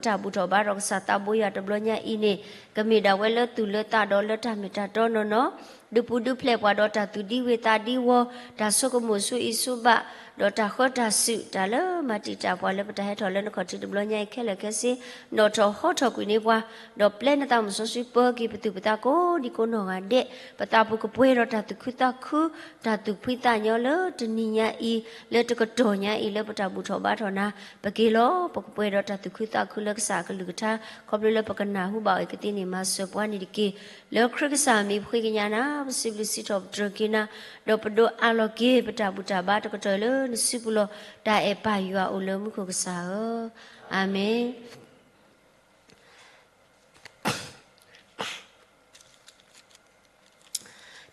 တၢ်ဘူၣ်ထီၣ်ဘါထီၣ်ကစၢ်သးဘိယွၤတဘျီညါအံၤန့ၣ်, ကမ့ၢ်ဒၣ်ဝဲလၢသူၣ်လၢသးဒီးလၢတၢ်မ့ၢ်တၢ်တီနီၢ်နီၢ်, ဒုးပူၤဒုးဖျဲးပှၤဒီးတၢ်သူၣ်ဒံဝ့ၤသးဒံဝီၤ, တၢ်ဆိကမိၣ်ဆူအံၤဆူဘၣ်, ဒီးတၢ်ဃၢတၢ်စုၣ် တၢ်လၢမၤတံာ်တာ်ပှၤလၢပတၢ်ဟဲထီၣ်လၢနခီၣ်ထံးတဘျီညါအံၤခဲလၢာ်ခဲဆ့, နီၣ်ထီၣ်ဟီထီၣ်ကွံာ်န့ၢ်ပှၤ, ဒီးပျဲနသးမုၢ်စီဆှံပၢက့ၤပသူၣ်ပသးကိးဒံကိးနီၢ်ဂၤဒဲး, ပသးပူၤကပှဲၤဒီးတၢ်သူၣ်ခုသးခု, တၢ်သူၣ်ဖှံသးညီလၢတနံၤညါအံၤ, လၢတကတီၢ်ညါအံၤ လၢပတၢ်ဘူၣ်ထီၣ်ဘါထီၣ်နၤ, ပက့ၤလီၤ ပကပှဲၤဒီးတၢ်သူၣ်ခုသးခုလၢကစၢ်အကလုၢ်ကထါ, ခီဖျိလၢပကနၢ်ဟူဘၣ်အီၤအံၤကသ့န့ၣ် မၤစၢၤပှၤန့ၣ်တက့ၢ်. လၢခရံာ်ကစၢ်အမံၤပဃ့ကညးနၤ, ပစံးဘျုးစံးထီၣ်ပတြၢၤက့ၤနၤ, ဒီးပဒိးအးလီၤက့ၤပတၢ်ဘူၣ်တၢ်ဘါတကတီၢ်လၢနစုပူၤလီၤ. တၢ်အဲၣ်ပၢ်ယွၤအိၣ်လၢမူခိၣ်ကစၢ်ဧၢ, အၤမ့ၣ်.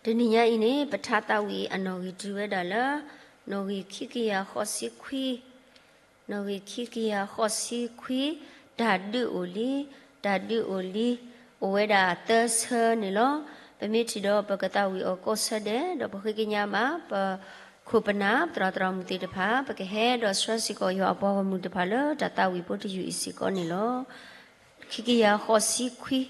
တနံၤညါအံၤန့ၣ် ပထါသးဝံၣ်အနီၣ်ဂံၢ်တုၤဝဲဒၣ်လၢ နီၣ်ဂံၢ်ခံကယၤဃိးဆံခွံ, နီၣ်ဂံၢ်ခံကယၤဃိးဆံခွံ, တၢ်ဒုးအိၣ်လံ, တၢ်ဒုးအိၣ်လံ, အိၣ်ဝဲဒၣ်သၢဆၢန့ၣ်လီၤ. ပမ့ၢ်ထံၣ်ဒီးပကသးဝံၣ်အီၤကိးဆၢဒဲး, ဒီးပဃ့ကညးဘၣ် ပခိၣ်ပနၢ် သရၣ်သရၣ်မုၣ်သ့ၣ်တဖၣ်, ပကဟဲဒီးဆှၢစ့ၢ်ကီးယွၤအပှၤဂီၢ်မုၢ်တဖၣ်လၢတၢ်သးဝံၣ်ဖိတယုၢ်အံၤစ့ၢ်ကီးန့ၣ်လီၤ. ခံကယၤဃိးဆံခွံ.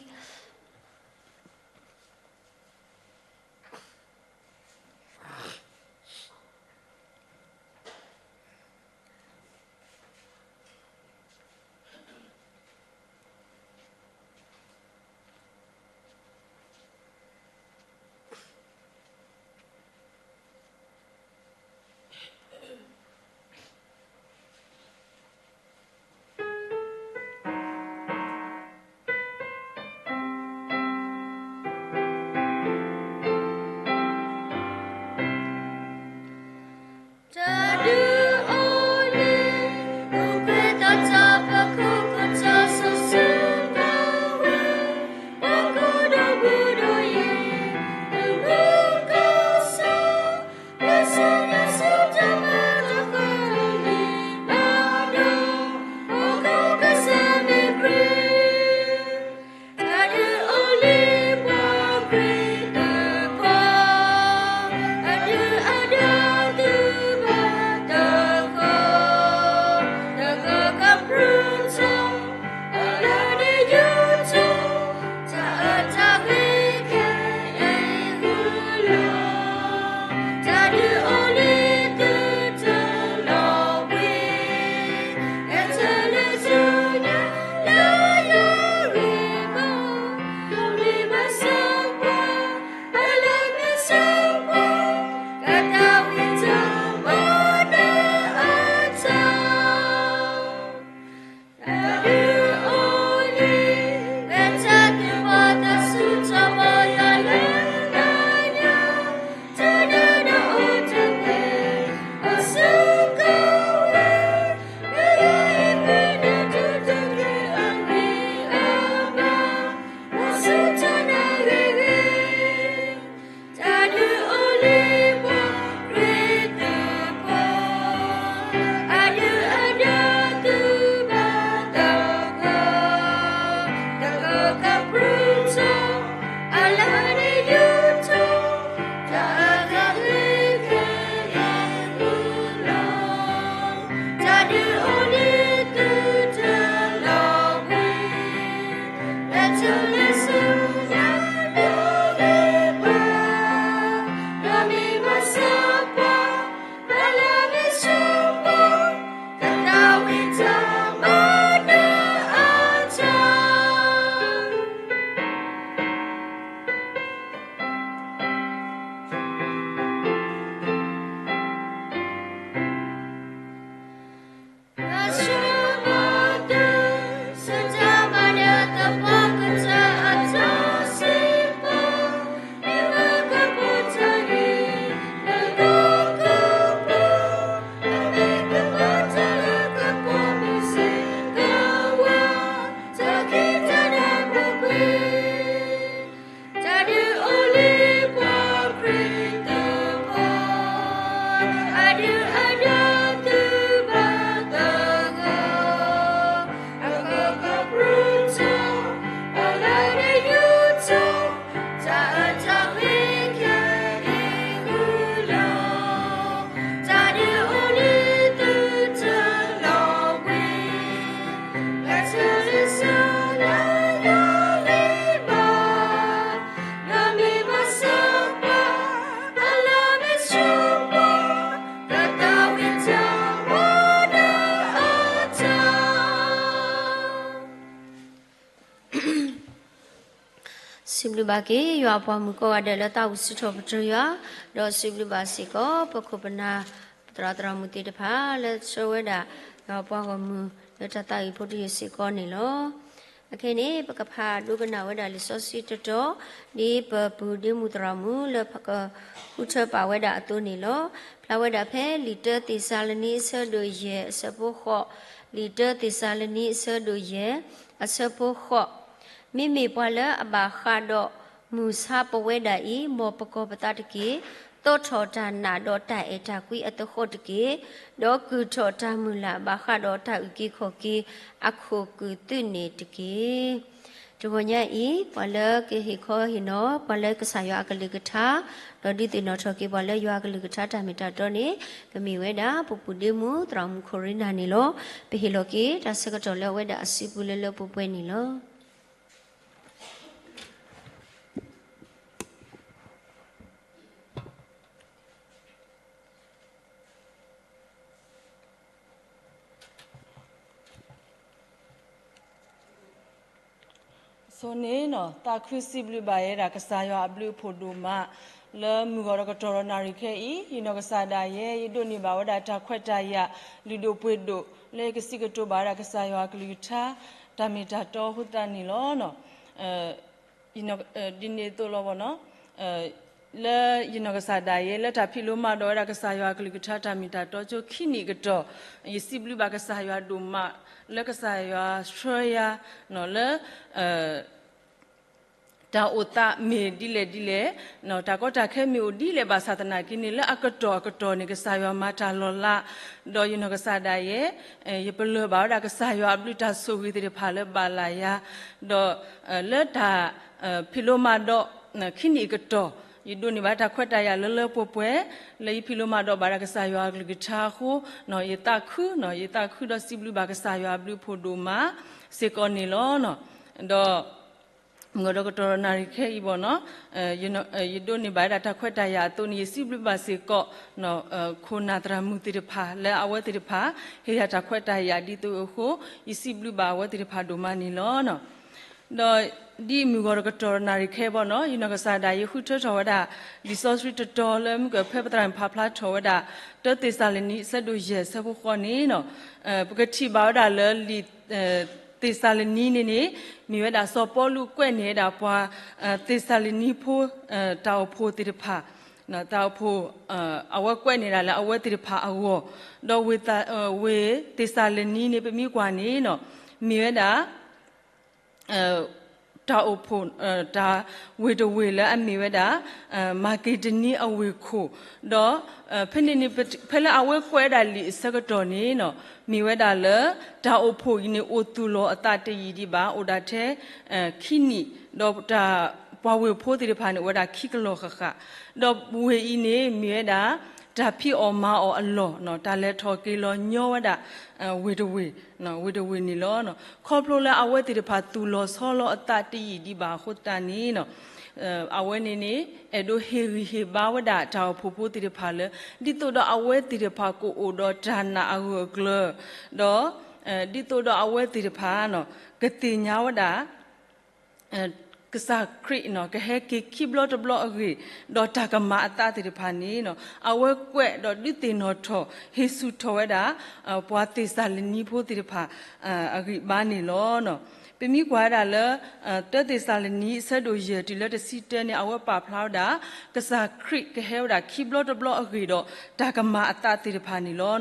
စံးဘျုးဘၣ်က့ၤ ယွၤအပှၤမုၣ်ကိးဂၤဒဲးလၢသးဝံၣ်စူးထီၣ်ပတြၢၤယွၤ, ဒီးစံးဘျုးဘၣ်စ့ၢ်ကီး ပခိၣ်ပနၢ် ပသရၣ်သရၣ်မုၣ်သ့ၣ်တဖၣ် လၢဆှၢဝဲဒၣ်ယွၤအပှၤဂီၢ်မုၢ် လၢတၢ်သးဝံၣ်ဖိတယုၢ်စ့ၢ်ကီးန့ၣ်လီၤ. အခဲအံၤန့ၣ် ပကဖးဒိကနၣ်ဝဲဒၣ်လံာ်စီဆှံတတီၤ ဒ်ပပုၢ်ဒ့မုၣ်သရၣ်မုၣ်လၢ ကဃုထၢပာ်ဝဲဒၣ်အသိးန့ၣ်လီၤ. ဖျါဝဲဒၣ်ဖဲလံာ်တၢသ့းစၤလနံအဆၢဒိၣ်ယဲၢ်အဆၢဖိဃိး, လံာ်တၢသ့းစၤလနံအဆၢဒိၣ်ယဲၢ် အဆၢဖိဃိး, မ့မ့ၢ်ပှၤလၢအဘၣ်ဃးဒီးမုၢ်ဆါပဝဲဒၣ်အံၤ မ်ပကီၢ်ပသးတက့ၢ်. သီထီၣ်တၢ်နာ်ဒီးတၢ်အဲၣ်တၢ်ကွံအသဟီၣ်တက့ၢ်. ဒီးကုၢ်ထီၣ်တၢ်မုၢ်လၢ်ဘၣ်ဃးဒီးတၢ်အုၣ်က့ၤခီၣ်က့ၤအခိၣ်ကုၢ်သုးန့ၣ်တက့ၢ်. တဂီၤညါအံၤ ပှၤလၢကဟ့ၣ်ခီဟ့ၣ်နီၤ ပှၤလၢကစၢ်ယွၤအကလုၢ်ကထါ, ဒီးဒုးသ့ၣ်နီၣ်ထီၣ်က့ၤပှၤလၢယွၤအကလုၢ်ကထါတၢ်မ့ၢ်တၢ်တီန့ၣ် ကမ့ၢ်ဝဲဒၣ် ပပုၢ်ဒ့မုၣ်သရၣ်မုၣ်ခိၣ်ရ့နၤန့ၣ်လီၤ. ပဟ့ၣ်လီၤက့ၤတၢ်ဆၢကတီၢ်လၢအဝဲဒၣ်အစုပူၤလၢလၢပှဲၤပှဲၤန့ၣ်လီၤ. အဆိန့ၣ် သးခုစံးဘျုးဘၣ်ယဲဒၣ်ကစၢ်ယွၤအဘျုးအဖှိၣ်ဒိၣ်မး, လၢမုၢ်ဂီၤဒီးကတီၢ်ဒီးနၣ်ရံၣ်ခဲအံၤ ယနီၢ်ကစၢ်ဒၣ်ယဲ ယဒိးန့ၢ်ဘၣ်ဝဲဒၣ်တၢ်ခွဲးတၢ်ယာ်လုၢ်ဒိၣ်ပှ့ၤဒိၣ် လၢယကစံးကတိၤဘၣ်ဝဲဒၣ်ကစၢ်ယွၤအကလုၢ်ကထါ တၢ်မ့ၢ်တၢ်တီအဃိသတးန့ၣ်လီၤ. ဒ်န့ၣ်အသိးလီၤဘၣ်နီၤ, လၢယနီၢ်ကစၢ်ဒၣ်ယဲ လၢတၢ်ဖံးလိမၤဒိးဝဲဒၣ်ကစၢ်ယွၤအကလုၢ်ကထါတၢ်မ့ၢ်တၢ်တီကၠိခံနံၣ်အကတီၢ်, ယစံးဘျုးဘၣ်ကစၢ်ယွၤဒိၣ်မး လၢကစၢ်ယွၤဆှၢယၤ လၢ တၢ်အိၣ်သးမ့ၢ်ဒ်လဲၣ်ဒ်လဲၣ်, တၢ်ကီတၢ်ခဲမ့ၢ်အိၣ်ဒ်လဲၣ်ဘၣ်ဆၣ်သနာ်က့န့ၣ် လၢအကတီၢ်အကတီၢ်န့ၣ် ကစၢ်ယွၤမၤတၢ်လီၤလး, ဒီးယနီၢ်ကစၢ်ဒၣ်ယဲ ယပလၢၢ်ဘၣ်ဝဲဒၣ်ကစၢ်ယွၤအဘျုးတၢ်ဆိၣ်ဂ့ၤသ့ၣ်တဖၣ်လၢဘၣ်လၢယၤ, ဒီး လၢတၢ် ဖံးလိမၤဒိး ခံနံၣ်အကတီၢ် ယဒိးန့ၢ်ဘၣ်တၢ်ခွဲးတၢ်ယာ်လၢလၢပှဲၤပှဲၤ လၢယဖံးလိမၤဒိးဘၣ်ဒၣ်ကစၢ်ယွၤအကလုၢ်ကထါအဃိ, ယသးခု, ယသးခုဒီးစံးဘျုးဘၣ်ကစၢ်ယွၤအဘျုးအဖှိၣ်ဒိၣ်မးစ့ၢ်ကီးန့ၣ်လီၤ. ဒီး မုၢ်ဂီၤဒီးကတီၢ်ဒီးနၣ်ရံၣ်ခဲအံၤဘၣ်နီၤ, ယဒိးန့ၢ်ဘၣ်ဝဲဒၣ်တၢ်ခွဲးတၢ်ယာ်အသိးန့ၣ် ယစံးဘျုးဘၣ်စ့ၢ်ကီး ခိၣ်နၢ်သရၣ်မုၣ်သ့ၣ်တဖၣ် လၢအဝဲသ့ၣ်တဖၣ် ဟ့ၣ်ယၤတၢ်ခွဲးတၢ်ယာ်ဒ်သိးအဃိ, ယစံးဘျုးဘၣ်အဝဲသ့ၣ်တဖၣ်ဒိၣ်မးန့ၣ်လီၤ. ဒီးဒ်မုၢ်ဂီၤဒီးကတီၢ်ဒီးနၣ်ရံၣ်ခဲဘၣ်နီၤ, ယနီၢ်ကစၢ်ဒၣ်ယဲဃုထၢထီၣ်ဝဲဒၣ် လံာ်စီဆှံတတီၤလၢမုၢ်ကဖဲပသရၣ်မုၣ်ဖးဖျါထီၣ်ဝဲဒၣ် တၢသ့းစၤလနံအဆၢဒိၣ်ယဲၢ်အဆၢဖိဃိးန့ၣ်နီၤ, ပကထံၣ်ဘၣ်ဝဲဒၣ်လၢလံာ် သ့းစၤလနံန့ၣ်န့ၣ် မ့ၢ်ဝဲဒၣ်စီၤပီလူးကွဲးန့ၢ်ဝဲဒၣ်ပှၤ သ့းစၤလနံဖိ တၢ်အိၣ်ဖှိၣ်သ့ၣ်တဖၣ်, တၢ်အိၣ်ဖှိၣ် အဝဲကွဲးန့ၢ်ဒၣ်လၢအဝဲသ့ၣ်တဖၣ်အဂီၢ်, ဒီးဝ့ၢ်သ့းစၤလနံန့ၣ် ပမ့ၢ်ကွၢ်န့ၣ်နီၤ မ့ၢ်ဝဲဒၣ် တၢ်အိၣ်ဖှိၣ် တၢ်ဝ့ၢ်တဝ့ၢ်လၢအမ့ၢ်ဝဲဒၣ် မၤက့ဒနံအဝ့ၢ်ခိၣ်, ဒီး ဖဲန့ၣ်န့ၣ် ဖဲလၢအဝဲကွဲးဝဲဒၣ်လံာ်အဆၢကတီၢ်န့ၣ်နီၤ မ့ၢ်ဝဲဒၣ်လၢ တၢ်အိၣ်ဖှိၣ်အံၤန့ၣ် အိၣ်သူၣ်လီၤအသးတယံာ်ဒံးဘၣ် အိၣ်ဒၣ်ထဲ ခံနံၣ်, ဒီးတၢ်ပှၤဝ့ၢ်ဖိသ့ၣ်တဖၣ်န့ၣ် အိၣ်ဝဲဒၣ်ခံကလီၢ်ဃၣ်ဃၣ်, ဒီးဝ့ၢ်အံၤန့ၣ် မ့ၢ်ဝဲဒၣ် တၢ်ဖံးအီၣ်မၤအီၣ်အလီၢ်, တၢ်လဲၤထီၣ်က့ၤလီၤညီဝဲဒၣ် ဝ့ၢ်တဝ့ၢ်, ဝ့ၢ်တဝ့ၢ်န့ၣ်လီၤ. ခီဖျိလၢအဝဲသ့ၣ်တဖၣ်သူၣ်လီၤဆီလီၤအသးတယံာ်ဒံးဘၣ်အဃိသတးန့ၣ်နီၤ အဝဲန့ၣ်န့ၣ် အဲၣ်ဒိးဟ့ၣ်ဂံၢ်ဟ့ၣ်ဘါဝဲဒၣ်တၢ်အိၣ်ဖှိၣ်ဖိသ့ၣ်တဖၣ်လၢ ဒ်သိးဒီးအဝဲသ့ၣ်တဖၣ်ကအိၣ်ဒီးတၢ်နာ်အဂၢၢ်အကျၢၤ, ဒီး ဒ်သိးဒီးအဝဲသ့ၣ်တဖၣ် ကသ့ၣ်ညါဝဲဒၣ် ကစၢ်ခရံာ် ကဟဲက့ၤခံဘျီတဘျီအဂ့ၢ်, ဒီးတၢ်ကမၤအသးသ့ၣ်တဖၣ်န့ၣ် အဝဲကွဲးဒီးဒုးသ့ၣ်နီၣ်ထီၣ် ဟ့ၣ်ဆူၣ်ထီၣ်ဝဲဒၣ် ပှၤသ့းစၤလနံဖိသ့ၣ်တဖၣ် အဂံၢ်အဘါန့ၣ်လီၤ. ပမ့ၢ်ကွၢ်ဝဲဒၣ်လၢ တၢသ့းစၤလနံ အဆၢဒိၣ်ယဲၢ်တုၤလၢတဆံတၢန့ၣ် အဝဲပာ်ဖျါဝဲဒၣ် ကစၢ်ခရံာ်ကဟဲဝဲဒၣ်ခံဘျီတဘျီအဂ့ၢ်ဒီး တၢ်ကမၤအသးသ့ၣ်တဖၣ်န့ၣ်လီၤ.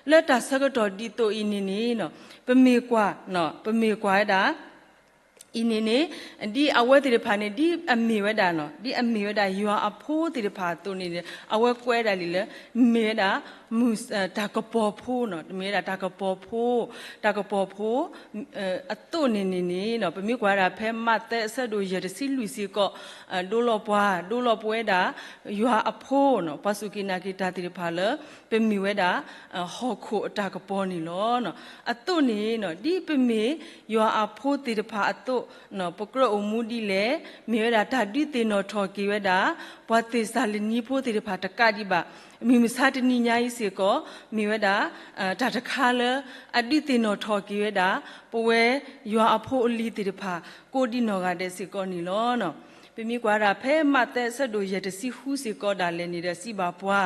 လၢတၢ်ဆၢကတီၢ်ဒ်သိးအံၤန့ၣ်န့ၣ် ပမ့ၢ်ကွၢ်, ပမ့ၢ်ကွၢ်ဝဲဒၣ် အံၤန့ၣ်န့ၣ် ဒ်အဝဲသ့ၣ်တဖၣ်န့ၣ် ဒ်အမ့ၢ်ဝဲဒၣ်, ဒ်အမ့ၢ်ဝဲဒၣ်ယွၤအဖိသ့ၣ်တဖၣ်အသိးန့ၣ် အဝဲကွဲးဒၣ်လံလၢ မ့ၢ်ဝဲဒၣ် မုၢ်, တၢ်ကပီၤဖိနီၤ, မ့ၢ်ဝဲဒၣ်တၢ်ကပီၤဖိ, တၢ်ကပီၤဖိ အသိးန့ၣ်န့ၣ်န့ၣ် ပမ့ၢ်ကွၢ်ဝဲဒၣ်ဖဲမးသဲအဆၢဒိၣ်ယဲၢ်တဆံလွံၢ်စ့ၢ်ကီး ဒိလီၤပှၤ, ဒိလီၤပဝဲဒၣ် ယွၤအဖိနီၤ, ပှၤစူၢ်က့ၤနာ်က့ၤတၢ်သ့ၣ်တဖၣ်လၢ ပမ့ၢ်ဝဲဒၣ် ဟီၣ်ခိၣ်အတၢ်ကပီၤန့ၣ်လီၤ. အသိးန့ၣ် ဒ်ပမ့ၢ်ယွၤအဖိသ့ၣ်တဖၣ်အသိး ပကြၢးအိၣ်မူဒ်လဲၣ်, မ့ၢ်ဝဲဒၣ်တၢ်ဒုးသ့ၣ်နီၣ်ထီၣ်က့ၤဝဲဒၣ် ပှၤသ့းစၤလနံဖိသ့ၣ်တဖၣ်တကးဒံးဘၣ်, မုၢ်မဆါတနံၤညါအံၤစ့ၢ်ကီး မ့ၢ်ဝဲဒၣ် တၢ်တခါလၢ အဒုးသ့ၣ်နီၣ်ထီၣ်က့ၤဝဲဒၣ် ပဝဲယွၤအဖိအလံၤသ့ၣ်တဖၣ် ကိးဒံနီၢ်ဂၤဒဲးစ့ၢ်ကီးန့ၣ်လီၤ. ပမ့ၢ်ကွၢ်ဒၣ်ဖဲမးသဲအဆၢဒိၣ်ယဲၢ်တဆံဃုစ့ၢ်ကီးဒၣ်လဲာ်န့ၣ်ဒီးစံးဘၣ်ပှၤ,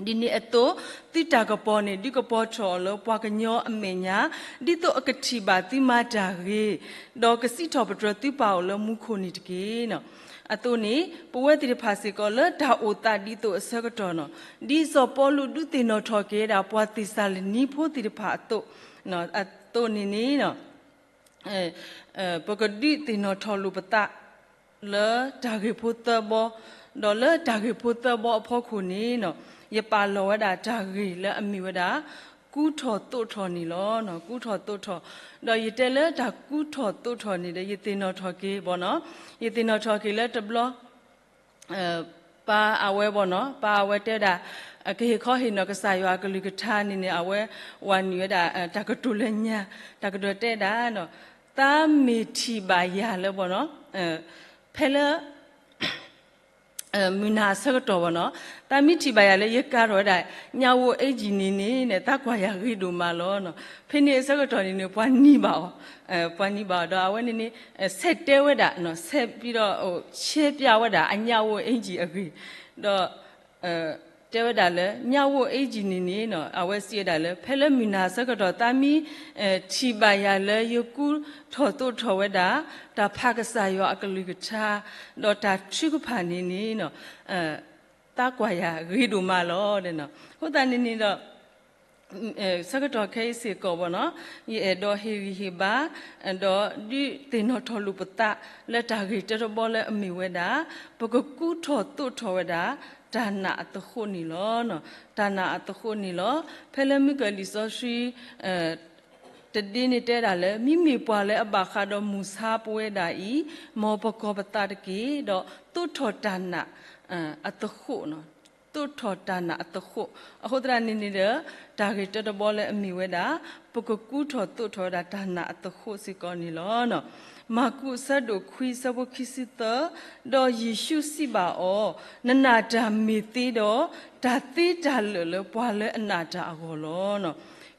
ဒ်န့ၣ်အသိး သုတၢ်ကပီၤန့ၣ် ဒုးကပီၤထီၣ်အီၤလၢပှၤကညီအမဲာ်ညါ, ဒ်သိးအကထံၣ်ဘၣ်သုမၤတၢ်ဂ့ၤ, ဒီးကစံးထီၣ်ပတြၢၤသုပၢ်အိၣ်လၢမူခိၣ်န့ၣ်တက့ၢ်. အသိးန့ၣ် ပဝဲသ့ၣ်တဖၣ်စ့ၢ်ကီးလၢတၢ်အိၣ်သးဒ်သိးအဆၢကတီၢ်န့ၣ်, ဒ်စီၤပီလူးဒုးသ့ၣ်နီၣ်ထီၣ်က့ၤဝဲဒၣ်ပှၤသ့းစၤလနံဖိသ့ၣ်တဖၣ်အသိး, အသိးန့ၣ်န့ၣ် ပကဒုးသ့ၣ်နီၣ်ထီၣ်လိာ်ပသး လၢတၢ်ဂ့ၢ်ဖိသၢဘီ, ဒီးလၢတၢ်ဂ့ၢ်ဖိသၢဘီအဖီခိၣ်န့ၣ်, ယပာ်လီၤဝဲဒၣ်တၢ်ဂ့ၢ်လၢအမ့ၢ်ဝဲဒၣ် ကူထီၣ်သိးထီၣ်န့ၣ်လီၤ. ကူထီၣ်သိးထီၣ်, ဒီးယတဲလၢတၢ်ကူထီၣ်သိးထီၣ်န့ၣ်ဒီး ယသ့ၣ်နီၣ်ထီၣ်က့ၤဘၣ်န့ၣ်, ယသ့ၣ်နီၣ်ထီၣ်က့ၤလၢတဘျီ ပၢ်အဝဲဘၣ်န့ၣ်, ပၢ်အဝဲတဲဒၣ် ကဟ့ၣ်ခီဟ့ၣ်နီၤကစၢ်ယွၤအကလုၢ်ကထါန့ၣ်န့ၣ် အဝဲဝၤနုာ်ဝဲဒၣ် တၢ်ကတိၤလၢညါ, တၢ်ကတိၤတဲဒၣ်, သးမ့ၢ်ထံၣ်ဘၣ်ယၤလၢဘၣ်န့ၣ်, ဖဲလၢ မုၢ်နၤအဆၢကတီၢ်ဘၣ်န့ၣ်, သးမ့ၢ်ထံၣ်ဘၣ်ယၤလၢယကၤထီၣ်ဝဲဒၣ် ညၣ်ဝိအ့ကၠံန့ၣ်န့ၣ် သးကွၢ်ယၤဂ့ၤဒိၣ်မးလီၤ. ဖဲန့ၣ်အဆၢကတီၢ်န့ၣ်န့ၣ် ပှၤနံၤဘၣ်အီၤ, ပှၤနံၤဘၣ်အီၤ ဒီးအဝဲန့ၣ်န့ၣ် ဆဲးတဲဝဲဒၣ်, ဆဲးပဒီး ဆဲးပျးဝဲဒၣ်အညၣ်ဝိအ့ကၠံအဂ့ၢ်, ဒီး တဲဝဲဒၣ်လၢ ညၣ်ဝိအ့ကၠံန့ၣ်န့ၣ် အဝဲစံးဝဲဒၣ်လၢ ဖဲလၢမုၢ်နၤအဆၢကတီၢ် သးမ့ၢ်ထံၣ်ဘၣ်ယၤလၢယကူထီၣ်သိးထီၣ်ဝဲဒၣ် တၢ်ဖးကစၢ်ယွၤအကလုၢ်ကထါ ဒီးတၢ်ထုကဖၣ်န့ၣ်န့ၣ် သးကွၢ်ယၤဂ့ၤဒိၣ်မးလီၤ. အဃိသတးန့ၣ်န့ၣ်ဒီး ဆၢကတီၢ်ခဲအံၤစ့ၢ်ကီးဘၣ်န့ၣ်, ယအဲၣ်ဒိးဟ့ၣ်ဂံၢ်ဟ့ၣ်ဘါ, ဒီးဒုးသ့ၣ်နီၣ်ထီၣ်လိာ်ပသးလၢတၢ်ဂ့ၢ်တၢတဘီလၢအမ့ၢ်ဝဲဒၣ်, ပကကူထီၣ်သိးထီၣ်ဝဲဒၣ် တၢ်နာ်အသဃိးန့ၣ်လီၤ. တၢ်နာ်အသဃိးန့ၣ်လီၤ. ဖဲလၢမုၢ်ကၢၢ်လံာ်စီဆှံ တဒ့န့ၣ်တဲဒၣ်လၢ မ့မ့ၢ်ပှၤလၢအဘၣ်ဃးဒီးမုၢ်ဆါပဝဲဒၣ်အံၤ, မ်ပကီၢ်ပသးတက့ၢ်, ဒီးသိးထီၣ်တၢ်နာ်အသဃိး, သိးထီၣ်တၢ်နာ်အသဃိး. အဃိသတးန့ၣ်န့ၣ်ဒီး တၢ်ဂ့ၢ်တၢတဘီလၢအမ့ၢ်ဝဲဒၣ်, ပကကူထီၣ်သိးထီၣ်ဝဲဒၣ်တၢ်နာ်အသဃိးစ့ၢ်ကီးန့ၣ်လီၤ. မၢ်ကူးအဆၢဒိၣ်ခွံအဆၢဖိခံဆံသၢ, ဒီးယ့ၣ်ၡူးစံးဘၣ်အီၤ, နနာ်တၢ်မ့ၢ်သ့ဒီး တၢ်သ့တၢ်လၢာ်လၢပှၤလၢအနာ်တၢ်အဂီၢ်လီၤ.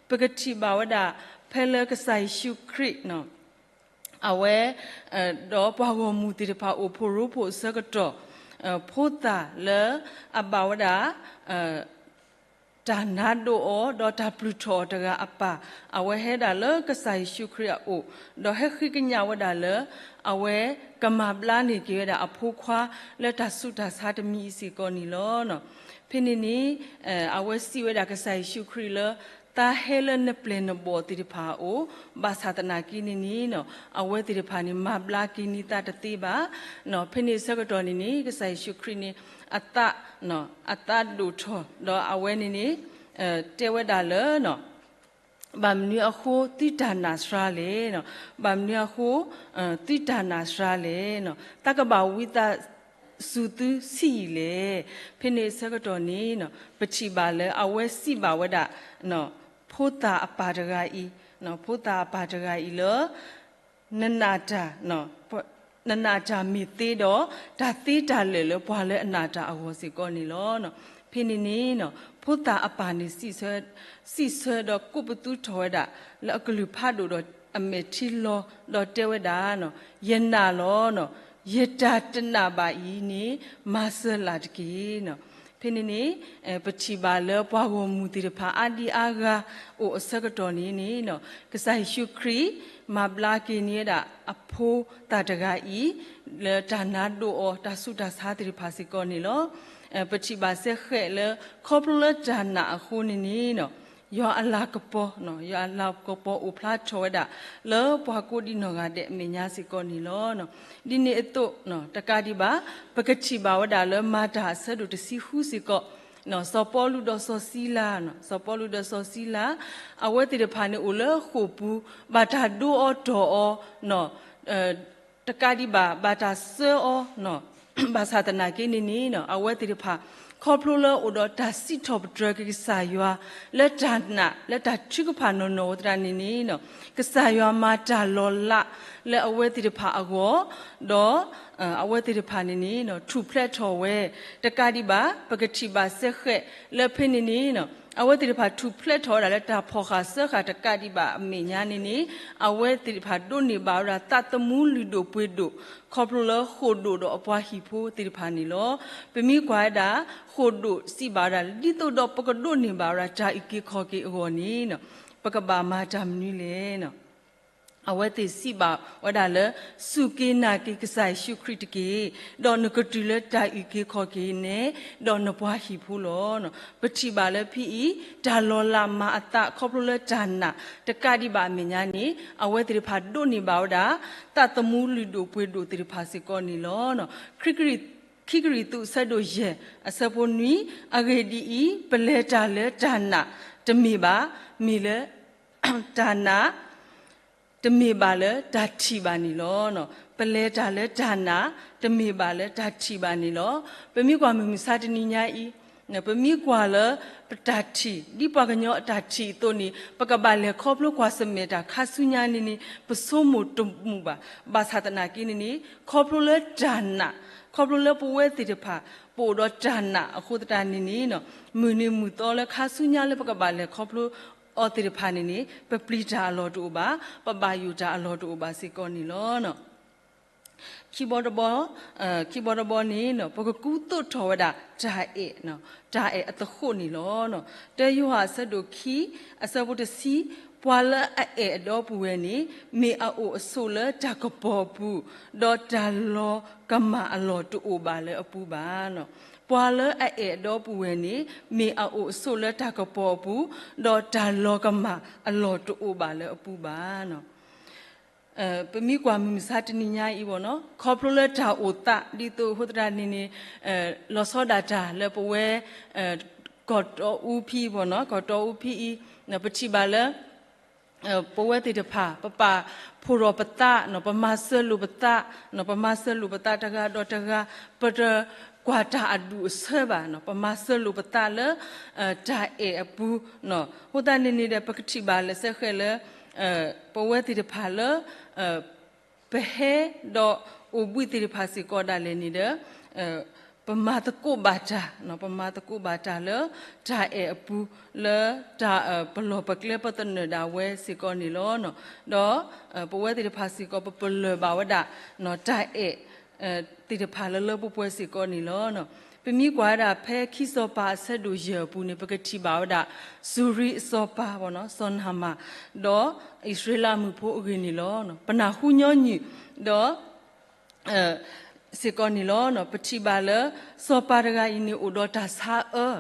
ပကထံၣ်ဘၣ်ဝဲဒၣ် ဖဲလၢကစၢ်ယ့ၣ်ၡူးခရံာ် အဝဲ ဒီးပှၤဂီၢ်မုၢ်သ့ၣ်တဖၣ်အိၣ်ဖှိၣ်ရိဖှိၣ်အဆၢကတီၢ်, ဖိသၣ်လၢအဘၣ်ဝဲဒၣ် တၢ်နါဒိးအီၤ ဒီးတၢ်ပျုၢ်ထီၣ်အီၤတဂၤအပၢ်, အဝဲဟဲဒၣ်လၢကစၢ်ယ့ၣ်ၡူးခရံာ်အအိၣ်, ဒီးဟဲဃ့ကညးဝဲဒၣ်လၢ အဝဲကမၤဘျါန့ၢ်က့ၤဝဲဒၣ်အဖိခွါလၢတၢ်ဆူးတၢ်ဆါတမံၤအံၤစ့ၢ်ကီးန့ၣ်လီၤ. ဖဲန့ၣ်န့ၣ် အဝဲစံးဝဲဒၣ်ကစၢ်ယ့ၣ်ၡူးခရံာ်လၢ သးဟဲလၢနပျဲၢ်နဘီၣ်သ့ၣ်တဖၣ်အအိၣ်, ဘၣ်ဆၣ်သနာ်က့န့ၣ်န့ၣ် အဝဲသ့ၣ်တဖၣ်န့ၣ် မၤဘျါက့ၤန့ၢ်သးတသ့ဘၣ်. ဖဲန့ၣ်အဆၢကတီၢ်န့ၣ်န့ၣ် ကစၢ်ယ့ၣ်ၡူးခရံာ်န့ၣ် အသး အသးဒိၣ်ထီၣ် ဒီးအဝဲန့ၣ်န့ၣ် တဲဝဲဒၣ်လၢ ဘၣ်မနုၤအဃိ သုတၢ်နာ်စှၤလဲၣ်, ဘၣ်မနုၤအဃိ သုတၢ်နာ်စှၤလဲၣ်, တၢ်ကဘၣ်ဝံသးစူၤသုဆံးယံာ်လဲၣ်. ဖဲန့ၣ်အဆၢကတီၢ်န့ၣ် ပထံၣ်ဘၣ်လၢအဝဲစံးဘၣ်ဝဲဒၣ် ဖိသၣ်အပၢ်တဂၤအံၤ, ဖိသၣ်အပၢ်တဂၤအံၤလၢ နနာ်တၢ် နနာ်တၢ်မ့ၢ်သ့ဒီး တၢ်သ့တၢ်လၢာ်လၢပှၤလၢအနာ်တၢ်အဂီၢ်စ့ၢ်ကီးန့ၣ်လီၤ. ဖဲန့ၣ်န့ၣ် ဖိသၣ်အပၢ်န့ၣ် စံးဆၢဒီးကိးပသူထီၣ်ဝဲဒၣ် လၢအကလုၢ်ဖးဒိၣ်ဒီးအမဲာ်ထံလီၤ ဒီးတဲဝဲဒၣ်, ယနာ်လီၤ, ယတၢ်တနာ်ဘၣ်အံၤန့ၣ် မၤစၢၤလၢ်တက့ၢ်. ဖဲန့ၣ်န့ၣ် ပထံၣ်ဘၣ်လၢပှၤဂီၢ်မုၢ်သ့ၣ်တဖၣ်အါဒံအါဂၤအိၣ်အဆၢကတီၢ်န့ၣ်န့ၣ် ကစၢ်ယ့ၣ်ၡူးခရံာ် မၤဘျါက့ၤန့ၢ်ဝဲဒၣ်အဖိသၣ်တဂၤအံၤ လၢတၢ်နါဒိးအီၤ တၢ်ဆူးတၢ်ဆါသ့ၣ်တဖၣ်စ့ၢ်ကီးန့ၣ်လီၤ. ပထံၣ်ဘၣ်စ့ၢ်ကီးလၢ ခီဖျိလၢတၢ်နာ်အဃိန့ၣ်န့ၣ် ယွၤအလၤကပီၤ, ယွၤအလၤကပီၤအိၣ်ဖျါထီၣ်ဝဲဒၣ် လၢပှၤကိးဒံနီၢ်ဂၤဒဲးအမဲာ်ညါစ့ၢ်ကီးန့ၣ်လီၤ. ဒ်န့ၣ်အသိး တကးဒံးဘၣ် ပကထံၣ်ဘၣ်ဝဲဒၣ်လၢမၤတၢ်အဆၢဒိၣ်တဆံဃုစ့ၢ်ကီး စီၤပီလူးဒီးစီၤစံလၤ, စီၤပီလူးဒီးစီၤစံလၤ အဝဲသ့ၣ်တဖၣ်န့ၣ်အိၣ်လၢဃိာ်ပူၤ ဘၣ်တၢ်ဒိအီၤတီၢ်အီၤ တကးဒံးဘၣ် ဘၣ်တၢ်စၢအီၤ, ဘၣ်ဆၣ်သနာ်က့န့ၣ်န့ၣ် အဝဲသ့ၣ်တဖၣ် ခီဖျိလၢအိၣ်ဒီးတၢ်စံးထီၣ်ပတြၢၤက့ၤကစၢ်ယွၤ လၢတၢ်နာ် လၢတၢ်ထုကဖၣ်နီၢ်နီၢ်အဃိသတးန့ၣ်န့ၣ် ကစၢ်ယွၤမၤတၢ်လီၤလးလၢအဝဲသ့ၣ်တဖၣ်အဂီၢ်, ဒီး အဝဲသ့ၣ်တဖၣ်န့ၣ်န့ၣ် ထူၣ်ဖျဲးထီၣ်ဝဲ, တကးဒံးဘၣ် ပကထံၣ်ဘၣ်စ့ၢ်ကီးလၢဖဲန့ၣ်န့ၣ် အဝဲသ့ၣ်တဖၣ်ထူၣ်ဖျဲးထီၣ်ဝဲဒၣ်လၢတၢ်ဖီၣ်ဃာ်စၢဃာ်တကးဒံးဘၣ်အမဲာ်ညါန့ၣ်န့ၣ်, အဝဲသ့ၣ်တဖၣ်ဒိးန့ၢ်ဘၣ်ဝဲဒၣ်သးသမူလုၢ်ဒိၣ်ပှ့ၤဒိၣ် ခီဖျိလၢဃိာ်ဒိၣ်ဒီးအပှၤဟံၣ်ဖိသ့ၣ်တဖၣ်န့ၣ်လီၤ. ပမ့ၢ်ကွၢ်ဝဲဒၣ် ဃိာ်ဒိၣ်စံးဘၣ်ဝဲဒၣ် ဒ်သိးဒီးပကဒိးန့ၢ်ဘၣ်ဝဲဒၣ်တၢ်အုၣ်က့ၤခီၣ်က့ၤအဂီၢ်န့ၣ် ပကဘၣ်မၤတၢ်မနုၤလဲၣ်. အဝဲသ့ၣ်စံးဘၣ်ဝဲဒၣ်လၢ စူၢ်က့ၤနာ်က့ၤကစၢ်ယ့ၣ်ၡူးခရံာ်တက့ၢ်, ဒီးနကတုၤလၢတၢ်အုၣ်က့ၤခီၣ်က့ၤနဲ ဒီးနပှၤဟံၣ်ဖိလီၤ. ပထံၣ်ဘၣ်လၢဖဲအံၤ တၢ်လီၤလးမၤအသးခီဖျိလၢတၢ်နာ်တကးဒံးဘၣ်အမဲာ်ညါန့ၣ် အဝဲသ့ၣ်တဖၣ်ဒိးန့ၢ်ဘၣ်ဝဲဒၣ် သးသမူလုၢ်ဒိၣ်ပှ့ၤဒိၣ်သ့ၣ်တဖၣ်စ့ၢ်ကီးန့ၣ်လီၤ. ခံကရံၣ်သူးအဆၢဒိၣ်ယဲၢ်အဆၢဖိနွံ, အဂ့ၢ်ဒ်အံၤ, ပလဲၤတၢ်လၢတၢ်နာ်တမ့ၢ်ဘၣ်, မ့ၢ်လၢ တၢ်နာ် တမ့ၢ်ဘၣ်လၢတၢ်ထံၣ်ဘၣ်န့ၣ်လီၤ. ပလဲၤတၢ်လၢတၢ်နာ် တမ့ၢ်ဘၣ်လၢတၢ်ထံၣ်ဘၣ်န့ၣ်လီၤ. ပမ့ၢ်ကွၢ်မုၢ်မဆါတနံၤညါအံၤ, ပမ့ၢ်ကွၢ်လၢပတၢ်ထံၣ် ဒ်ပှၤကညီအတၢ်ထံၣ်အသိးန့ၣ် ပကဘၣ်လဲၤခီဖျိကွၢ်ဆၢၣ်မဲာ်တၢ်ခါဆူညါန့ၣ်န့ၣ် ပဆိကမိၣ်တမုာ်ဘၣ်. ဘၣ်ဆၣ်သနာ်က့န့ၣ်န့ၣ် ခီဖျိလၢတၢ်နာ် ခီဖျိလၢပဝဲသ့ၣ်တဖၣ် ပအိၣ်ဒီးတၢ်နာ်အဃိသတးန့ၣ်န့ၣ် မုၢ်နံၤမုၢ်သီလၢခါဆူညါလၢပကဘၣ်လဲၤခီဖျိအီၤသ့ၣ်တဖၣ်န့ၣ်န့ၣ် ပပျံၤတၢ်အလီၢ်တအိၣ်ဘၣ်, ပဘၣ်ယိၣ်တၢ်အလီၢ်တအိၣ်ဘၣ်စ့ၢ်ကီးန့ၣ်လီၤ. ခံဘီတဘီ, ခံဘီတဘီန့ၣ် ပကကူသိးထီၣ်ဝဲဒၣ်တၢ်အဲၣ်, တၢ်အဲၣ်အသဃိးန့ၣ်လီၤ. တၢယိၤဟၣ်အဆၢဒိၣ်ခံ အဆၢဖိတဆံ, ပှၤလၢအအဲၣ်အဒီပုၢ်ဝဲၢ်န့ၣ် မ့ၢ်အအိၣ်အဆိးလၢတၢ်ကပီၤအပူၤ, ဒီးတၢ်လီၤကမၣ်အလီၢ်တအိၣ်ဘၣ်လၢအပူၤဘၣ်. ပှၤလၢအအဲၣ်အဒီပုၢ်ဝဲၢ်န့ၣ် မ့ၢ်အအိၣ်အဆိးလၢတၢ်ကပီၤအပူၤ, ဒီးတၢ်လီၤကမၣ်အလီၢ်တအိၣ်ဘၣ်လၢအပူၤဘၣ်. ပမ့ၢ်ကွၢ်မုၢ်မဆါတနံၤညါအံၤဘၣ်နီၤ ခီဖျိလၢတၢ်အိၣ်သး ဒ်သိးအဃိသတးန့ၣ်န့ၣ် လီၤဆီဒၣ်တၢ်လၢပဝဲ ကီၢ်တီအူဖဲအံၤဘၣ်နီၤ ကီၢ်တီအူဖဲအံၤ ပထံၣ်ဘၣ်လၢ ပဝဲသ့ၣ်တဖၣ် ပပာ်ဖှိၣ်ထီၣ်ပသး ပမၤစၢၤလိာ်ပသး ပမၤစၢၤလိာ်ပသးတဂၤဒီးတဂၤ ပတကွၢ်တၢ်အဒူၣ်အဆၢဘၣ် ပမၤစၢၤလိာ်ပသးလၢ တၢ်အဲၣ်အပူၤ အဃိသတးန့ၣ်န့ၣ်ဒီး ပကထံၣ်ဘၣ်လၢစ့ၢ်ကီးလၢ ပဝဲသ့ၣ်တဖၣ်လၢ ပဟဲဒီးအိၣ်ဘှံးသ့ၣ်တဖၣ်စ့ၢ်ကီးဒၣ်လဲာ်န့ၣ်ဒီး ပမၤသကိးဘၣ်တၢ် ပမၤသကိးဘၣ်တၢ်လၢ တၢ်အဲၣ်အပူၤ လၢတၢ်ပလီၢ်ပကျဲပသနၢၣ်ဒၣ်ဝဲစ့ၢ်ကီးန့ၣ်လီၤ. ဒီးပဝဲသ့ၣ်တဖၣ်စ့ၢ်ကီး ပပလၢၢ်ဘၣ်ဝဲဒၣ် တၢ်အဲၣ် သ့ၣ်တဖၣ်လၢလၢပှဲၤပှဲၤစ့ၢ်ကီးန့ၣ်လီၤ. ပမ့ၢ်ကွၢ်ဝဲဒၣ်ဖဲခံစီၤပၤအဆၢဒိၣ်ယဲၢ်အပူၤန့ၣ် ပကထံၣ်ဘၣ်ဝဲဒၣ် စူၤရံအစီၤပၤ စီၤနၤမၣ် ဒီးအံၣ်စရ့လးမုၣ်ဖိအဂ့ၢ်န့ၣ်လီၤ. ပနၢ်ဟူညီနုၢ် ဒီး စ့ၢ်ကီးန့ၣ်လီၤ. ပထံၣ်ဘၣ်လၢ စီၤပၤတဂၤအံၤန့ၣ်အိၣ်ဒီးတၢ်ဆါအၢ,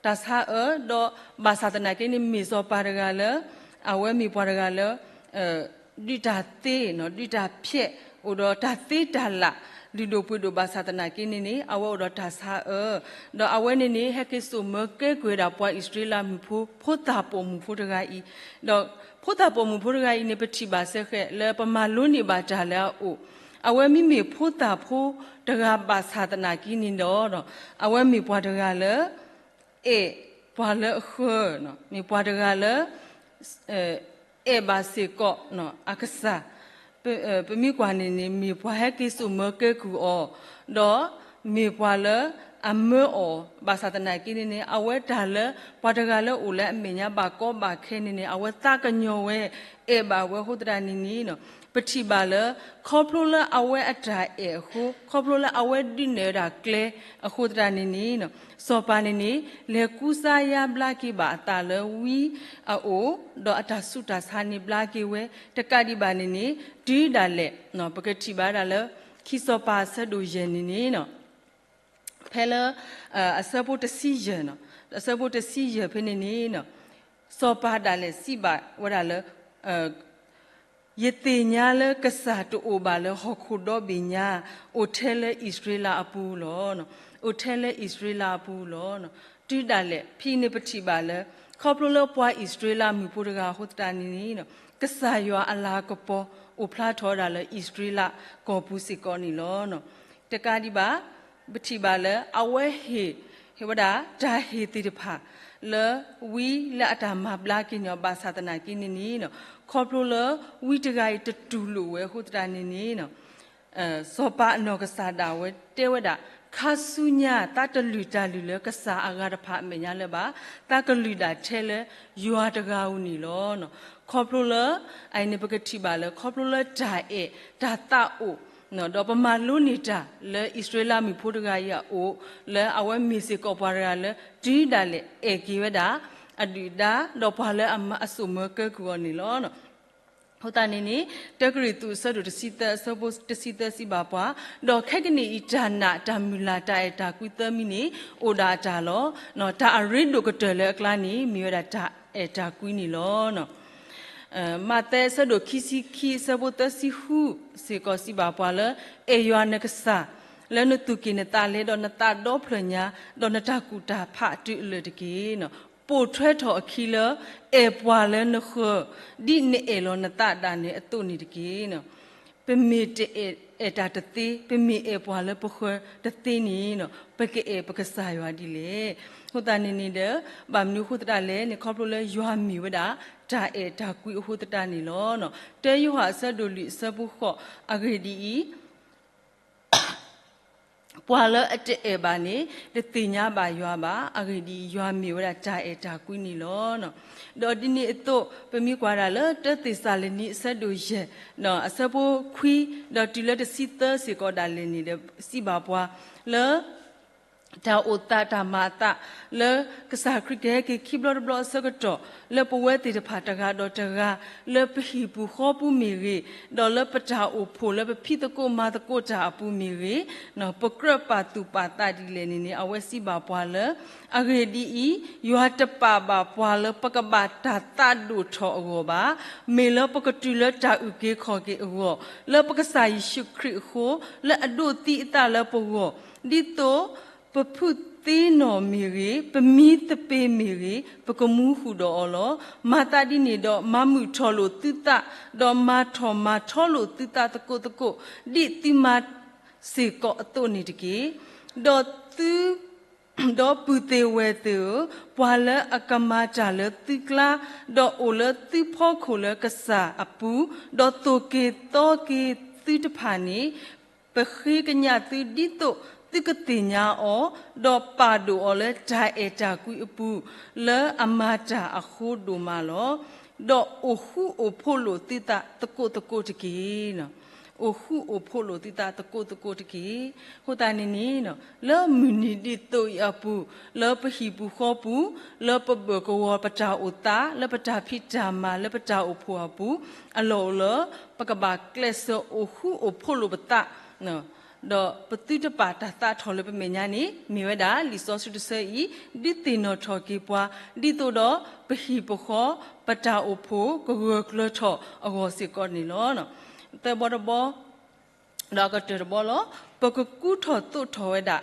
တၢ်ဆါအၢ ဒီးဘၣ်ဆၣ်သနာ်က့န့ၣ် မ့ၢ်စီၤပၤတဂၤလၢ အဝဲမ့ၢ်ပှၤတဂၤလၢ ဒုးတၢ်သ့ ဒုးတၢ်ဖျဲး အိၣ်ဒီးတၢ်သ့တၢ်လး လုၢ်ဒိၣ်ပှ့ၤဒိၣ်ဘၣ်ဆၣ်သနာ်က့န့ၣ်န့ၣ် အဝဲအိၣ်ဒီးတၢ်ဆါအၢ, ဒီးအဝဲန့ၣ်န့ၣ် ဟဲက့ၤစိာ်မၢကဲကုၢ်ဝဲဒၣ်ပှၤအံၣ်စရ့လးမုၣ်ဖိ ဖိသၣ်ပိာ်မုၣ်ဖိတဂၤအံၤ, ဒီးဖိသၣ်ပိာ်မုၣ်ဖိတဂၤအံၤန့ၣ် ပထံၣ်ဘၣ်စ့ၢ်ကီးလၢပမၤလိန့ၢ်ဘၣ်တၢ်လၢအအိၣ်, အဝဲမ့မ့ၢ်ဖိသၣ်ဖိတဂၤဘၣ်ဆၣ်သနာ်က့န့ၣ်ဒီး အဝဲမ့ၢ်ပှၤတဂၤလၢ အဲၣ်ပှၤလၢအဃၢၤ, မ့ၢ်ပှၤတဂၤလၢ အဲၣ်ဘၣ်စ့ၢ်ကီး အကစၢ်, ပမ့ၢ်ကွၢ်န့ၣ်န့ၣ် မ့ၢ်ပှၤဟဲက့ၤစိာ်မၢကဲကုၢ်အီၤ, ဒီးမ့ၢ်ပှၤလၢအမၢအီၤ, ဘၣ်ဆၣ်သနာ်က့န့ၣ်န့ၣ် အဝဲတၢ်လၢ ပှၤတဂၤလၢအိၣ်လၢအမဲာ်ညါဘၣ်ကီဘၣ်ခဲန့ၣ်န့ၣ် အဝဲသးကညီၤဝဲ အဲၣ်ဘၣ်ဝဲအဃိသတးန့ၣ်န့ၣ် ပထံၣ်ဘၣ်လၢ ခီဖျိလၢအဝဲအတၢ်အဲၣ်အဃိ, ခီဖျိလၢအဝဲဒုးနဲၣ်ဝဲဒၣ်ကျဲအဃိသတးန့ၣ်န့ၣ် စီၤပၤန့ၣ်န့ၣ် လဲၤကူစါယါဘျါက့ၤဘၣ်အသးလၢဝံအအိၣ်, ဒီးအတၢ်ဆူးတၢ်ဆါန့ၣ်ဘျါက့ၤဝဲ, တကးဒံးဘၣ်န့ၣ်န့ၣ် တုၤဒၣ်လဲာ် ပကထံၣ်ဘၣ်ဒၣ်လၢ ခံစီၤပၤအဆၢဒိၣ်ယဲၢ်န့ၣ်န့ၣ် ဖဲလၢ အဆၢဖိတဆံယဲၢ်, အဆၢဖိတဆံယဲၢ်ဖဲန့ၣ်န့ၣ် စီၤပၤဒၣ်လဲာ်စံးဘၣ်ဝဲဒၣ်လၢ ယသ့ၣ်ညါလၢကစၢ်တအိၣ်ဘၣ်လၢဟီၣ်ခိၣ်ဒီဘ့ၣ်ညါ, အိၣ်ထဲလၢအံၣ်စရ့လးအပူၤလီၤ. အိၣ်ထဲလၢအံၣ်စရ့လးအပူၤလီၤ. တုၤဒၣ်လဲာ် ဖဲအံၤန့ၣ်ပထံၣ်ဘၣ်လၢ ခီဖျိလၢပှၤအံၣ်စရ့လးမုၣ်ဖိတဂၤအဃိသတးန့ၣ်န့ၣ် ကစၢ်ယွၤအလၤကပီၤအိၣ်ဖျါထီၣ်ဝဲဒၣ်လၢအံၣ်စရ့လးကီၢ်ပူၤစ့ၢ်ကီးန့ၣ်လီၤ. တကးဒံးဘၣ် ပထံၣ်ဘၣ်လၢအဝဲဟ့ၣ် ဟ့ၣ်ဝဲဒၣ်တၢ်ဟ့ၣ်သ့ၣ်တဖၣ် လၢဝံလၢအတၢ်မၤဘျါက့ၤန့ၣ် ဘၣ်ဆၣ်သနာ်က့န့ၣ်န့ၣ် ခီဖျိလၢဝံတဂၤအံၤတတူၢ်လိာ်ဝဲအဃိသတးန့ၣ်န့ၣ် စီၤပၤအနီၢ်ကစၢ်ဒၣ်ဝဲတဲဝဲဒၣ် ခါဆူညါ သးတလုၢ်တၢ်လုၢ်လၢကစၢ်အဂၤတဖၣ်အမဲာ်ညါလၢၤဘၣ်, သးကလုၢ်ဒၣ်ထဲလၢယွၤတဂၤဧိၤန့ၣ်လီၤ. ခီဖျိလၢ အအံၤန့ၣ်ပကထံၣ်ဘၣ်လၢခီဖျိလၢတၢ်အဲၣ်တၢ်သးအိၣ် ဒီးပမၤလိန့ၢ်တၢ်လၢအံၣ်စရ့လးမုၣ်ဖိတဂၤအံၤအအိၣ် လၢအဝဲမ့ၢ်စ့ၢ်ကီးပှၤတဂၤလၢ တုၤဒၣ်လဲာ်အဲၣ်က့ၤဝဲဒၣ် အဒုၣ်အဒါ ဒီးပှၤလၢအစိာ်မၢကဲကုၢ်အီၤန့ၣ်လီၤ. အဃိသတးန့ၣ်န့ၣ် တၢကရံၣ်သူးအဆၢဒိၣ်တဆံသၢအဆၢဖိတဆံသၢစံးဘၣ်ပှၤ, ဒီးခဲကနံၣ်အံၤ တၢ်နာ်တၢ်မုၢ်လၢ်တၢ်အဲၣ်တၢ်ကွံသၢမံၤန့ၣ် အိၣ်ဒၣ်အတၢ်လီၤ. တၢ်အရ့ဒိၣ်ကတၢၢ်လၢအကျါန့ၣ် မ့ၢ်ဝဲဒၣ်တၢ်အဲၣ်တၢ်ကွံန့ၣ်လီၤ. မးသဲအဆၢဒိၣ်ခံဆံခံအဆၢဖိသၢဆံဃုစ့ၢ်ကီးစံးဘၣ်ပှၤလၢ အဲၣ်ယွၤနကစၢ် လၢနသူၣ်ကံၢ်နသးလဲ, ဒီးနသးဒီဖျၢၣ်ညါ, ဒီးနတၢ်ကူၣ်တၢ်ဖးတုၤအလၢာ်တက့ၢ်. ပိာ်ထွဲထီၣ်အခံလၢ အဲၣ်ပှၤလၢနဃၢၤ ဒ်နအဲၣ်လီၤနသးဒၣ်နဲအသိးန့ၣ်တက့ၢ်. ပမ့ၢ်တအဲၣ် အဲၣ်တၢ်တသ့, ပမ့ၢ်အဲၣ်ပှၤလၢပဃၢၤတသ့န့ၣ် ပကအဲၣ်ပကစၢ်ယွၤဒ်လဲၣ်. အဃိသတးန့ၣ်န့ၣ်ဒီး ဘၣ်မနုၤအဃိသတးလဲၣ်န့ၣ် ခီဖျိလၢယွၤမ့ၢ်ဝဲဒၣ် တၢ်အဲၣ်တၢ်ကွံအဃိသတးန့ၣ်လီၤ. တၢယိၤဟၣ်အဆၢဒိၣ်လွံၢ်အဆၢဖိဃိး အဂ့ၢ်ဒ်အံၤ ပှၤလၢအတအဲၣ်ဘၣ်န့ၣ် တသ့ၣ်ညါဘၣ်ယွၤဘၣ်. အဂ့ၢ်ဒ်အံၤ, ယွၤမ့ၢ်ဝဲဒၣ်တၢ်အဲၣ်တၢ်ကွံန့ၣ်လီၤ. ဒီးဒ်န့ၣ်အသိး ပမ့ၢ်ကွၢ်ဒၣ်လၢတၢသ့းစၤလနံအဆၢဒိၣ်ယဲၢ် အဆၢဖိခွံ ဒီးတုၤလၢတဆံသၢစ့ၢ်ကီးဒၣ်လဲာ်န့ၣ်ဒီး စံးဘၣ်ပှၤလၢ တၢ်အိၣ်သးတၢ်မၤအသး လၢကစၢ်ခရံာ်ကဟဲက့ၤခံဘျီတဘျီအဆၢကတီၢ် လၢပဝဲသ့ၣ်တဖၣ်တဂၤဒီးတဂၤ လၢပဟံၣ်ပူၤဃီပူၤမ့ၢ်ဂ့ၤ, ဒီးလၢပတၢ်အိၣ်ဖှိၣ်လၢပဖံးသကိးမၤသကိးတၢ်အပူၤမ့ၢ်ဂ့ၤ, ပကြၢးပာ်သူၣ်ပာ်သးဒ်လဲၣ်န့ၣ်န့ၣ် အဝဲစံးဘၣ်ပှၤလၢ အဂ့ၢ်ဒ်အံၤ, ယွၤတပာ်ဘၣ်ပှၤလၢပကဘၣ်တၢ်သးဒိၣ်ထီၣ်အဂီၢ်ဘၣ်. မ့ၢ်လၢပကတုၤလၢတၢ်အုၣ်က့ၤခီၣ်က့ၤအဂီၢ်, လၢပကစၢ်ယ့ၣ်ၡူးခရံာ်အဃိ, လၢအဒိးသံအသးလၢပဂီၢ်, ဒ်သိးပဖုသ့နီၣ်မ့ၢ်ဂ့ၤ, ပမံသပ့ၤမ့ၢ်ဂ့ၤ, ပကမူဃုာ်ဒီးအီၤလီၤ. မၤသးဒ်န့ၣ်ဒီး မၤမုာ်ထီၣ်လိာ်သုသး, ဒီးမၤထီၣ်မၤထီလိာ်သုသးသကိးသကိး, ဒ်သုမၤစ့ၢ်ကီးအသိးန့ၣ်တက့ၢ်. ဒီးသု ဒီးပုၢ်သ့ၣ်ဝဲၢ်သ့ၣ်ဧၢ, ပှၤလၢအကမၤတၢ်လၢသုကျါ, ဒီးအိၣ်လၢသုဖီခိၣ်လၢကစၢ်အပူၤ, ဒီးသိၣ်က့ၤသီက့ၤသုတဖၣ်န့ၣ်, ပဃ့ကညးသုဒ်သိးသုကသ့ၣ်ညါအီၤ, ဒီးပာ်ဒိၣ်အီၤလၢတၢ်အဲၣ်တၢ်ကွံအပူၤ, လၢအမၤတၢ်အဃိဒိၣ်မးလီၤ. ဒီးအိၣ်ဃူအိၣ်ဖိးလိာ်သုသးသကိးသကိးတက့ၢ်. အိၣ်ဃူအိၣ်ဖိးလိာ်သုသးသကိးသကိးတက့ၢ်. အဃိသတးန့ၣ်န့ၣ် လၢမုၢ်နံၤဒ်သိးအံၤအပူၤ, လၢပဟံၣ်ပူၤဃီပူၤ, လၢပဘၢၣ်ကဝီၤပတၢ်အိၣ်သး, လၢပတၢ်ဖံးတၢ်မၤ, လၢပတၢ်အိၣ်ဖှိၣ်အပူၤ, အလီၢ်အိၣ်လၢ ပကဘၣ်ကျဲးစၢးအိၣ်ဃူအိၣ်ဖိးလိာ်ပသး ဒီးပသုတပာ်တၢ်သးထီၣ်လၢပမဲာ်ညါန့ၣ် မ့ၢ်ဝဲဒၣ်လံာ်စီဆှံတဆၢအံၤ ဒုးသ့ၣ်နီၣ်ထီၣ်က့ၤပှၤ ဒ်သိးဒီးပဟံၣ်ပဃီ ပတၢ်အိၣ်ဖှိၣ် ကဂၢၢ်ကျၢၤထီၣ်အဂီၢ်စ့ၢ်ကီးန့ၣ်လီၤ. သၢဘီတဘီ ဒီးအကတၢၢ်တဘီလီၤ. ပကကူထီၣ်သိးထီၣ်ဝဲဒၣ်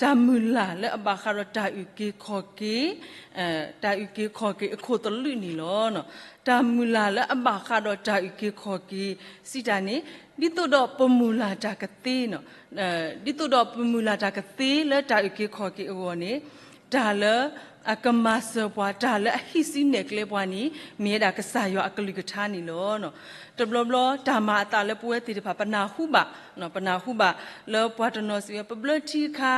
တၢ်မုၢ်လၢ်လၢအဘၣ်ဃးဒီးတၢ်အုၣ်က့ၤခီၣ်က့ၤ တၢ်အုၣ်က့ၤခီၣ်က့ၤအခိၣ်သလုးန့ၣ်လီၤ. တၢ်မုၢ်လၢ်လၢအဘၣ်ဃးဒီးတၢ်အုၣ်က့ၤခီၣ်က့ၤ စံးတၢ်န့ၣ် ဒ်သိးဒီးပမုၢ်လၢ်တၢ်ကသ့ ဒ်သိးဒီးပမုၢ်လၢ်တၢ်ကသ့လၢတၢ်အုၣ်က့ၤခီၣ်က့ၤအဂီၢ်န့ၣ် တၢ်လၢအကမၤစၢၤပှၤ တၢ်လၢအဟံးစုနဲၣ်ကျဲပှၤန့ၣ် မ့ၢ်ဝဲဒၣ်ကစၢ်ယွၤအကလုၢ်ကထါန့ၣ်လီၤ. တဘျီဘျီတၢ်မၤအသးလၢပဝဲသ့ၣ်တဖၣ် ပနၢ်ဟူဘၣ် ပနၢ်ဟူဘၣ်လၢပှၤတနီၤစံးဝဲ ပဘျၢထံအခါ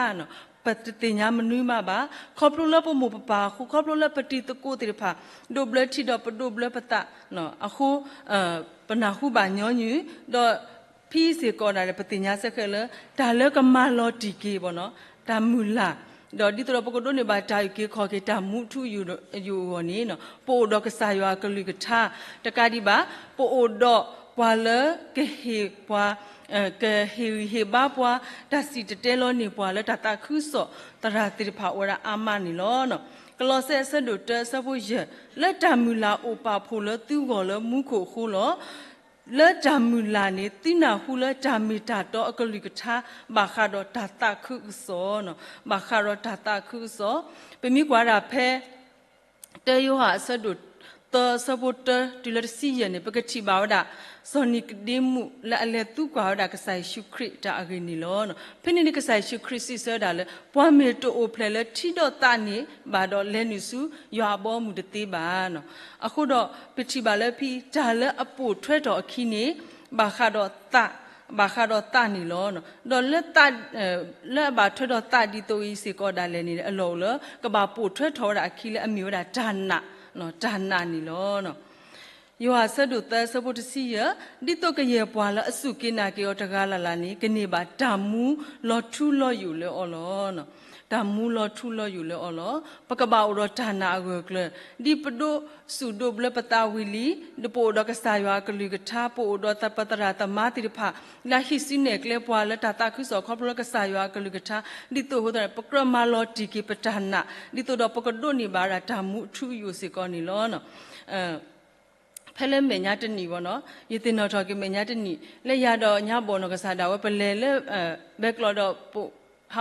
ပတသ့ၣ်ညါမနုၤမးဘၣ်. ခီဖျိလၢပမိၢ်ပပၢ်အဃိ ခီဖျိလၢပတံၤသကိးသ့ၣ်တဖၣ် ဒိးဘျၢထံဒီးပဒိးဘျၢပသးအဃိ ပနၢ်ဟူဘၣ်ညီနုၢ် ဒီးဖဲစ့ၢ်ကီးဒၣ်လဲာ် ပသ့ၣ်ညါစ့ၢ်ကီးလၢ တၢ်လၢကမၤလီၤတံၢ်က့ၤ တၢ်မုၢ်လၢ် ဒီးဒ်သိးဒီးပကဒိးန့ၢ်ဘၣ်တၢ်အုၣ်က့ၤခီၣ်က့ၤ တၢ်မူထူယိာ်အဂီၢ်န့ၣ် ပအိၣ်ဒီးကစၢ်ယွၤအကလုၢ်ကထါ တကးဒံးဘၣ် ပအိၣ်ဒီးပှၤလၢကဟ့ၣ်ပှၤ ကဟ့ၣ်ဂံၢ်ဟ့ၣ်ဘါပှၤ တၢ်စံၣ်တဲၤတဲလီၤန့ၢ်ပှၤလၢတၢ်သးခုကစီၣ်သရၣ်သ့ၣ်တဖၣ်အိၣ်ဝဲဒၣ်အါမးန့ၣ်လီၤ. ကလီးစဲအဆၢဒိၣ်တၢအဆၢဖိယဲၢ် လၢတၢ်မုၢ်လၢ်အိၣ်ပာ်ဖှိၣ်လၢသုဂီၢ်လၢမူခိၣ်အဃိလီၤ. လၢတၢ်မုၢ်လၢ်န့ၣ် သုနၢ်ဟူလၢတၢ်မ့ၢ်တၢ်တီအကလုၢ်ကထါ ဘၣ်ဃးဒီးတၢ်သးခုကစီၣ်, ဘၣ်ဃးဒီးတၢ်သးခုကစီၣ်, ပမ့ၢ်ကွၢ်ဒၣ်ဖဲ တၢယိၤဟၣ်အဆၢဒိၣ်သၢအဆၢဖိတၢတုၤလၢတဆံယဲၢ်န့ၣ် ပကထံၣ်ဘၣ်ဝဲဒၣ် စီၤနံၤကဒ့မူးလၢအလဲၤသံကွၢ်ဝဲဒၣ်ကစၢ်ယ့ၣ်ၡူးခရံာ်တၢ်အဂ့ၢ်န့ၣ်လီၤ. ဖဲန့ၣ်န့ၣ် ကစၢ်ယ့ၣ်ၡူးခရံာ်စံးဆၢဝဲဒၣ်လၢ ပှၤမ့ၢ်တအိၣ်ဖျဲၣ်လၢထံဒီးသးန့ၣ်ဘၣ်ဒီး လဲၤနုာ်ဆူယွၤအဘီအမုၢ်တသ့ဘၣ်. အဃိဒီး ပထံၣ်ဘၣ်လၢဖဲတၢ်လၢအပိာ်ထွဲထီၣ်အခံန့ၣ် ဘၣ်ဃးဒီးသး ဘၣ်ဃးဒီးသးန့ၣ်လီၤ. ဒီးလၢ လၢအဘၣ်ထွဲဒီးသးဒ်သိးအံၤစ့ၢ်ကီးဒၣ်လဲာ်န့ၣ် အလီၢ်အိၣ်လၢ ကဘၣ်ပိာ်ထွဲထီၣ်ဝဲဒၣ်အခံလၢအမ့ၢ်ဝဲဒၣ်တၢ်နာ်, တၢ်နာ်န့ၣ်လီၤ. ယိၤဟၣ်အဆၢဒိၣ်သၢအဆၢဖိတဆံယဲၢ်, ဒ်သိးကယဲၢ်ပှၤလၢအစူၢ်က့ၤနာ်က့ၤအီၤတဂၤလၢ်လၢ်န့ၣ် ကန့ၢ်ဘၣ်တၢ်မူလီၤထူလီၤယိာ်လၢအီၤလီၤ. တၢ်မူလီၤထူလီၤယိာ်လၢအီၤလီၤ. ပကဘၣ်အိၣ်ဒီးတၢ်နာ်အဂၢၢ်အကျၢၤ, ဒ်ပဒိးစူၣ်ဒိးဘျၢပသးဝံၤလံ, ဒီးပအိၣ်ဒီးကစၢ်ယွၤအကလုၢ်ကထါ, ပအိၣ်ဒီးပသရၣ်သမါသ့ၣ်တဖၣ် လၢဟံးစုနဲၣ်ကျဲပှၤလၢတၢ်သးခုကစီၣ်ခီဖျိလၢကစၢ်ယွၤအကလုၢ်ကထါ, ဒ်သိးအဃိသတးန့ၣ် ပကြၢးမၤလီၤတံၢ်က့ၤပတၢ်နာ်, ဒ်သိးဒီးပကဒိးန့ၢ်ဘၣ်ဝဲဒၣ်တၢ်မူအထူအယိာ်စ့ၢ်ကီးန့ၣ်လီၤ. ဖဲလၢမဲာ်ညါတနံၣ်ဘၣ်နီၤ, ယသ့ၣ်နီၣ်ထီၣ်က့ၤမဲာ်ညါတနံၣ် လၢယၤဒီးညါဘီၣ်နီၢ်ကစၢ်ဒၣ်ဝဲ ပလဲၤလၢ ဘဲကျီဒီး ပဟ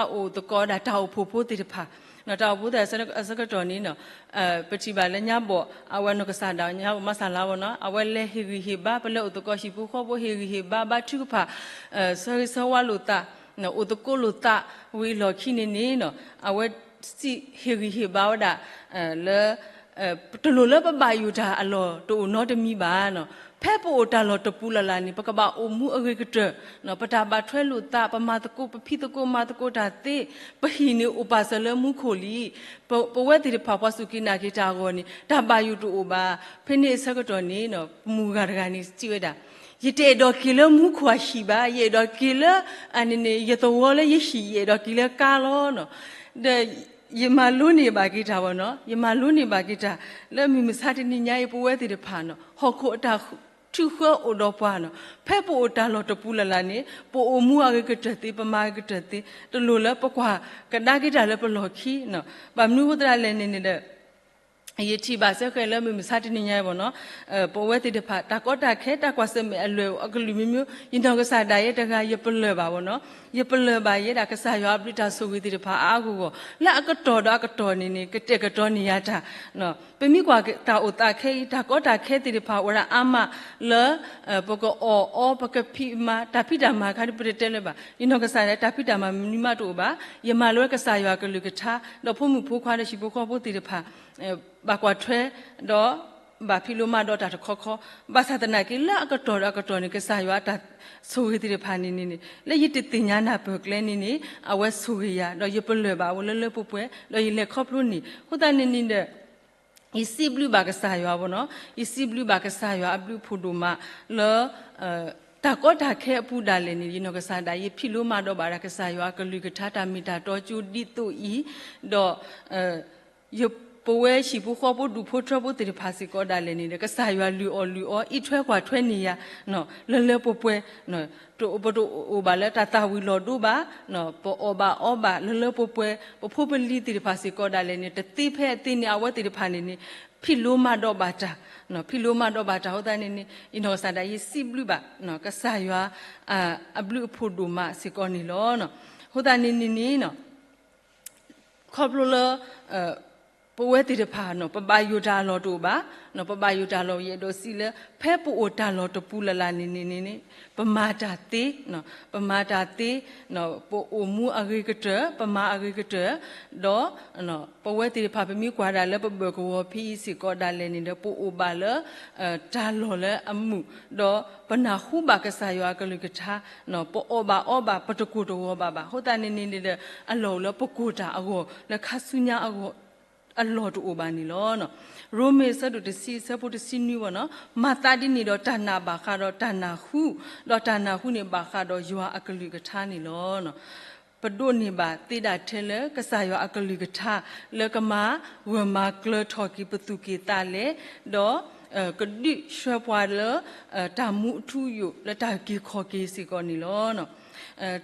းအိၣ်သကိးဒၣ်တၢ်အိၣ်ဖှိၣ်ဖိသ့ၣ်တဖၣ်, တၢ်အိၣ်ဖှိၣ်သ့ၣ်အဆၢကတီၢ်န့ၣ် ပထံၣ်ဘၣ်လၢညါဘီၣ် အဝဲနီၢ်ကစၢ်ဒၣ် ညါဘီၣ်မၤစၢ်လါဘၣ်နီၤ အဝဲလဲၤဟ့ၣ်ဂံၢ်ဟ့ၣ်ဘါ ပလဲၤအိၣ်သကိးဟံၣ်ဖိဃီဖိ ဟ့ၣ်ဂံၢ်ဟ့ၣ်ဘါ ဘါထုကဖၣ် ဆၢဂ့ၤဆၢဝါလိာ်သး အိၣ်သကိးလိာ်သးဝံၤအလီၢ်ခံန့ၣ်န့ၣ် အဝဲစံးဟ့ၣ်ဂံၢ်ဟ့ၣ်ဘါဝဲဒၣ် လၢ တလိၣ်လၢပဘၣ်ယိၣ်တၢ်အလီၢ်တအိၣ်နီတမံၤဘၣ်. ဖဲပအိၣ်တၢ်လီၢ်တပူၤလၢ်လၢ်န့ၣ် ပကဘၣ်အိၣ်မူအဂ့ၤကတၢၢ်, ပတၢ်ဘၣ်ထွဲလိာ်သး ပမၤသကိး ပဖံးသကိးမၤသကိးတၢ်သ့, ပဟံၣ်န့ၣ်အိၣ်ပာ်စၢၤလၢမူခိၣ်လံ. ပဝဲသ့ၣ်တဖၣ်ပှၤစူၢ်က့ၤနာ်က့ၤတၢ်အဂီၢ်န့ၣ် တၢ်ဘၣ်ယိၣ်တအိၣ်ဘၣ်. ဖဲန့ၣ်အဆၢကတီၢ်န့ၣ် မုၢ်ဂၤတဂၤန့ၣ်စံးဝဲဒၣ် ယတအဲၣ်ဒိးက့ၤလၢမူခိၣ်အဟံၣ်ဘၣ်, ယအဲၣ်ဒိးက့ၤလၢ အန့ၣ်န့ၣ် ယသဝီလၢယဟံၣ် ယအဲၣ်ဒိးက့ၤလၢကါလီၤ. ဒီး ယမၤလိန့ၢ်ဘၣ်က့ၤတၢ်ဘၣ်နီၤ, ယမၤလိန့ၢ်ဘၣ်က့ၤတၢ် လၢမုၢ်မဆါတနံၤညါအံၤ ပဝဲသ့ၣ်တဖၣ်နီၤ ဟီၣ်ခိၣ်အတၢ်ထုးဃၢအိၣ်ဒီးပှၤနီၤ, ဖဲပအိၣ်တၢ်လီၢ်တပူၤလၢ်လၢ်န့ၣ် ပအိၣ်မူအဂ့ၤကတၢၢ်သ့ ပမၤအဂ့ၤကတၢၢ်သ့ တလိၣ်လၢပကွၢ်ကဒါက့ၤတၢ်လၢပလီၢ်ခံနီၤ. ဘၣ်မနုၤအဃိသတးလဲၣ်န့ၣ်န့ၣ်ဒီး ယထံၣ်ဘၣ်စ့ၢ်ကီးလၢမုၢ်မဆါတနံၤညါအံၤဘၣ်နီၤ, ပဝဲသ့ၣ်တဖၣ် တၢ်ကီတၢ်ခဲ တၢ်ကွၢ်ဆၢၣ်မဲာ်အလွဲၢ်အကလုာ်မံၤမံၤ ယနီၢ်ကစၢ်ဒၣ်ယဲတဂၤ ယပလၢၢ်ဘၣ်ဘၣ်နီၤ, ယပလၢၢ်ဘၣ်ယဲဒၣ် ကစၢ်ယွၤအဘျုးတၢ်ဆိၣ်ဂ့ၤသ့ၣ်တဖၣ်အါအါဂီၢ်ဂီၢ် လၢအကတီၢ်ဒီးအကတီၢ်န့ၣ်န့ၣ် ကတဲာ်ကတီၤန့ၢ်ယၤတၢ် ပမ့ၢ်ကွၢ်တၢ်အိၣ်သးခဲအံၤ တၢ်ကီတၢ်ခဲသ့ၣ်တဖၣ်အိၣ်ဝဲဒၣ်အါမးလၢ ပကအီၣ်အီ ပကဖံးမၤ တၢ်ဖံးတၢ်မၤခါဒ်ပတတဲလၢၤဘၣ်. ယနီၢ်ကစၢ်ဒၣ်တၢ်ဖံးတၢ်မၤမနုၤမးတအိၣ်ဘၣ်. ယမၤလၢကစၢ်ယွၤအကလုၢ်ကထါ ဒီးဖိမုၣ်ဖိခွါဒီးဟံၣ်ဖိဃီဖိသ့ၣ်တဖၣ် ဘၣ်ကွၢ်ထွဲ ဒီးဘၣ်ဖံးလိမၤဒိးတၢ်တခီခီ, ဘၣ်ဆၣ်သနာ်က့လၢအကတီၢ်ဒီးအကတီၢ်န့ၣ် ကစၢ်ယွၤအတၢ်ဆိၣ်ဂ့ၤသ့ၣ်တဖၣ်န့ၣ်န့ၣ် လၢယတသ့ၣ်ညါနၢ်ပၢၢ်ကျဲန့ၣ်န့ၣ် အဝဲဆိၣ်ဂ့ၤယၤ ဒီးယပလၢၢ်ဘၣ်အဝဲလၢလၢပှဲၤပှဲၤ ဒီးယလဲၤခီဖျိန့ၣ် အဃိသတးန့ၣ်န့ၣ်ဒီး ယစံးဘျုးဘၣ်ကစၢ်ယွၤဘၣ်နီၤ, ယစံးဘျုးဘၣ်ကစၢ်ယွၤအဘျုးအဖှိၣ်ဒိၣ်မးလၢ တၢ်ကီတၢ်ခဲအပူၤဒၣ်လဲာ်န့ၣ် ယနီၢ်ကစၢ်ဒၣ် ယဖံးလိမၤဒိးဘၣ်ဒၣ်ကစၢ်ယွၤအကလုၢ်ကထါတၢ်မ့ၢ်တၢ်တီကၠိဒ်သိးအံၤ, ဒီး ပဝဲဟံၣ်ဖိဃီဖိဒူၣ်ဖိထၢဖိသ့ၣ်တဖၣ်စ့ၢ်ကီးဒၣ်လဲာ်န့ၣ်ဒီး ကစၢ်ယွၤလုၢ်အီၣ်လုၢ်အီ အံးထွဲကွၢ်ထွဲန့ၢ်ယၤ လၢလၢပှဲၤပှဲၤ ပတအိၣ်ဘၣ်လၢတၢ်သၣ်ဝံၤလီၤဒိဘၣ်, ပအီၣ်ဘၣ်အီဘၣ်လၢလၢပှဲၤပှဲၤ ပဖိပလံၤသ့ၣ်တဖၣ်စ့ၢ်ကီးဒၣ်လဲာ်န့ၣ် တသ့ဖဲအသ့န့ၣ် အဝဲသ့ၣ်တဖၣ်န့ၣ်န့ၣ် ဖံးလိမၤဒိးဘၣ်တၢ်, ဖံးလိမၤဒိးဘၣ်တၢ်အဃိသတးန့ၣ်န့ၣ် ယနီၢ်ကစၢ်ဒၣ်ယစံးဘျုးဘၣ် ကစၢ်ယွၤ အဘျုးအဖှိၣ်ဒိၣ်မးစ့ၢ်ကီးန့ၣ်လီၤ. အဃိသတးန့ၣ်န့ၣ်န့ၣ် ခီဖျိလၢ ပဝဲသ့ၣ်တဖၣ် ပဘၣ်ယိၣ်တၢ်အလီၢ်တအိၣ်ဘၣ်, ပဘၣ်ယိၣ်တၢ်လီၢ် ယအဲၣ်ဒိးစံးလၢ ဖဲပအိၣ်တၢ်လီၢ်တပူၤလၢ်လၢ်န့ၣ်န့ၣ်န့ၣ် ပမၤတၢ်သ့, ပမၤတၢ်သ့, ပအိၣ်မူအဂ့ၤကတၢၢ် ပမၤအဂ့ၤကတၢၢ်, ဒီး ပဝဲသ့ၣ်တဖၣ် ပမ့ၢ်ကွၢ်ဒၣ်လၢပဘၢၣ်ကဝီၤဖဲအံၤစ့ၢ်ကီးဒၣ်လဲာ်န့ၣ်ဒီး ပအိၣ်ဘၣ်လၢ တၢ်လီၢ်လၢအမုာ်, ဒီးပနၢ်ဟူဘၣ်ကစၢ်ယွၤအကလုၢ်ကထါ, ပအီၣ်ဘၣ်အီဘၣ် ပတကိၢ်တဂီၤဘၣ်ဘၣ်. အဃိသတးန့ၣ်န့ၣ်ဒီး အလီၢ်အိၣ်လၢပကိၢ်တၢ်အဂီၢ် လၢခါဆူညါအဂီၢ် အလီၢ်တအိၣ်ဘၣ်န့ၣ်လီၤ. ရိမ့ၤအဆၢဒိၣ်တဆံ အဆၢဖိတဆံနွံဘၣ်နီၤ, မၤသးဒ်န့ၣ်ဒီးတၢ်နာ်ဘၣ်ဃးဒီးတၢ်နၢ်ဟူ, ဒီးတၢ်နၢ်ဟူန့ၣ်ဘၣ်ဃးဒီးယွၤအကလုၢ်ကထါန့ၣ်လီၤ. ပဒိးန့ၢ်ဘၣ်သ့ဒၣ်ထဲလၢကစၢ်ယွၤအကလုၢ်ကထါ လၢကမၤဂၢၢ်မၤကျၢၤထီၣ်က့ၤပသူၣ်က့ၣ်သးလဲ, ဒီး ကဒုးဆှၢပှၤလၢ တၢ်မူအထူအယိာ်လၢတၢ်အုၣ်က့ၤခီၣ်က့ၤစ့ၢ်ကီးန့ၣ်လီၤ.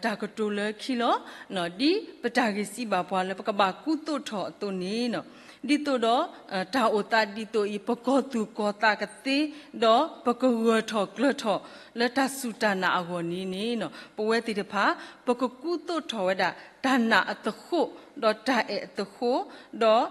တၢ်ကတိၤလၢခံလီၤ. ဒ်ပတၢ်ဂ့ၢ်စံးဘၣ်ပှၤလၢပကဘၣ်ကူသိးထီၣ်အသိးန့ၣ်, ဒ်သိးဒီး တၢ်အိၣ်သးဒ်သိးအံၤ ပကီၢ်သူၣ်ကီၢ်သးကသ့, ဒီးပကဂၢၢ်ထီၣ်ကျၢၤထီၣ်လၢတၢ်စူၢ်တၢ်နာ်အဂီၢ်န့ၣ်န့ၣ် ပဝဲသ့ၣ်တဖၣ် ပကကူသိးထီၣ်ဝဲဒၣ် တၢ်နာ်အသဃိး, ဒီးတၢ်အဲၣ်အသဃိး, ဒီး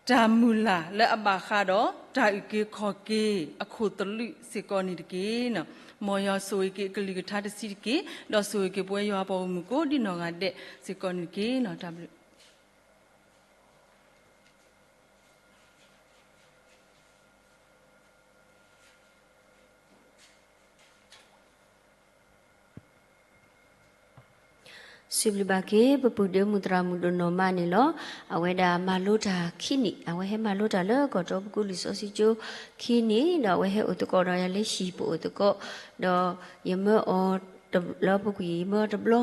တၢ်မုၢ်လၢ်လၢအဘၣ်ဃးဒီး တၢ်အုၣ်က့ၤခီၣ်က့ၤအခိၣ်သလုးစ့ၢ်ကီးန့ၣ်တက့ၢ်. မ်ယွၤဆိၣ်ဂ့ၤက့ၤအကလုၢ်ကထါတဆံးတက့ၢ်, ဒီးဆိၣ်ဂ့ၤက့ၤပဝဲယွၤပှၤဂီၢ်မုၢ်ကိးဒ်နီၢ်ဂၤဒဲးစ့ၢ်ကီးန့ၣ်တက့ၢ်. တၢ်ဘျုး စံးဘျုးဘၣ်က့ၤ ပပုၢ်ဒ့မုၣ်သရၣ်မုၣ်ဒိၣ်နီၢ်မးန့ၣ်လီၤ. အဝဲဒၣ်မၤလိတၢ်ခံနံၣ်, အဝဲဟဲမၤလိတၢ်လၢကီၢ်တီပကူလံာ်စီဆှံကၠိခံနံၣ်, ဒီးအဝဲဟဲအိၣ်သကိးဒီးယၤလၢဟံၣ်ပအိၣ်သကိး, ဒီးယမၢအီၤလၢပူၤကွံာ် ယမၢအီၤတဘျီ,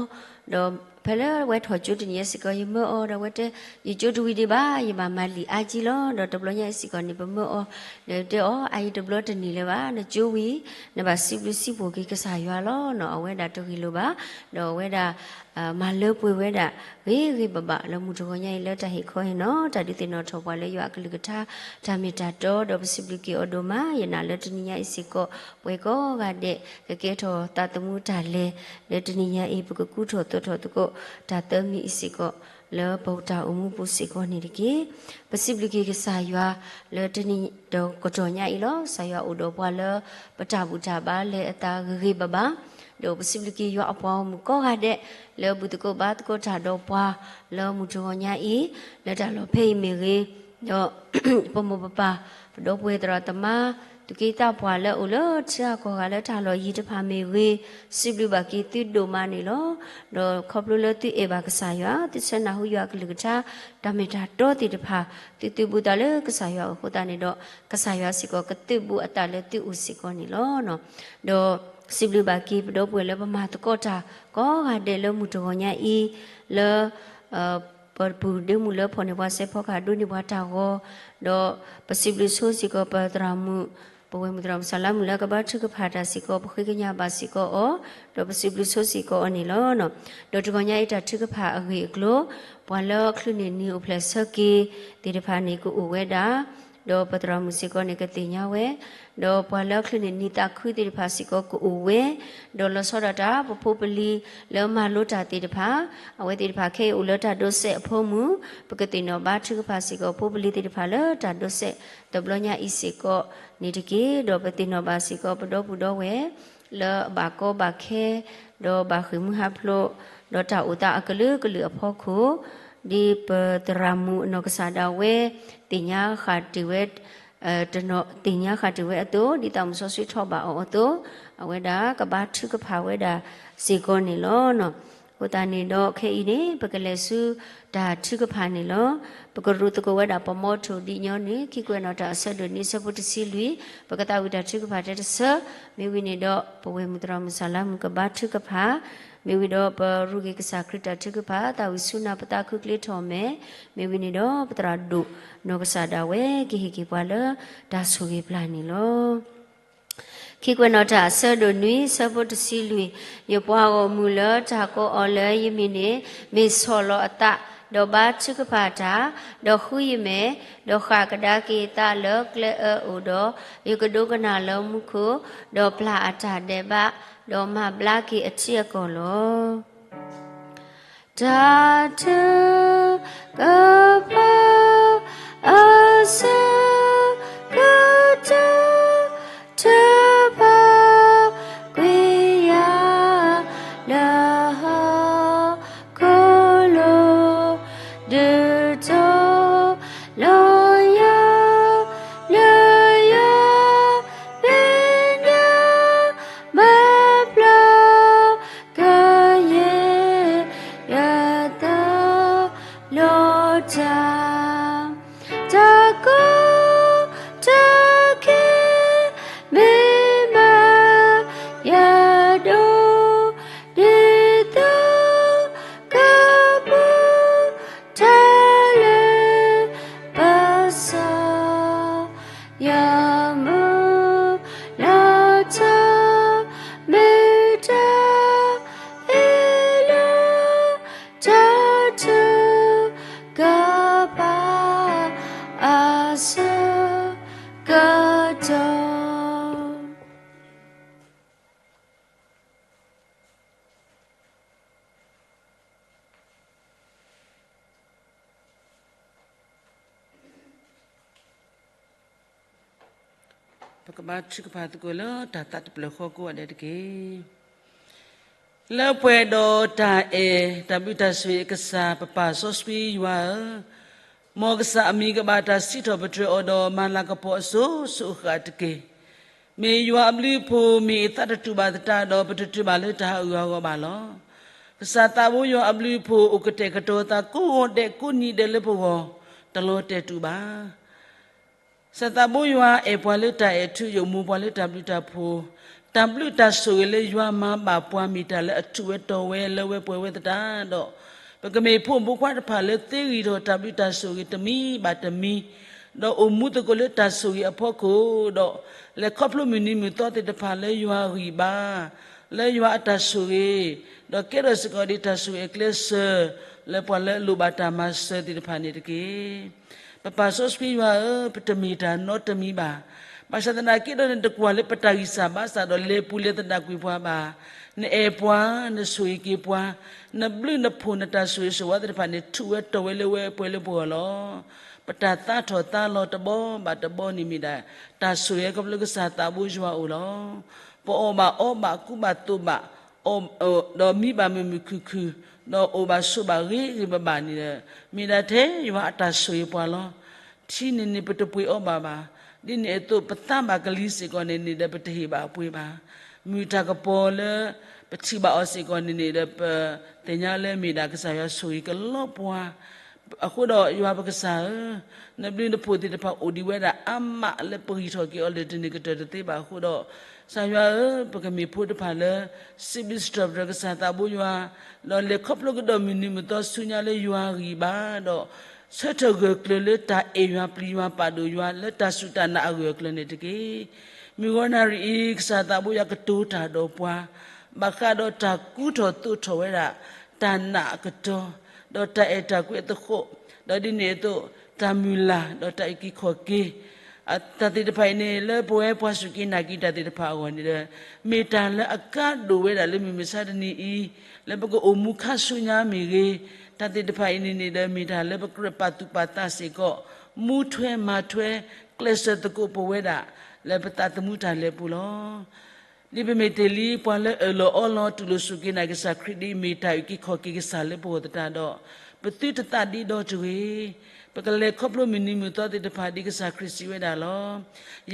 ဒီးဖဲလၢအဝဲထီၣ်ကၠိတနံၤညါစ့ၢ်ကီး ယမၢအီၤဒီးအဝဲတဲ, ယကၠိတဝံၤဒံးဘၣ်, ယဘၣ်မၤလံာ်အါကံလီၤ. ဒီးတဘျီညါအံၤစ့ၢ်ကီးန့ၣ် ပမၢအီၤ, ဒီးတဲအီၤ အအံၤတဘျီတန့ၢ်လၢၤဘၣ်, နကၠိဝံၤ နဘၣ်စံးဘျုးစံးဖှိၣ်က့ၤကစၢ်ယွၤလီၤနီၤ. အဝဲဒၣ်တဂ့ၢ်လိာ်ဘၣ်, ဒီးအဝဲဒၣ် မၤလၢပှဲၤဝဲဒၣ် ဂ့ၤဂ့ၤဘၣ်ဘၣ်လၢမုၢ်တဂီၤညါအံၤလၢတၢ်ဟ့ၣ်ခီအံၤနီၤ. တၢ်ဒုးသ့ၣ်နီၣ်ထီၣ်ပှၤလၢယွၤအကလုၢ်ကထါ တၢ်မ့ၢ်တၢ်တီ ဒီးပစံးဘျုးက့ၤအီၤဒိၣ်မး. ယနာ်လၢတနံၤညါအံၤစ့ၢ်ကီး ပဝဲကိးဂၤဒဲး ကကဲထီၣ်သးသမူတၢ်လဲၤ လၢတနံၤညါအံၤ ပကကူထီၣ်သိးထီၣ်သကိး တၢ်သၢမံၤအံၤစ့ၢ်ကီး လၢပတၢ်အိၣ်မူပူၤစ့ၢ်ကီးန့ၣ်တက့ၢ်. ပစံးဘျုးက့ၤကစၢ်ယွၤ လၢတနံၤဒီးကတီၢ်ညါအံၤလီၤ. ကစၢ်ယွၤအိၣ်ဒီးပှၤလၢ ပတၢ်ဘူၣ်တၢ်ဘါလဲၤအသးဂ့ၤဂ့ၤဘၣ်ဘၣ်, ဒီးပစံးဘျုးက့ၤယွၤအပှၤဂီၢ်မုၢ်ကိးဂၤဒဲး လၢဘူၣ်သကိးဘါသကိးတၢ်ဒီးပှၤ လၢမုၢ်တဂီၤညါအံၤ, လၢတၢ်လီၢ်ဖဲအံၤမ့ၢ်ဂ့ၤ, ဒီး ပမိၢ်ပပၢ် ပဒီပုၢ်ဝဲၢ်သရၣ်သမါ သူၣ်က့သးပှၢ်လၢအိၣ်လၢထံဂၤကီၢ်ဂၤလၢတၢ်လီၢ်ယံၤတဖၣ်မ့ၢ်ဂ့ၤ, စံးဘျုးဘၣ်က့ၤသုဒိၣ်မးန့ၣ်လီၤ. ဒီးခီဖျိလၢသုအဲၣ်ဘၣ်ကစၢ်ယွၤ, သုဆၢနၢ်ဟူယွၤအကလုၢ်ကထါ တၢ်မ့ၢ်တၢ်တီသ့ၣ်တဖၣ်, သုသုးဘူးသးလၢကစၢ်ယွၤအဃိသတးန့ၣ်ဒီး ကစၢ်ယွၤစ့ၢ်ကီးကသုးဘူးအသးလၢသုအိၣ်စ့ၢ်ကီးန့ၣ်လီၤ. ဒီးစံးဘျုးဘၣ်က့ၤပဒီပုၢ်ဝဲၢ်လၢပမၤသကိးတၢ်ကိးဂၤဒဲးလၢမုၢ်တဂီၤညါအံၤ, လၢ ပပုၢ်ဒ့မုၣ်လၢဖီၣ်န့ၢ်ပှၤစဲးဖီကဟၣ်ဒိးန့ၢ်ပှၤတၢ်ဂီၤ, ဒီးပစံးဘျုးဆိစ့ၢ်ကီးပသရၣ်မုၣ်, ပဝဲၢ်မုၣ်သရၣ်မုၣ်စၢ်လါမုၣ်လၢကဘါထုကဖၣ်တၢ်စ့ၢ်ကီး ပဃ့ကညးဘၣ်စ့ၢ်ကီးအီၤ, ဒီးပစံးဘျုးဆိစ့ၢ်ကီးအီၤန့ၣ်လီၤ. ဒီးတဂီၤညါအံၤတၢ်ထုကဖၣ်အဂ့ၢ်အကျိၤ, ပှၤလၢအချုးန့ၢ်နံၤအိၣ်ဖျဲၣ်ဆၢက့ၤသ့ၣ်တဖၣ်န့ၣ် ကအိၣ်ဝဲဒၣ်, ဒီးပသရၣ်မုၣ်စ့ၢ်ကီးန့ၣ်ကသ့ၣ်ညါဝဲ, ဒီးပှၤလၢအချုးန့ၢ်နံၤသးခုသ့ၣ်တဖၣ်စ့ၢ်ကီးကအိၣ်ဝဲ, ဒီးလီၤဆီဒၣ်တၢ် ပဖိပလံၤလၢမၤလိတၢ်သ့ၣ်တဖၣ်, အဝဲသ့ၣ်တဖၣ်ခဲအံၤအိၣ်လၢတၢ်ဒိးစဲးအဖၢမုၢ်, ပကသ့ၣ်နီၣ်ဘါထုကဖၣ်စ့ၢ်ကီးဖိပလံၤသ့ၣ်တဖၣ်လၢတၢ်ဒိးစဲးတဘျီညါအံၤစ့ၢ်ကီးန့ၣ်တက့ၢ်. ဒီးပသ့ၣ်နီၣ်ဘၣ်စ့ၢ်ကီးပဒီပုၢ်ဒီဝဲၢ် လၢအဘၣ်ကီဘၣ်ခဲ, ဒီးဘၣ်ဃ့ၢ်မှံဟးဖျိး, ဒီးတၢ်အိၣ်သးအကလုာ်ကလုာ်အဖီခိၣ်, ဒ်ပသရၣ်မုၣ်အနီၢ်ကစၢ်ဒၣ်ဝဲ သ့ၣ်ညါဃာ်တ့ၢ်ဝဲ သ့ၣ်ညါဃာ်တ့ၢ်ဝဲအသိး, ဒ်သးမုၣ်စီဆှံထီၣ်ဘၣ်အီၤအသိး, အဝဲဒၣ်ကဘါထုကဖၣ်ဝဲဒၣ်စ့ၢ်ကီးန့ၣ်လီၤ. အဃိသတးန့ၣ်ဒီးခဲအံၤန့ၣ် ပကလဲၤဆူတၢ်ထုကဖၣ်န့ၣ်လီၤ. ပကရူးသကိးဝဲဒၣ်ပမီထိၣ်ဒ်ညီနုၢ် ခံကွဲးနီၣ်တၢ်အဆၢဒိၣ်နွံ ဆၢဖိတဆံလွံၢ်, ပကသးဝံၣ်တၢ်ထုကဖၣ်ထဲတဆၢ, မ့ၢ်ဝံၤန့ၣ်ဒီး ပဝဲၢ်မုၣ်သရၣ်မုၣ်စၢ်လါမုၣ်ကဘါထုကဖၣ်, မ့ၢ်ဝံၤဒီးပရူးက့ၤကစၢ်ခရံာ်တၢ်ထုကဖၣ် သးဝံၣ်ဆူနၢ်ပသးခုကျ့ထီၣ်မဲာ်, မ့ၢ်ဝံၤန့ၣ်ဒီးပသရၣ်ဒိၣ်နီၢ်ကစၢ်ဒၣ်ဝဲ ကဟ့ၣ်က့ၤပှၤလၢတၢ်ဆိၣ်ဂ့ၤပျၢ်န့ၣ်လီၤ. ခံကွဲးနီၣ်တၢ်အဆၢဒိၣ်နွံ ဆၢဖိတဆံလွံၢ်, ယပှၤဂီၢ်မုၢ်လၢတၢ်ကိးအီၤလၢယမံၤန့ၣ် မ့ၢ်ဆီၣ်လီၤအသး, ဒီးဘါထုကဖၣ်တၢ်, ဒီးဃုယမဲာ်, ဒီးဃၣ်ကဒါက့ၤသးလၢကျဲအၢအိၣ်ဒီး, ယကဒိကနၣ်လၢမူခိၣ်, ဒီးပျၢ်အတၢ်ဒဲးဘး, ဒီးမၤဘျါက့ၤအထံအကီၢ်လီၤ. တၢ်ထုကဖၣ်အဆၢကတီၢ် ထုကဖၣ်ကွံာ်ယၤ လၢဟီၣ်ခိၣ်လိၤ ဒုးတီၤလီၤယၤ လၢယွၤ မဲာ်ညါ မၤပျီ ကယဲၢ် ယသးလီၤတၢ် တၢ်ကီတၢ်ခဲ မ့ၢ်မၤယၤဒိၣ် ဒ်သိး ကပူၤ တၢ်လၢပစီၤ ယမုၢ်လၢ်တၢ် မ့ၢ်တၢ်အ့ၣ်လိာ် တၢ်ထုကဖၣ် အဆၢကတီၢ် ပကဘါထုကဖၣ်သကိးလၢတၢ်သးတဖျၢၣ်ဃီကိးဂၤဒဲးတက့ၢ်. လၢပှဲၤဒီးတၢ်အဲၣ်တၢ်ဘျုးတၢ်ဆိၣ်ဂ့ၤအကစၢ် ပပၢ်စီဆှံယွၤဧၢ, မ်ကစၢ်အမံၤကဘၣ်တၢ်စံးထီၣ်ပတြၢၤအီၤဒီး မၤလၤကပီၤအစိၤစိၤအဃၣ်ဃၣ်တက့ၢ်. မ့ၢ်ယွၤအဘျုးအဖှိၣ် မ့ၢ်အသးတတူာ်ဘၣ်သတးဒီး ပတတုၤဘၣ်လၢတၢ်ဟးဂူာ်ဟးဂီၤဘၣ်လီၤ. ကစၢ်သးဘိယွၤအဘျုးအဖှိၣ်အိၣ်ကတဲာ်ကတီၤသးကိးဂီၤဒဲးကိးနံၤဒဲးလၢပဂီၢ် တလီၤတဲာ်တူာ်ဘၣ်. ကစၢ်သးဘိယွၤအဲၣ်ပှၤလၢတၢ်အဲၣ်ထူ ယအိၣ်မူပှၤလၢတၢ်ဘျုးတၢ်ဖှိၣ်, တၢ်ဘျုးတၢ်ဆိၣ်ဂ့ၤလၢယွၤမၤဘၣ်ပှၤမ့ၢ်တၢ်လၢအထူးဝဲတီၤဝဲလၢဝဲပှဲၤဝဲသတးဒီး ပကမ့ၢ်ဖိမုၣ်ဖိခွါတဖၣ်လၢသ့ဂံၢ်ထီၣ်တၢ်ဘျုးတၢ်ဆိၣ်ဂ့ၤတမံၤဘၣ်တမံၤ, ဒီးအိၣ်မူသကိးလၢတၢ်ဆိၣ်ဂ့ၤအဖီခိၣ်ဒီး လဲၤခီဖျိမုၢ်နံၤမုၢ်သီသ့ၣ်တဖၣ်လၢယွၤအဂံၢ်ဘါ, လၢယွၤအတၢ်ဆိၣ်ဂ့ၤ, ဒီးကဲထီၣ်စ့ၢ်ကီးဒ်တၢ်ဆိၣ်ဂ့ၤအကျဲစၢၤ လၢပှၤလၢအလိၣ်ဘၣ်တၢ်မၤစၢၤသ့ၣ်တဖၣ်န့ၣ်တက့ၢ်. ပပၢ်စီဆှံယွၤဧၢ, ပတမ့ၢ်တၢ်နီတမံၤဘၣ်. ဘၣ်ဆၣ်သနာ်က့ဒီး နတကွၢ်လၢပတၢ်ဂံၢ်စၢ်ဘါစၢ်ဒီးလဲၤပူၤလဲၤသဒၣ်ကွံာ်ပှၤဘၣ်. နအဲၣ်ပှၤ, နဆိၣ်ဂ့ၤက့ၤပှၤ, နဘျုးနဖှိၣ်နတၢ်ဆိၣ်ဂ့ၤဆိၣ်ဝါသ့ၣ်တဖၣ်န့ၣ် ထူးဝဲတီၤဝဲလၢဝဲပှဲၤလၢပဂီၢ်လီၤ. ပတၢ်သါထီၣ်သါလီၤတဘီဘၣ်တဘီန့ၣ်မ့ၢ်ဒၣ် တၢ်ဆိၣ်ဂ့ၤခီဖျိကစၢ်သးဘိယွၤအအိၣ်လီၤ. ပအီၣ်ဘၣ်အီဘၣ်ကူဘၣ်သိးဘၣ် ဒီးမံဘၣ်မုာ်မုာ်ခုၣ်ခုၣ်, ဒီးအိၣ်ဘၣ်ဆိးဘၣ်ဂ့ၤဂ့ၤဘၣ်ဘၣ်န့ၣ်ဒီး မ့ၢ်ဒၣ်ထဲယွၤအတၢ်ဆိၣ်ဂ့ၤပှၤလီၤ. ထံန့ၣ်န့ၣ် ပတပှ့ၤအီဘၣ်ဘၣ်. ဒ်န့ၣ်အသိး ပသါဘၣ်ကလံၤစ့ၢ်ကီးန့ၣ်န့ၣ်ဒီး ပတဟ့ၣ်ဘၣ်အပှ့ၤဘၣ်. မုၢ်တၢ်ကပီၤလၢ ပထံၣ်ဘၣ်အီၤစ့ၢ်ကီးန့ၣ်န့ၣ်ဒီး ပသ့ၣ်ညါလၢမ့ၢ်ဒၣ်ကစၢ်ယွၤဆိၣ်ဂ့ၤကလီပှၤ အဃိဒီးယွၤပကစၢ်ဧၢ, နဘျုးနဖှိၣ်သ့ၣ်တဖၣ်အိၣ်ဒံးဝဲဒၣ်အါမးလၢပဂံၢ်ထီၣ်က့ၤအီၤလၢတန့ၢ်ကတၢၢ်တသ့ဘၣ်အဃိဒီး, ကစၢ်ယွၤဧၢ, ပကမ့ၢ်ဖိတဖၣ်လၢ စံးဘျုးစံးထီၣ်ပတြၢၤကစၢ်သးဘိယွၤ, ဒီးလဲၤခီဖျိကဒီးမုၢ်နံၤမုၢ်သီဆူညါလၢယွၤအဂံၢ်ဘါဒီး ဆၢထၢၣ်ဂၢၢ်ကျၢၤလၢတၢ်အဲၣ်ယွၤပျံၤယွၤပာ်ဒိၣ်ယွၤလၢတၢ်စူၢ်တၢ်နာ်အဂၢၢ်အကျၢၤန့ၣ်တက့ၢ်. မုၢ်ဂီၤနၣ်ရံၣ်အံၤ ကစၢ်သးဘိယွၤကတိၤတၢ်ဒီးပှၤ ဘၣ်ဃးဒီးတၢ်ကူထီၣ်သိးထီၣ်ဝဲဒၣ် တၢ်နာ်အကတီၢ်, ဒီးတၢ်အဲၣ်တၢ်ကွံအသဃိး, ဒီးဒ်န့ၣ်အသိး တၢ်မုၢ်လၢ် ဒီးတၢ်အုၣ်က့ၤခီၣ်က့ၤ တၢ်သ့ၣ်တဖၣ်အံၤန့ၣ် လၢပဝဲပှၤစူၢ်က့ၤနာ်က့ၤတၢ်သ့ၣ်တဖၣ်အဂီၢ်န့ၣ်ဒီး မ့ၢ်တၢ်လၢအကါဒိၣ်ဝဲဒၣ်လၢမုၢ်မဆါတနံၤအံၤ လၢပကအိၣ်မူခါဆူညါမ့ၢ်ဂ့ၤ, တၢ်သ့ၣ်တဖၣ်အံၤန့ၣ်န့ၣ်ဒီး မ့ၢ်တၢ်လၢပကြၢးပာ်သူၣ်ပာ်သးစ့ၢ်ကီး မူထွဲမၤထွဲ ကျဲးစၢးသကိးပဝဲဒၣ် လၢပသးသမူတၢ်လဲၤပူၤလီၤ. ဒ်ပမ့ၢ်တ့ၢ်လံ ပှၤလၢအၢၣ်လီၤအီလီၤတူၢ်လိာ်စူၢ်က့ၤနာ်က့ၤကစၢ်ခရံာ်ဒ်အမ့ၢ်တၢ်အုၣ်က့ၤခီၣ်က့ၤကစၢ်လၢပဂီၢ်သတးဒီး, ပသုတသးဒ့ဒီတဂ့ၤ. ပကလဲၤခီဖျိမုၢ်နံၤမုၢ်သီသ့ၣ်တဖၣ်ဒ်ကစၢ်ခရံာ်စံးဝဲဒၣ်လီ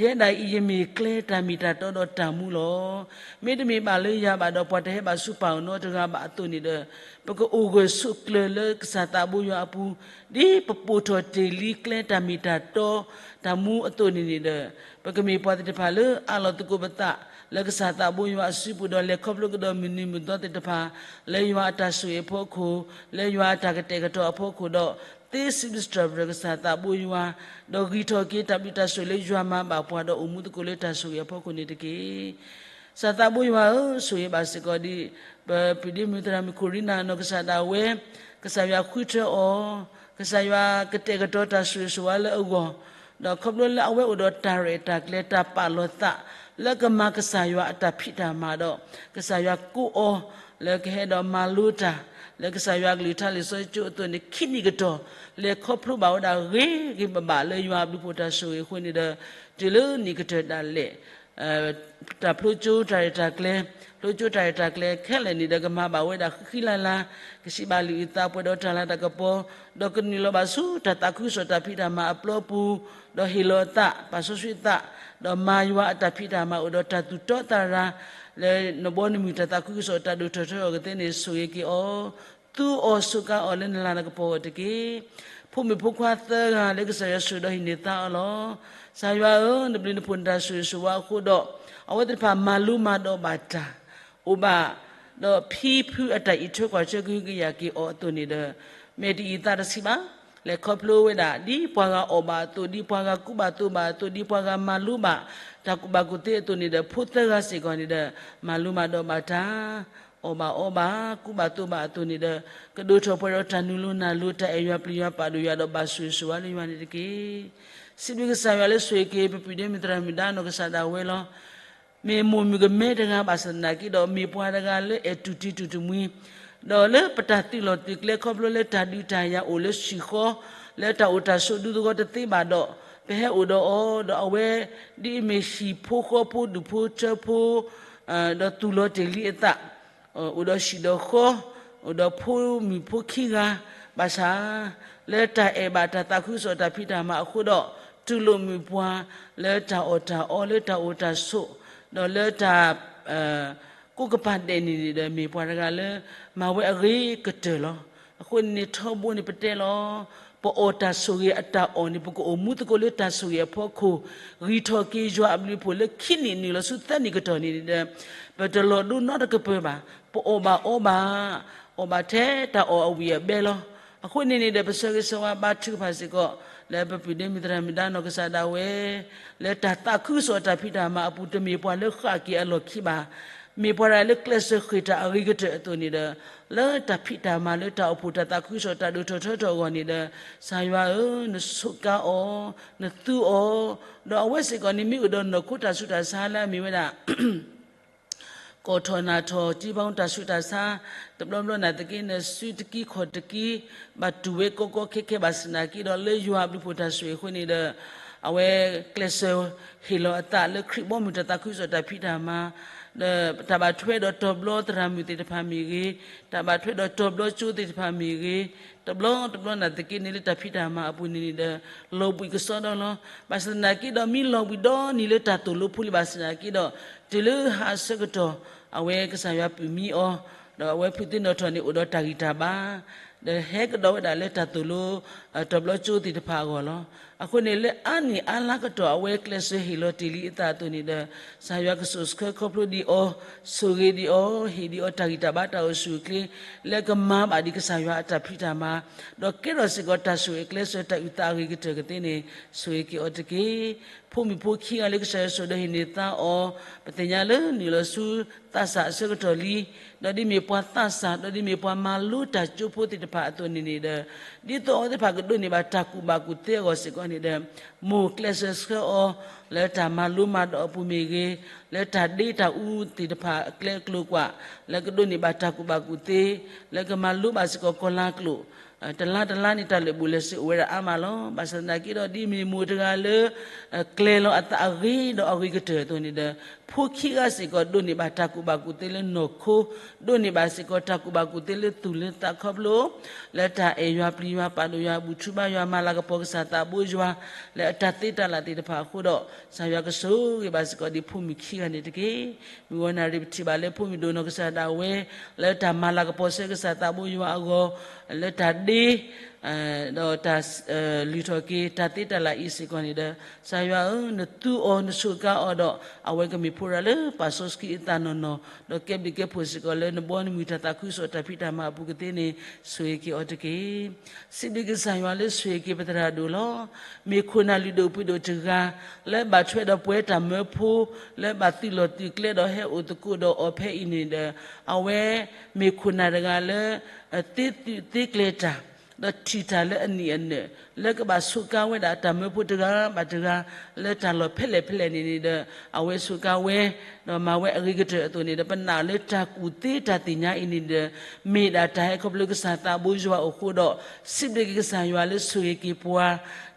ၤ. ယဲဒၣ်အံၤ ယမ့ၢ်ကျဲတၢ်မ့ၢ်တၢ်တီဒီးတၢ်မူလီၤ. မ့တမ့ၢ်ဘၣ်လၢယၤဘၣ်ဒီး ပှၤတဟဲဘၣ်ဆူပၢ်အအိၣ်နီတဂၤဘၣ်အသိးန့ၣ်ဒီး, ပကအိၣ်ဂၢၢ်ဆိးကျၢၤလၢကစၢ်သးဘိယွၤအပူၤ, ဒ်ပပိာ်ထီၣ်တ့ၢ်လံကျဲတၢ်မ့ၢ်တၢ်တီ တၢ်မူအသိးန့ၣ်န့ၣ်ဒီး, ပကမ့ၢ်ပှၤသ့ၣ်တဖၣ်လၢအးလီၤသကိးပသး လၢကစၢ်သးဘိယွၤအစုပူၤဒီး လဲၤခီဖျိကဒီးမုၢ်နံၤမုၢ်သီသ့ၣ်တဖၣ် လၢယွၤအတၢ်ဆိၣ်ဂ့ၤအဖီခိၣ်, လၢယွၤအတၢ်ကတဲာ်ကတီၤအဖီခိၣ်ဒီး, သ့စံးဘျုးစံးထီၣ်ပတြၢၤကစၢ်သးဘိယွၤ, ဒီးဂံၢ်ထီၣ်က့ၤတၢ်ဘျုးတၢ်ဆိၣ်ဂ့ၤလၢယွၤမၤဘၣ်ပှၤဒီးအိၣ်မူသကိးလၢတၢ်ဆိၣ်ဂ့ၤအဖီခိၣ်န့ၣ်တက့ၢ်. ကစၢ်သးဘိယွၤဧၢ, ဆိၣ်ဂ့ၤဘၣ်စ့ၢ်ကီးဒ် ပပုၢ်ဒ့မုၣ်သရၣ်မုၣ်ခိၣ်ရံနၤနီၢ်ကစၢ်ဒၣ်ဝဲ, ကစၢ်ယွၤဃုထၢအီၤ, ကစၢ်ယွၤကတဲာ်ကတီၤတၢ်ဆိၣ်ဂ့ၤဆိၣ်ဝါလၢအဂီၢ်, ဒီးခီဖျိလၢအဝဲအိၣ်ဒီးတၢ်ရဲၣ်တၢ်ကျဲၤတၢ်ပာ်လီၤသး လၢကမၤကစၢ်ယွၤအတၢ်ဖံးတၢ်မၤဒီး, ကစၢ်ယွၤကိးအီၤ လၢကဟဲဒီးမၤလိတၢ် လၢကစၢ်ယွၤအကလုၢ်ကထါလံာ်စီဆှံကၠိအသိးန့ၣ် ခံနံၣ်ကတီၢ် လဲၤခီဖျိဘၣ်ဝဲဒၣ်ဂ့ၤဂ့ၤဘၣ်ဘၣ်လၢယွၤအဘျုးဖှိၣ်တၢ်ဆိၣ်ဂ့ၤအဃိန့ၣ်ဒီး, တုၤလၢနံၣ်ကတၢၢ်ဒၣ်လဲာ် တၢ်ဖျိကၠိတၢ်ရဲၣ်တၢ်ကျဲၤ, ဖျိကၠိတၢ်ရဲၣ်တၢ်ကျဲၤခဲလၢာ်န့ၣ်ဒီး ကမၤဘၣ်ဝဲဒၣ်ဃံဃံလၤလၤ, ကစံးဘၣ်လုၢ်အုၣ်သးပှဲၤဒီးတၢ်လၤတၢ်ကပီၤ, ဒီးကနုာ်လီၤဘၣ်ဆူတၢ်သးခုကစီၣ်တၢ်ဖံးတၢ်မၤအပျီပူၤ, ဒီးဟ့ၣ်လီၤအသး ပာ်စီဆှံသး, ဒီးမၤယွၤအတၢ်ဖံးတၢ်မၤအိၣ်ဒီးတၢ်သူၣ်တီသးရၤ, လၢနဘီနမုၢ်တၢ်သးခုကစီၣ်တၢ်ဒိၣ်ထီၣ်ထီထီၣ်ကသ့န့ၣ် ဆိၣ်ဂ့ၤက့ၤအီၤ, သူအီၤစူးကါအီၤလၢနလၤနကပီၤအဂီၢ်တက့ၢ်. ဖိမုၣ်ဖိခွါသၢဂၤလၢကစၢ်ယွၤဆိၣ်ဒီးဟံးန့ၢ်သါအီၤလီၤ. ကစၢ်ယွၤဧၢ, နဘျုးနဖှိၣ်နတၢ်ဆိၣ်ဂ့ၤဆိၣ်ဝါအဃိဒီး, အဝဲသ့ၣ်တဖၣ်မၤလိမၤဒိးဘၣ်တၢ်, အိၣ်ဘၣ်, ဒီးဖံဖုအတၢ်အံးထွဲကွၢ်ထွဲကဟုကယာ်က့ၤအီၤအသိးန့ၣ်ဒီး, မ့ၢ်တအံၤသးတဆံးဘၣ်, လဲၤခီဖျိဝဲဒၣ် ဒ်ပှၤဂၤအီၣ်ဘၣ်အသိး, ဒ်ပှၤဂၤကူဘၣ်သိးဘၣ်အသိး, ဒ်ပှၤဂၤမၤလိဘၣ် တၢ်ကူၣ်ဘၣ်ကူၣ်သ့အသိးန့ၣ်ဒီး ဖိသၢဂၤစ့ၢ်ကီးန့ၣ်ဒီး မၤလိမၤဒိးဘၣ်တၢ် အီၣ်ဘၣ်အီဘၣ် ကူဘၣ်သိးဘၣ်အသိးန့ၣ်ဒီး ကဒိၣ်ထီၣ်ပှဲၤဒီးတၢ်နုာ်လိၤနၢ်လိၤ တၢ်အဲၣ်ယွၤပျံၤယွၤပာ်ဒိၣ်ယွၤဒီးဘၣ်ဆိၣ်ဂ့ၤဆိၣ်ဝါလၢယွၤန့ၣ်တက့ၢ်. စံးဘျုးကစၢ်ယွၤလၢဆိၣ်ဂ့ၤက့ၤ ပပုၢ်ဒ့မုၣ်သရၣ်မုၣ်ဒါနီၢ်ကစၢ်ဒၣ်ဝဲလီၤ. မ့ၢ်မိၢ်မုၣ်ကမဲတဂၤဘၣ်ဆၣ်သနာ်က့ဒီး မ့ၢ်ပှၤတဂၤလၢအဲၣ်တူၢ်တံၤတူၢ်တမှံၤ, ဒီးလၢပတၢ်သုးလီၢ်သုးကျဲခီဖျိလၢတၢ်ဒုးတၢ်ယၤအိၣ်လၢဟံၣ်ဃီ, လၢတၢ်အိၣ်တၢ်ဆိးဒူသဝီတသ့ဘၣ်ဒီး, ပဟဲအိၣ်ဒီးအီၤ, ဒီးအဝဲဒ်အမ့ၢ်ဟံၣ်ဖိဃီဖိဒူၣ်ဖိထၢဖိ ဒီးသူၣ်လီၤတ့ၢ်လံအသး, အိၣ်ဒီးဟံၣ်ဒီးဃီ, အိၣ်ဒီးဖိမုၣ်ဖိခံဂၤ, ဘၣ်ဆၣ် လၢတၢ်အဲၣ်ဘၣ်တၢ်သးခုကစီၣ်တၢ်ဖံးတၢ်မၤအဃိဒီး, တူၢ်လိာ်မုာ်ပှၤ လၢတၢ်အီၣ်တၢ်အီ လၢတၢ်အိၣ်တၢ်ဆိး, ဒီးလၢတၢ် ကိး အိၣ်ကပၤဒဲးန့ၣ်န့ၣ်ဒီး မ့ၢ်ပှၤတဂၤလၢ မၤဝဲအဂ့ၤကတၢၢ်လီၤ. အဃိန့ၣ်န့ၣ် ထီဘိန့ၣ်ပတဲလီၤ, ပအီၣ်တၢ်ဆိၣ်ဂ့ၤအတၢ်အီၣ်န့ၣ် ပကအိၣ်မူသကိးလၢတၢ်ဆိၣ်ဂ့ၤအဖီခိၣ်, ဂံၢ်ထီၣ်က့ၤယွၤအဘျုးအဖှိၣ်လၢခံနံၣ်နုာ်လီၤဆူသၢနံၣ်ကတီၢ်န့ၣ်န့ၣ်ဒီး ပတလီၤဒိနီတကပၢၤဘၣ်. ပအီၣ်ဘၣ်အီဘၣ်, အီၣ်ဘၣ်ထဲတၢ်အီၣ်အဝံၣ်အဘဲလီၤ. အဃိန့ၣ်န့ၣ်ဒီး ပဆၢဂ့ၤဆၢဝါဘါထုကဖၣ်စ့ၢ်ကီး လၢပပုၢ်ဒ့မုၣ်သရၣ်မုၣ်ဒါနီၢ်ကစၢ်ဒၣ်ဝဲ လၢတၢ်သးခုကစီၣ်တၢ်ဖံးတၢ်မၤအပူၤ တမ့ၢ်ပှၤလၢဃၣ်က့ၤအလီၢ်ခံဘၣ်. မ့ၢ်ပှၤတဂၤလၢကျဲးစၢးဃ့ၢ်တၢ်အဂ့ၤကတၢၢ်အသိးန့ၣ်ဒီး လၢတၢ်ဖံးတၢ်မၤလၢတၢ်အိၣ်ဖှိၣ်တၢ်သးခုကစီၣ်တၢ်ဒိၣ်ထီၣ်ထီထီၣ်အဂီၢ်န့ၣ်ဒီး ကစၢ်ယွၤဧၢ, နဆိးကါအီၤ, နသူအီၤ, ဒီးအဝဲစ့ၢ်ကီးန့ၣ် မ့ၢ်အိၣ်ဒီးနီၢ်ခိတၢ်ဆူးတၢ်ဆါလၢအမ့ၢ်ဝဲဒၣ် ကိးထီၣ်နၢ်ထီၣ် တံၤဘါတၢ်ဆူးတၢ်ဆါ, တဘျီဘျီနာ်သက့ နစုတကံၢ်ခီၣ်တကံၢ်, ဘၣ်တူၢ်ဝဲကီကီခဲခဲဘၣ်ဆၣ်သနာ်က့ဒီး လၢယွၤအဘျုးအဖှိၣ်တၢ်ဆိၣ်ဂ့ၤအဃိန့ၣ်ဒီး အဝဲကျဲးစၢးဟ့ၣ်လီၤအသးလၢခရံာ်ဘီမုၢ်တၢ်သးခုကစီၣ်တၢ်ဖံးတၢ်မၤ, ဒီးတၢ်ဘၣ်ထွဲဒီးတီၤဘျီသရၣ်မုၣ်သ့ၣ်တဖၣ်မ့ၢ်ဂ့ၤ, တၢ်ဘၣ်ထွဲဒီးတီၤဘျီကၠိသ့ၣ်တဖၣ်မ့ၢ်ဂ့ၤ, တဘျီတဘျီနာ်သက့န့ၣ် လၢတၢ်ဖံးတၢ်မၤအပူၤန့ၣ်န့ၣ်ဒီး လီၤဘှံးကစီဒီလီၤ. ဘၣ်ဆၣ်သနာ်က့ဒီး မ့ၢ်လီၤဘှံးဒီနံၤလၢတၢ်သိၣ်လိဖိလံဘၣ်ဆၣ်သနာ်က့ဒီး တုၤလၢဟါအဆၢကတီၢ် အဝဲကစၢ်ယွၤပုၢ်မံအီၤ, ဒီးအဝဲဖုးသ့ၣ်နီၣ်ထီၣ်န့ၣ် အိၣ်ဒီးတၢ်ဂံၢ်တၢ်ဘါ, ဒီးဟဲကဒီးဝဲဒၣ်လၢတၢ်သိၣ်လိ တီၤဘျီကၠိသ့ၣ်တဖၣ်အဂီၢ်လီၤ. အဃိန့ၣ် လၢအါနံၣ်အါလါကတီၢ် အဝဲကျဲးစၢးဟ့ၣ်လီၤတ့ၢ်လံအသးအသိးန့ၣ်ဒီး ကစၢ်ယွၤကဆိၣ်ဆှၢခီဖျိဒံးအီၤ, ဆိၣ်ဂ့ၤဒံးအီၤ, ဟ့ၣ်ဒံးအီၤတၢ်ဂံၢ်တၢ်ဘါတၢ်အိၣ်ဆူၣ်အိၣ်ချ့ လၢကမၤဘၣ်ဒံးကစၢ်ယွၤအတၢ်ဖံးတၢ်မၤ, ဒီးကဲထီၣ်စ့ၢ်ကီးတၢ်ဆိၣ်ဂ့ၤအကျဲးစၢးတၢ်အုၣ်သးအဂ့ၤကတၢၢ်ကသ့န့ၣ် ဆိၣ်ဂ့ၤက့ၤအီၤတက့ၢ်. ဖိမုၣ်ဖိခံဂၤလၢကစၢ်ယွၤဆိၣ်ဒီးဟ့ၣ်န့ၢ်သါအီၤ, ပသ့ၣ်ညါလၢနုာ်လီၤဆူသးစၢ်အဆၢကတီၢ်လံ, ဒီးဒ်မ့ၢ်ပှၤသးစၢ် ဒီးဒ်မ့ၢ်ပှၤမၤလိတၢ်ကၠိဖိသ့ၣ်တဖၣ်အသိးန့ၣ်န့ၣ်ဒီး ဒ်သိးအဝဲသ့ၣ်တဖၣ်ကဒိးန့ၢ်ဘၣ်တၢ်ကူၣ်ဘၣ်ကူၣ်သ့အဂီၢ်စ့ၢ်ကီးန့ၣ်ဒီး မိၢ်ကျဲးစၢးဆှၢအီၤ လၢတၢ်မၤလိမၤဒိးအပူၤမ့ၢ်ဂ့ၤ, လၢတၢ်ဒ့တၢ်အူသ့ၣ်တဖၣ်အကျဲအကျိၤကွာ် လၢကဒိးန့ၢ်ဘၣ်တၢ်ကူၣ်ဘၣ်ကူၣ်သ့, လၢကမၤလိဘၣ်စ့ၢ်ကီးကီၢ်လၤကျိာ်, တလါတလါန့ၣ် တၢ်လၢာ်ဘူၣ်လၢာ်စ့အိၣ်ဝဲဒၣ်အါမးလီၤ. ဘၣ်ဆၣ်သနာ်က့ဒီး ဒ်မ့ၢ်မိၢ်တဂၤလၢ ကျဲၤလီၤအသးအဂ့ၤဒီးအဂ့ၤကတၢၢ်အသိးန့ၣ်ဒီး ဖိခံဂၤစ့ၢ်ကီး ဒိးန့ၢ်ဘၣ်တၢ်ကူၣ်ဘၣ်ကူၣ်သ့လၢနီၢ်ခိ, ဒိးန့ၢ်ဘၣ်စ့ၢ်ကီးတၢ်ကူၣ်ဘၣ်ကူၣ်သ့လၢသူၣ်လၢသးခီဖျိ လၢတၢ်အဲၣ်ယွၤပျံၤယွၤပာ်ဒိၣ်ယွၤ ဘူၣ်ထူဘါယွၤ မၤလၤကပီၤကစၢ်သးဘိယွၤ လၢအတၢ်သ့တၢ်လၢ်သ့ၣ်တဖၣ်အဃိဒီး ကစၢ်ယွၤကဆိၣ်ဂ့ၤဘၣ်စ့ၢ်ကီးဒ်ဖိမုၣ်ခံဂၤန့ၣ်တက့ၢ်. မုၢ်ဂီၤနၣ်ရံၣ်ပထံၣ်ဘၣ်လၢဖိမုၣ်ဒိၣ်နီၢ်ကစၢ်ဒၣ်ဝဲ လၢတၢ်မၤလၤကပီၤဆှၢကစၢ်သးဘိယွၤအဂီၢ်, လၢတၢ်ဒ့ ဒီးတၢ်လုၢ်ထီၣ်က့ၤတၢ်သ့တၢ်လၢ်အံၤစ့ၢ်ကီးန့ၣ်ဒီး ကစၢ်ယွၤဧၢ, နသူအီၤ နဆိးကါအီၤဒီး အဝဲကမ့ၢ်ဖိရၤလၢပာ်စီဆှံအသးနီၢ်နီၢ်, ဒီးကဲဘျုးကဲဖှိၣ်စ့ၢ်ကီးလၢနဘီနမုၢ်တၢ်သးခုကစီၣ်တၢ်ဖံးတၢ်မၤအပူၤကသ့န့ၣ် ဆိၣ်ဂ့ၤက့ၤအီၤတက့ၢ်. စံးဘျုးက့ၤကစၢ်ယွၤလၢဆိၣ်ဂ့ၤက့ၤပသရၣ်ဒိၣ်လီၤ. မ့ၢ်ခိၣ်နၢ်လုၢ်ဒိၣ်ပှ့ၤဒိၣ်တဂၤ လၢဘၣ်ထွဲဒီးပှၤတၢ်မၢဖိ လၢဘၣ်သုးလီၢ်သုးကျဲဒီးဟဲအိၣ်သကိးဒီးအီၤဖဲအံၤန့ၣ်ဒီး အဝဲမ့ၢ်ခိၣ်နၢ်တဂၤလၢ သ့သုးသ့ကျဲၤတၢ် ဒီးထံၣ်တၢ်လၢအနံၣ်အနၢၣ် လၢကဘၣ်ဆိးကါဝဲဒၣ်တၢ်မၢဖိတဂၤဘၣ်တဂၤ လၢတၢ်လီၢ်ဖဲလဲၣ်ဖဲလဲၣ်န့ၣ်န့ၣ်ဒီး အဝဲဆိးကါဝဲ ဒီးမၤဝဲအဂ့ၤကတၢၢ်အသိးန့ၣ်ဒီး ပနာ်လၢတၢ်ကူၣ်သ့တၢ်သ့ၣ်ညါအံၤန့ၣ်ဒီး မ့ၢ်ဒၣ်တၢ်ဟဲခီဖျိကစၢ်သးဘိယွၤအဃိဒီး စံးဘျုးက့ၤကစၢ်ယွၤလၢဆိၣ်ဂ့ၤက့ၤပှၤ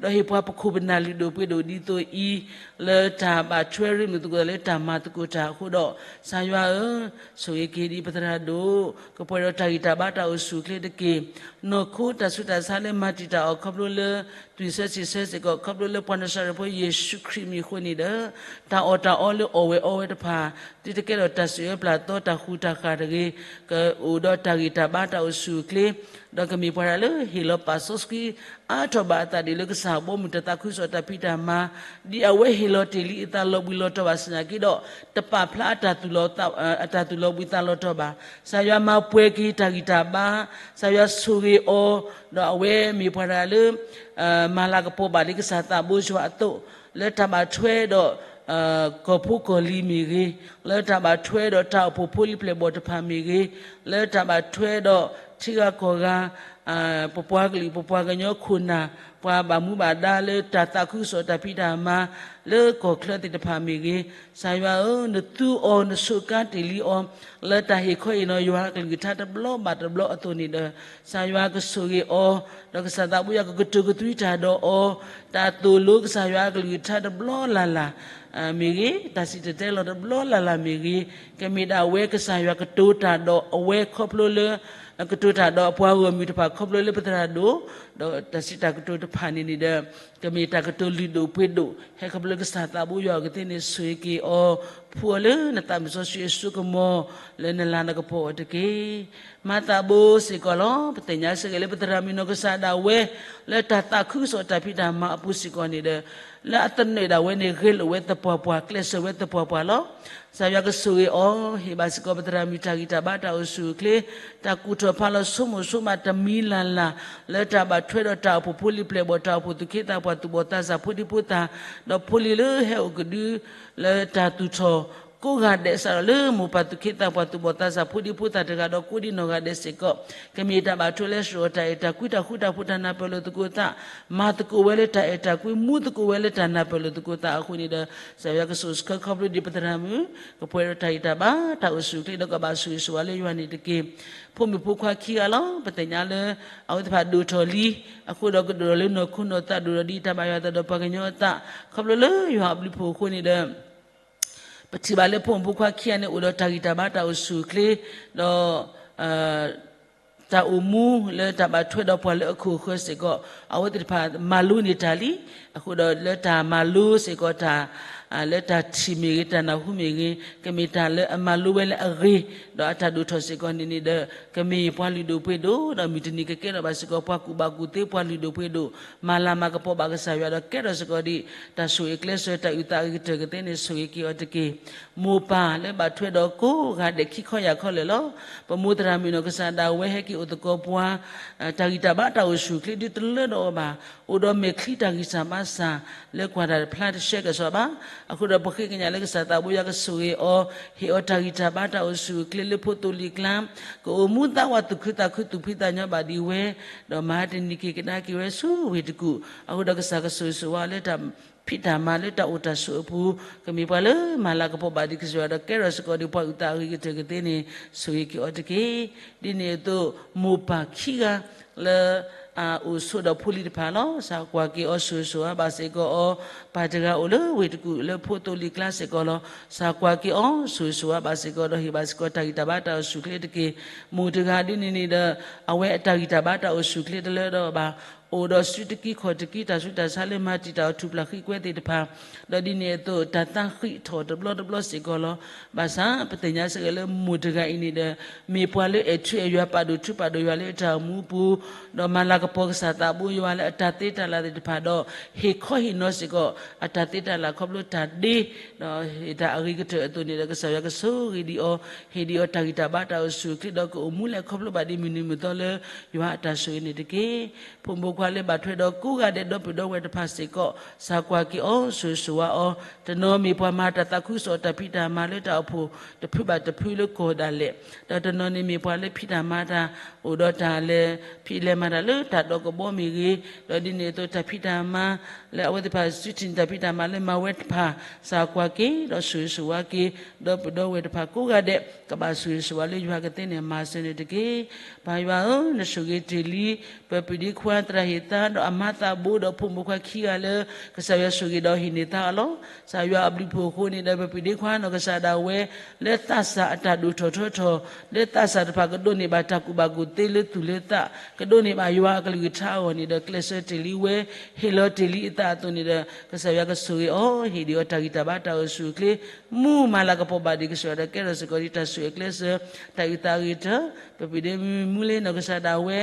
ဒီးဟ့ၣ်ပှၤပခိၣ်ပနၢ်လုၢ်ဒိၣ်ပှ့ၤဒိၣ်ဒ်သိးအံၤ လၢတၢ်ဘၣ်ထွဲရ့လိာ်သကိးလၢတၢ်မၤသကိးတၢ်အဃိဒီး ကစၢ်ယွၤဧၢ, ဆိၣ်ဂ့ၤက့ၤဒ်ပသရၣ်ဒိၣ် ကပှဲၤဒီးတၢ်ဂံၢ်တၢ်ဘါတၢ်အိၣ်ဆူၣ်အိၣ်ချ့တက့ၢ်. နီၢ်ခိတၢ်ဆူးတၢ်ဆါလၢမၤတံာ်တာ်အီၤခီဖျိလၢ သွံၣ်ဆၢစံၣ်ဆၢစ့ၢ်ကီး ခီဖျိလၢပှၤနၤစၤရ့းဖိယ့ၣ်ၡူးခရံာ်မံၤအဃိန့ၣ်ဒီး တၢ်အီၣ်တၢ်အီလၢအီၣ်ဝဲအီဝဲတဖၣ် ဒ်တကဲထီၣ်တၢ်စံးအၢပျၢ်သီတၢ်ဃူတၢ်ဃာ်တဂ့ၤ, ကအိၣ်ဒီးတၢ်ဂံၢ်တၢ်ဘါတၢ်အိၣ်ဆူၣ်အိၣ်ချ့ ဒီးကမ့ၢ်ပှၤတဂၤလၢဟ့ၣ်လီၤပာ်စီဆှံ အါထီၣ်ဘၣ်အသးဒ်လၢကစၢ်ဘီမုၢ်တၢ်သးခုကစီၣ်တၢ်ဖံးတၢ်မၤ ဒ်အဝဲဟ့ၣ်လီၤတ့ၢ်လံအသးလီၤဘှံးလီၤတီၤဘၣ်ဆၣ်သနာ်က့ဒီး တပာ်ဖျါအတၢ်သူၣ်လီၤ အတၢ်သူၣ်လီၤဘှံးသးလီၤတီၤဘၣ်. ကစၢ်ယွၤမၤပှဲၤက့ၤတၢ်ဂံၢ်တၢ်ဘါ, ကစၢ်ယွၤဆိၣ်ဂ့ၤအီၤ, ဒီးအဝဲမ့ၢ်ပှၤတဂၤလၢ မၤလၤကပီၤဘၣ်လံကစၢ်သးဘိယွၤအသိး, လၢတၢ်ဘၣ်ထွဲဒီး ကီၢ်ဖိကီၢ်လံၤမ့ၢ်ဂ့ၤ, လၢတၢ်ဘၣ်ထွဲဒီးတၢ်အိၣ်ဖှိၣ်ဖိလံၤပျဲၢ်ဘီၣ်တဖၣ်မ့ၢ်ဂ့ၤ, လၢတၢ်ဘၣ်ထွဲဒီးထံဂၤကီၢ်ဂၤ ပပှၤကလုာ်ပပှၤကညီခိၣ်နၢ် ပှၤဘၣ်မူဘၣ်ဒါလၢတၢ်သးခုကစီၣ်တၢ်ဖံးတၢ်မၤ လၢကီၢ်ချၢသ့ၣ်တဖၣ်မ့ၢ်ဂ့ၤ, ကစၢ်ယွၤဧၢ, နသူအီၤ နဆိးကါတ့ၢ်လံအီၤ လၢတၢ်ဟ့ၣ်ခီဟ့ၣ်နီၤယွၤအကလုၢ်ကထါတဘျီဘၣ်တဘျီအသိးန့ၣ်ဒီး ကစၢ်ယွၤကဆိၣ်ဂ့ၤအီၤ, ဒီးကစၢ်သးဘိယွၤကကတိၤကသွံတၢ်ဒီးအီၤ, တၢ်သိၣ်လိကစၢ်ယွၤအကလုၢ်ကထါတဘျီလၢ်လၢ် မ့ၢ်ဂ့ၤ, တၢ်စံၣ်တဲၤတဲလီၤတဘျီလၢ်လၢ်မ့ၢ်ဂ့ၤ, ကမ့ၢ်ဒၣ်ဝဲကစၢ်ယွၤကတိၤတၢ်ဒီးအဝဲခီဖျိလၢ ကတိၤတၢ်ဒီးအပှၤဂီၢ်မုၢ်တဖၣ်ခီဖျိလၢပသရၣ်ဒိၣ်, ဒီးတၢ်စံးတၢ်ကတိၤတဖၣ်န့ၣ်န့ၣ်ဒီး ကမ့ၢ်တၢ်ကတိၤလုၢ်ဒိၣ်ပှ့ၤဒိၣ် ဟဲခီဖျိလၢကစၢ်သးဘိယွၤအကသ့ၣ်န့ၣ် ဆိၣ်ဂ့ၤက့ၤအီၤ ဖှူအီၤလၢနသးမုၢ်စီဆှံအစိကမီၤ လၢနလၤနကပီၤအီၤတက့ၢ်. မၤသးဘိစ့ၢ်ကီးလီၤ. ပသ့ၣ်ညါစ့ၢ်ကီးလၢပသရၣ်မုၣ်နီၢ်ကစၢ်ဒၣ်ဝဲ လၢတၢ်သးခုကစီၣ်တၢ်ဖံးတၢ်မၤအပူၤစ့ၢ်ကီးန့ၣ်ဒီး လၢအသနၢၣ်ဒၣ်ဝဲန့ၣ် ဂဲၤလိာ်ဝဲသပှၢ်ပှၢ် ကျဲးစၢးဝဲသပှၢ်ပှၢ်လီၤ. ကစၢ်ယွၤကဆိၣ်ဂ့ၤအီၤ ဟ့ၣ်ဘၣ်စ့ၢ်ကီးပသရၣ်မုၣ်တၢ်ဂံၢ်တၢ်ဘါတၢ်အိၣ်ဆူၣ်အိၣ်ချ့, တၢ်ကူၣ်ထီၣ်ဖးလီၤဆိကမိၣ်ဆိကမးတမံၤလၢ်လၢ် လၢတၢ်ဘၣ်ထွဲဒီးတၢ်အိၣ်ဖှိၣ်ဖိလံၤပျဲၢ်ဘီၣ် တၢ်အိၣ်ဖှိၣ်သူၣ်က့သးပှၢ်သူၣ်ဘီၣ်သးစၢ်ဖိဒံဖိသၣ်, ဒီးဖိလံၤလၢဟဲအိၣ်ကဒု လၢတၢ်သူၣ်ထီၣ်ကိးဂၤဒဲး စးထီၣ်လၢမိၢ်ပၢ်သူၣ်က့သးပှၢ်သူၣ်ဘီၣ်သးစၢ်ဖိဒံဖိသၣ်တဂၤဒီးကိးဒံနီၢ်ဂၤဒဲးစ့ၢ်ကီး ကမ့ၢ်တၢ်ဘၣ်ထွဲလၢစ့ၢ်ကီးတၢ်အဲၣ်တၢ်ကွံတၢ်ဃူတၢ်ဖိးတၢ်နၢ်ပၢၢ်လိာ်သကိးသး, မၤသကိးဝဲလၢတၢ်အဲၣ်တၢ်ကွံ မူသကိးဝဲလၢတၢ်နၢ်ပၢၢ်လိာ်သကိးသးအဃိန့ၣ်ဒီး ကစၢ်ယွၤကဆိၣ်ဆၢခီဖျိဒံးပသရၣ်မုၣ် ကပှဲၤဒီးတၢ်ဂံၢ်တၢ်ဘါတၢ်အိၣ်ဆူၣ်အိၣ်ချ့ဒီးကဘၣ်ဆိၣ်ဂ့ၤဆိၣ်ဝါလၢယွၤန့ၣ်တက့ၢ်. ဖိမုၣ်ဖိခွါခံဂၤလီၤ. ပသ့ၣ်ညါလၢ အဝဲသ့ၣ်တဖၣ်ဒိၣ်ထီၣ်လံ, အဃိဒီးကဒိၣ်ထီၣ်လၢနီၢ်ခိနီၢ်သး ဒိၣ်ထီၣ်ဒ်တၢ်ဘၣ်ယွၤအသးဒီးပှၤကညီအသး, ခီဖျိလၢယွၤအဘျုးအဖှိၣ်အဃိန့ၣ်ဒီး ပထံၣ်ဘၣ်လၢဖိမုၣ်ဖိခွါခံဂၤန့ၣ် အိၣ်ဒီးတၢ်ဂံၢ်တၢ်ဘါတၢ်အိၣ်ဆူၣ်အိၣ်ချ့, ဒီး တၢ်အိၣ်မူလၢတၢ်ဘၣ်ထွဲဒီးပှၤလၢအခိၣ်အဃၢၤစ့ၢ်ကီး, အဝဲသ့ၣ်တဖၣ်မၤလိန့ၢ်တၢ်လံ. အဃိဒီးလၢတၢ်မၤလိစ့ၢ်ကီးတၢ် လၢတၢ်ထံၣ်မ့ၢ်ဂ့ၤ တၢ်နၢ်ဟူမ့ၢ်ဂ့ၤ ကမ့ၢ်တၢ်လၢအမၤလိဝဲလၢအဂ့ၤ, ဒီးအတၢ်ဒိၣ်ထီၣ်စ့ၢ်ကီးန့ၣ်န့ၣ်ဒီး ကမ့ၢ်ပှၤလုၢ်ဒိၣ်ပှ့ၤဒိၣ်, ဒီးမုၢ်တနံၤကကဲထီၣ်ဘၣ်စ့ၢ်ကီး ပှၤကူၣ်ဘၣ်ကူၣ်သ့ ပှၤလုၢ်ဒိၣ်ပှ့ၤဒိၣ်, မၤလၤမၤကပီၤဘၣ်ကစၢ်ယွၤဒီးကဲထီၣ်စ့ၢ်ကီးဒ် တၢ်ဆိၣ်ဂ့ၤကျဲးစၢး တၢ်အုၣ်သးအဂ့ၤကတၢၢ်ကသ့န့ၣ် ဆိၣ်ဂ့ၤက့ၤအီၤတက့ၢ်. မိၢ်ပၢ်လၢဘၣ်ထွဲဒီးကိးဂၤဒဲးခံခီယၢ်ခီလၢာ်လီၤ. ပမိၢ်သရၣ်မုၣ်နီၢ်ကစၢ်ဒၣ်ဝဲဟဲက့ၤအိၣ်သကိးပှၤ တၢ်ဂံၢ်တၢ်ဘါတၢ်အိၣ်ဆူၣ်အိၣ်ချ့ဒုတလၢဒီးအီၤဘၣ်. အိၣ်ဒီးမဲာ်ချံတၢ်ဂံၢ်စၢ်ဘါစၢ် လၢကွၢ်တၢ်တဖျါတဆှဲကစီးဘၣ်. အဃိဒီးပဃ့ကညးလၢကစၢ်သးဘိယွၤကဆိၣ်ဂ့ၤအီၤ, ဟ့ၣ်အီၤတၢ်ဂံၢ်တၢ်ဘါတၢ်အိၣ်ဆူၣ်အိၣ်ချ့လၢဖိသိလံၤကျါ, ကအိၣ်မူသးဝးသူၣ်ခုသးခုသူၣ်ဖှံသးညီဘၣ်ဒံးဝဲ, ဒီးမၤတနံၤက့ၤကဒါက့ၤဝဲဆူဝ့ၢ်တကူၣ်, အဃိဒီးကစၢ်ကဆိၣ်ဂ့ၤဆိၣ်ဝါလၢတၢ်ဖံးတၢ်မၤလၢတၢ်အိၣ်တၢ်ဆိးအပူၤ, ကမ့ၢ်ပှၤလၢမၤလၤကပီၤဘၣ်ဒံးကစၢ်ယွၤဒီးကဲထီၣ်စ့ၢ်ကီးဒံးပှၤအုၣ်သးအဂ့ၤကတၢၢ်ကသ့န့ၣ် ဆိၣ်ဂ့ၤက့ၤအီၤတက့ၢ်. ဒ်န့ၣ်အသိး မိၢ်ပၢ်ခံဂၤ လၢ အအိၣ်ဆိးဒီးဖိလံၤတဖၣ်လီၤ. ကစၢ်ကွၢ်က့ၤအီၤဆိၣ်ဂ့ၤဆိၣ်ဝါဘၣ်စ့ၢ်ကီးအီၤ, ပၢ်တဂၤအိၣ်လၢဝ့ၢ်တကူၣ်လၢဖိသိလံၤကျါစ့ၢ်ကီးလီၤ. ကစၢ်ကွၢ်က့ၤအီၤဆိၣ်ဂ့ၤဆိၣ်ဝါဘၣ်စ့ၢ်ကီးဒီးဟ့ၣ်ဘၣ်စ့ၢ်ကီးတၢ်ဂံၢ်တၢ်ဘါတၢ်အိၣ်ဆူၣ်အိၣ်ချ့တက့ၢ်. မိၢ်တဂၤဒ်န့ၣ်န့ၣ်ဒီး အဝဲအတၢ်ဂံၢ်တၢ်ဘါတၢ်အိၣ်ဆူၣ်အိၣ်ချ့တလၢဒီးဘၣ်, အိၣ်ဒီးစုတကံခီၣ်တကံ တၢ်ဆူးတၢ်ဆါလၢမၤတံာ်တာ်အီၤထူၣ်ပျၢ်ဃံကွဲသ့ၣ်တဖၣ်, ဒီးဒ်န့ၣ်အသိး တၢ်သးဃံးထီၣ်တဘျီတဘျီစ့ၢ်ကီးလီၤ. ဘၣ်ဆၣ်ပသ့ၣ်ညါစ့ၢ်ကီးလၢမိၢ်တဂၤအံၤန့ၣ်ဒီး မ့ၢ်ပှၤလၢအဲၣ်ထူအဲၣ်ယွၤ ပာ်ဒိၣ်ထူပာ်ဒိၣ်ယွၤလၢတၢ်အိၣ်မူအပူၤ, ဒီးမၤလၤကပီၤကစၢ်သးဘိယွၤလၢအတၢ်သ့တၢ်လၤသ့ၣ်တဖၣ်ဒီး ဟ့ၣ်ခီဟ့ၣ်နီၤစ့ၢ်ကီး အတၢ်သ့တၢ်လၤခီဖျိတၢ်ဒ့ ဒီးဟ့ၣ်တၢ်အဂ့ၤကတၢၢ်အသိးန့ၣ်ဒီး ကစၢ်ယွၤကဆိၣ်ဂ့ၤဒံးအီၤ, ဟ့ၣ်ဒံးအီၤတၢ်ဂံၢ်တၢ်ဘါတၢ်အိၣ်ဆူၣ်အိၣ်ချ့ဒီး ကအိၣ်မူလဲၤခီဖျိဘၣ်ဒံးမုၢ်နံၤမုၢ်သီလၢ ယွၤအတၢ်ဆိၣ်ဂ့ၤန့ၣ်တက့ၢ်. ဖိမုၣ်ဖိခွါလၢဘၣ်ထွဲဒီးကိးဂၤဒဲးဒီပုၢ်ဒီဝဲၢ်တဖၣ်စ့ၢ်ကီး, ကစၢ်ကွၢ်က့ၤအီၤ ဆိၣ်ဂ့ၤဆိၣ်ဝါအီၤ, တနီၤမ့ၢ်ပှၤမၤတၢ်သးခုကစီၣ်တၢ်ဖံးတၢ်မၤလၢတၢ်အိၣ်ဖှိၣ်တဖုဘၣ်တဖုလၢကီၢ်ဒၣ်လဲာ်, ဒီးတနီၤန့ၣ်မ့ၢ်ပှၤလၢဖံးတၢ်မၤတၢ် အိၣ်ဒီးတၢ်လဲၤဖံးလဲၤမၤတၢ်လၢတၢ်ဒီးကဘီမ့ၢ်ဂ့ၤ, ဒီးဒ်န့ၣ်အသိးတၢ်ဖံးတၢ်မၤ လၢအဝဲသ့ၣ်တဖၣ်စုထံၣ်န့ၢ်တၢ်ဖံးတၢ်မၤလၢမၤဝဲတဖၣ်, ကစၢ်ကွၢ်က့ၤဒီးဆိၣ်ဂ့ၤဆိၣ်ဝါက့ၤ ဒီပုၢ်ဒီဝဲၢ်တဖၣ်ကိးဂၤဒဲး ကဘၣ်ဆိၣ်ဂ့ၤဆိၣ်ဝါလၢယွၤကသ့န့ၣ် မၤစၢၤန့ၣ်တက့ၢ်. ပၢ်ယွၤဧၢ, နဆိၣ်ဂ့ၤတ့ၢ်လံ ပပုၢ်ဒ့ခွါသရၣ်ဟ့ၣ်သါ ဒီးအမါသးဘိ ဒီးဖိမုၣ်ဖိခွါခံဂၤလၢ ကစၢ်ယွၤဆိၣ်ဂ့ၤဒီးဟ့ၣ်န့ၢ်သါအီၤလီၤ. ကစၢ်ယွၤအဘျုးအဖှိၣ်အဃိန့ၣ်ဒီး ပပုၢ်ဒ့ခွါနီၢ်ကစၢ်ဒၣ်ဝဲ လၢသးစၢ်အတၢ်ဒိၣ်ထီၣ်ထီထီၣ်, လၢသးစၢ်တဖၣ်ကဒိးန့ၢ်ဘၣ်တၢ်ကူၣ်ဘၣ်ကူၣ်သ့လၢသူၣ်လၢသး, ကဒိးန့ၢ်ဘၣ်ယွၤအကလုၢ်ကထါအဂီၢ်န့ၣ်ဒီး ကျဲးစၢးတ့ၢ်လံဝဲ, ဟ့ၣ်လီၤတ့ၢ်လံအသးအသိးန့ၣ်ဒီး ကစၢ်ယွၤကဆိၣ်ဂ့ၤအီၤ, ဟ့ၣ်ဒံးအီၤတၢ်ဂံၢ်တၢ်ဘါတၢ်အိၣ်ဆူၣ်အိၣ်ချ့, မူမၤလၤကပီၤဘၣ်ဒံးကစၢ်ယွၤဒီးကဲထီၣ်စ့ၢ်ကီးဒံးတၢ်ဆိၣ်ဂ့ၤကျဲးစၢး, တၢ်အုၣ်သးအဂ့ၤကတၢၢ်, ပပုၢ်ဒ့မုၣ်မူလ့နီၢ်ကစၢ်ဒၣ်ဝဲ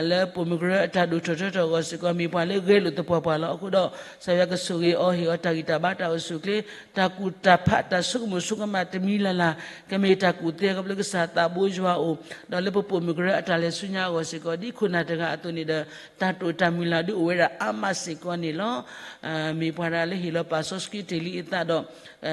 လၢပိာ်မုၣ်ကရၢအတၢ်ဒိၣ်ထီၣ်ထီထီၣ်အဂီၢ်စ့ၢ်ကီး မ့ၢ်ပှၤလၢဂဲၤလိာ်သပှၢ်ပှၢ်လီၤ. အဃိဒီး ကစၢ်ယွၤကဆိၣ်ဂ့ၤအီၤ, ဟ့ၣ်အီၤတၢ်ဂံၢ်တၢ်ဘါတၢ်အိၣ်ဆူၣ်အိၣ်ချ့, တၢ်ကူၣ်တၢ်ဖးတၢ်ဆိကမိၣ်ဆိကမးတမံၤလၢ်လၢ်, ကမ့ၢ်တၢ်ကူၣ်သ့ခီဖျိကစၢ်သးဘိယွၤအအိၣ်, ဒီးလၢပပိာ်မုၣ်ကရၢအတၢ်လဲၤဆူညါအဂီၢ်စ့ၢ်ကီး ဒ်ခိၣ်နၢ်တဂၤအသိးန့ၣ်ဒီး တၢ်တိာ်တၢ်မုၢ်လၢ်ဒုးအိၣ်ဝဲဒၣ်အါမးစ့ၢ်ကီးန့ၣ်လီၤ. မ့ၢ်ပှၤတဂၤလၢဟ့ၣ်လီၤပာ်စီဆှံတ့ၢ်လံအသးဒီး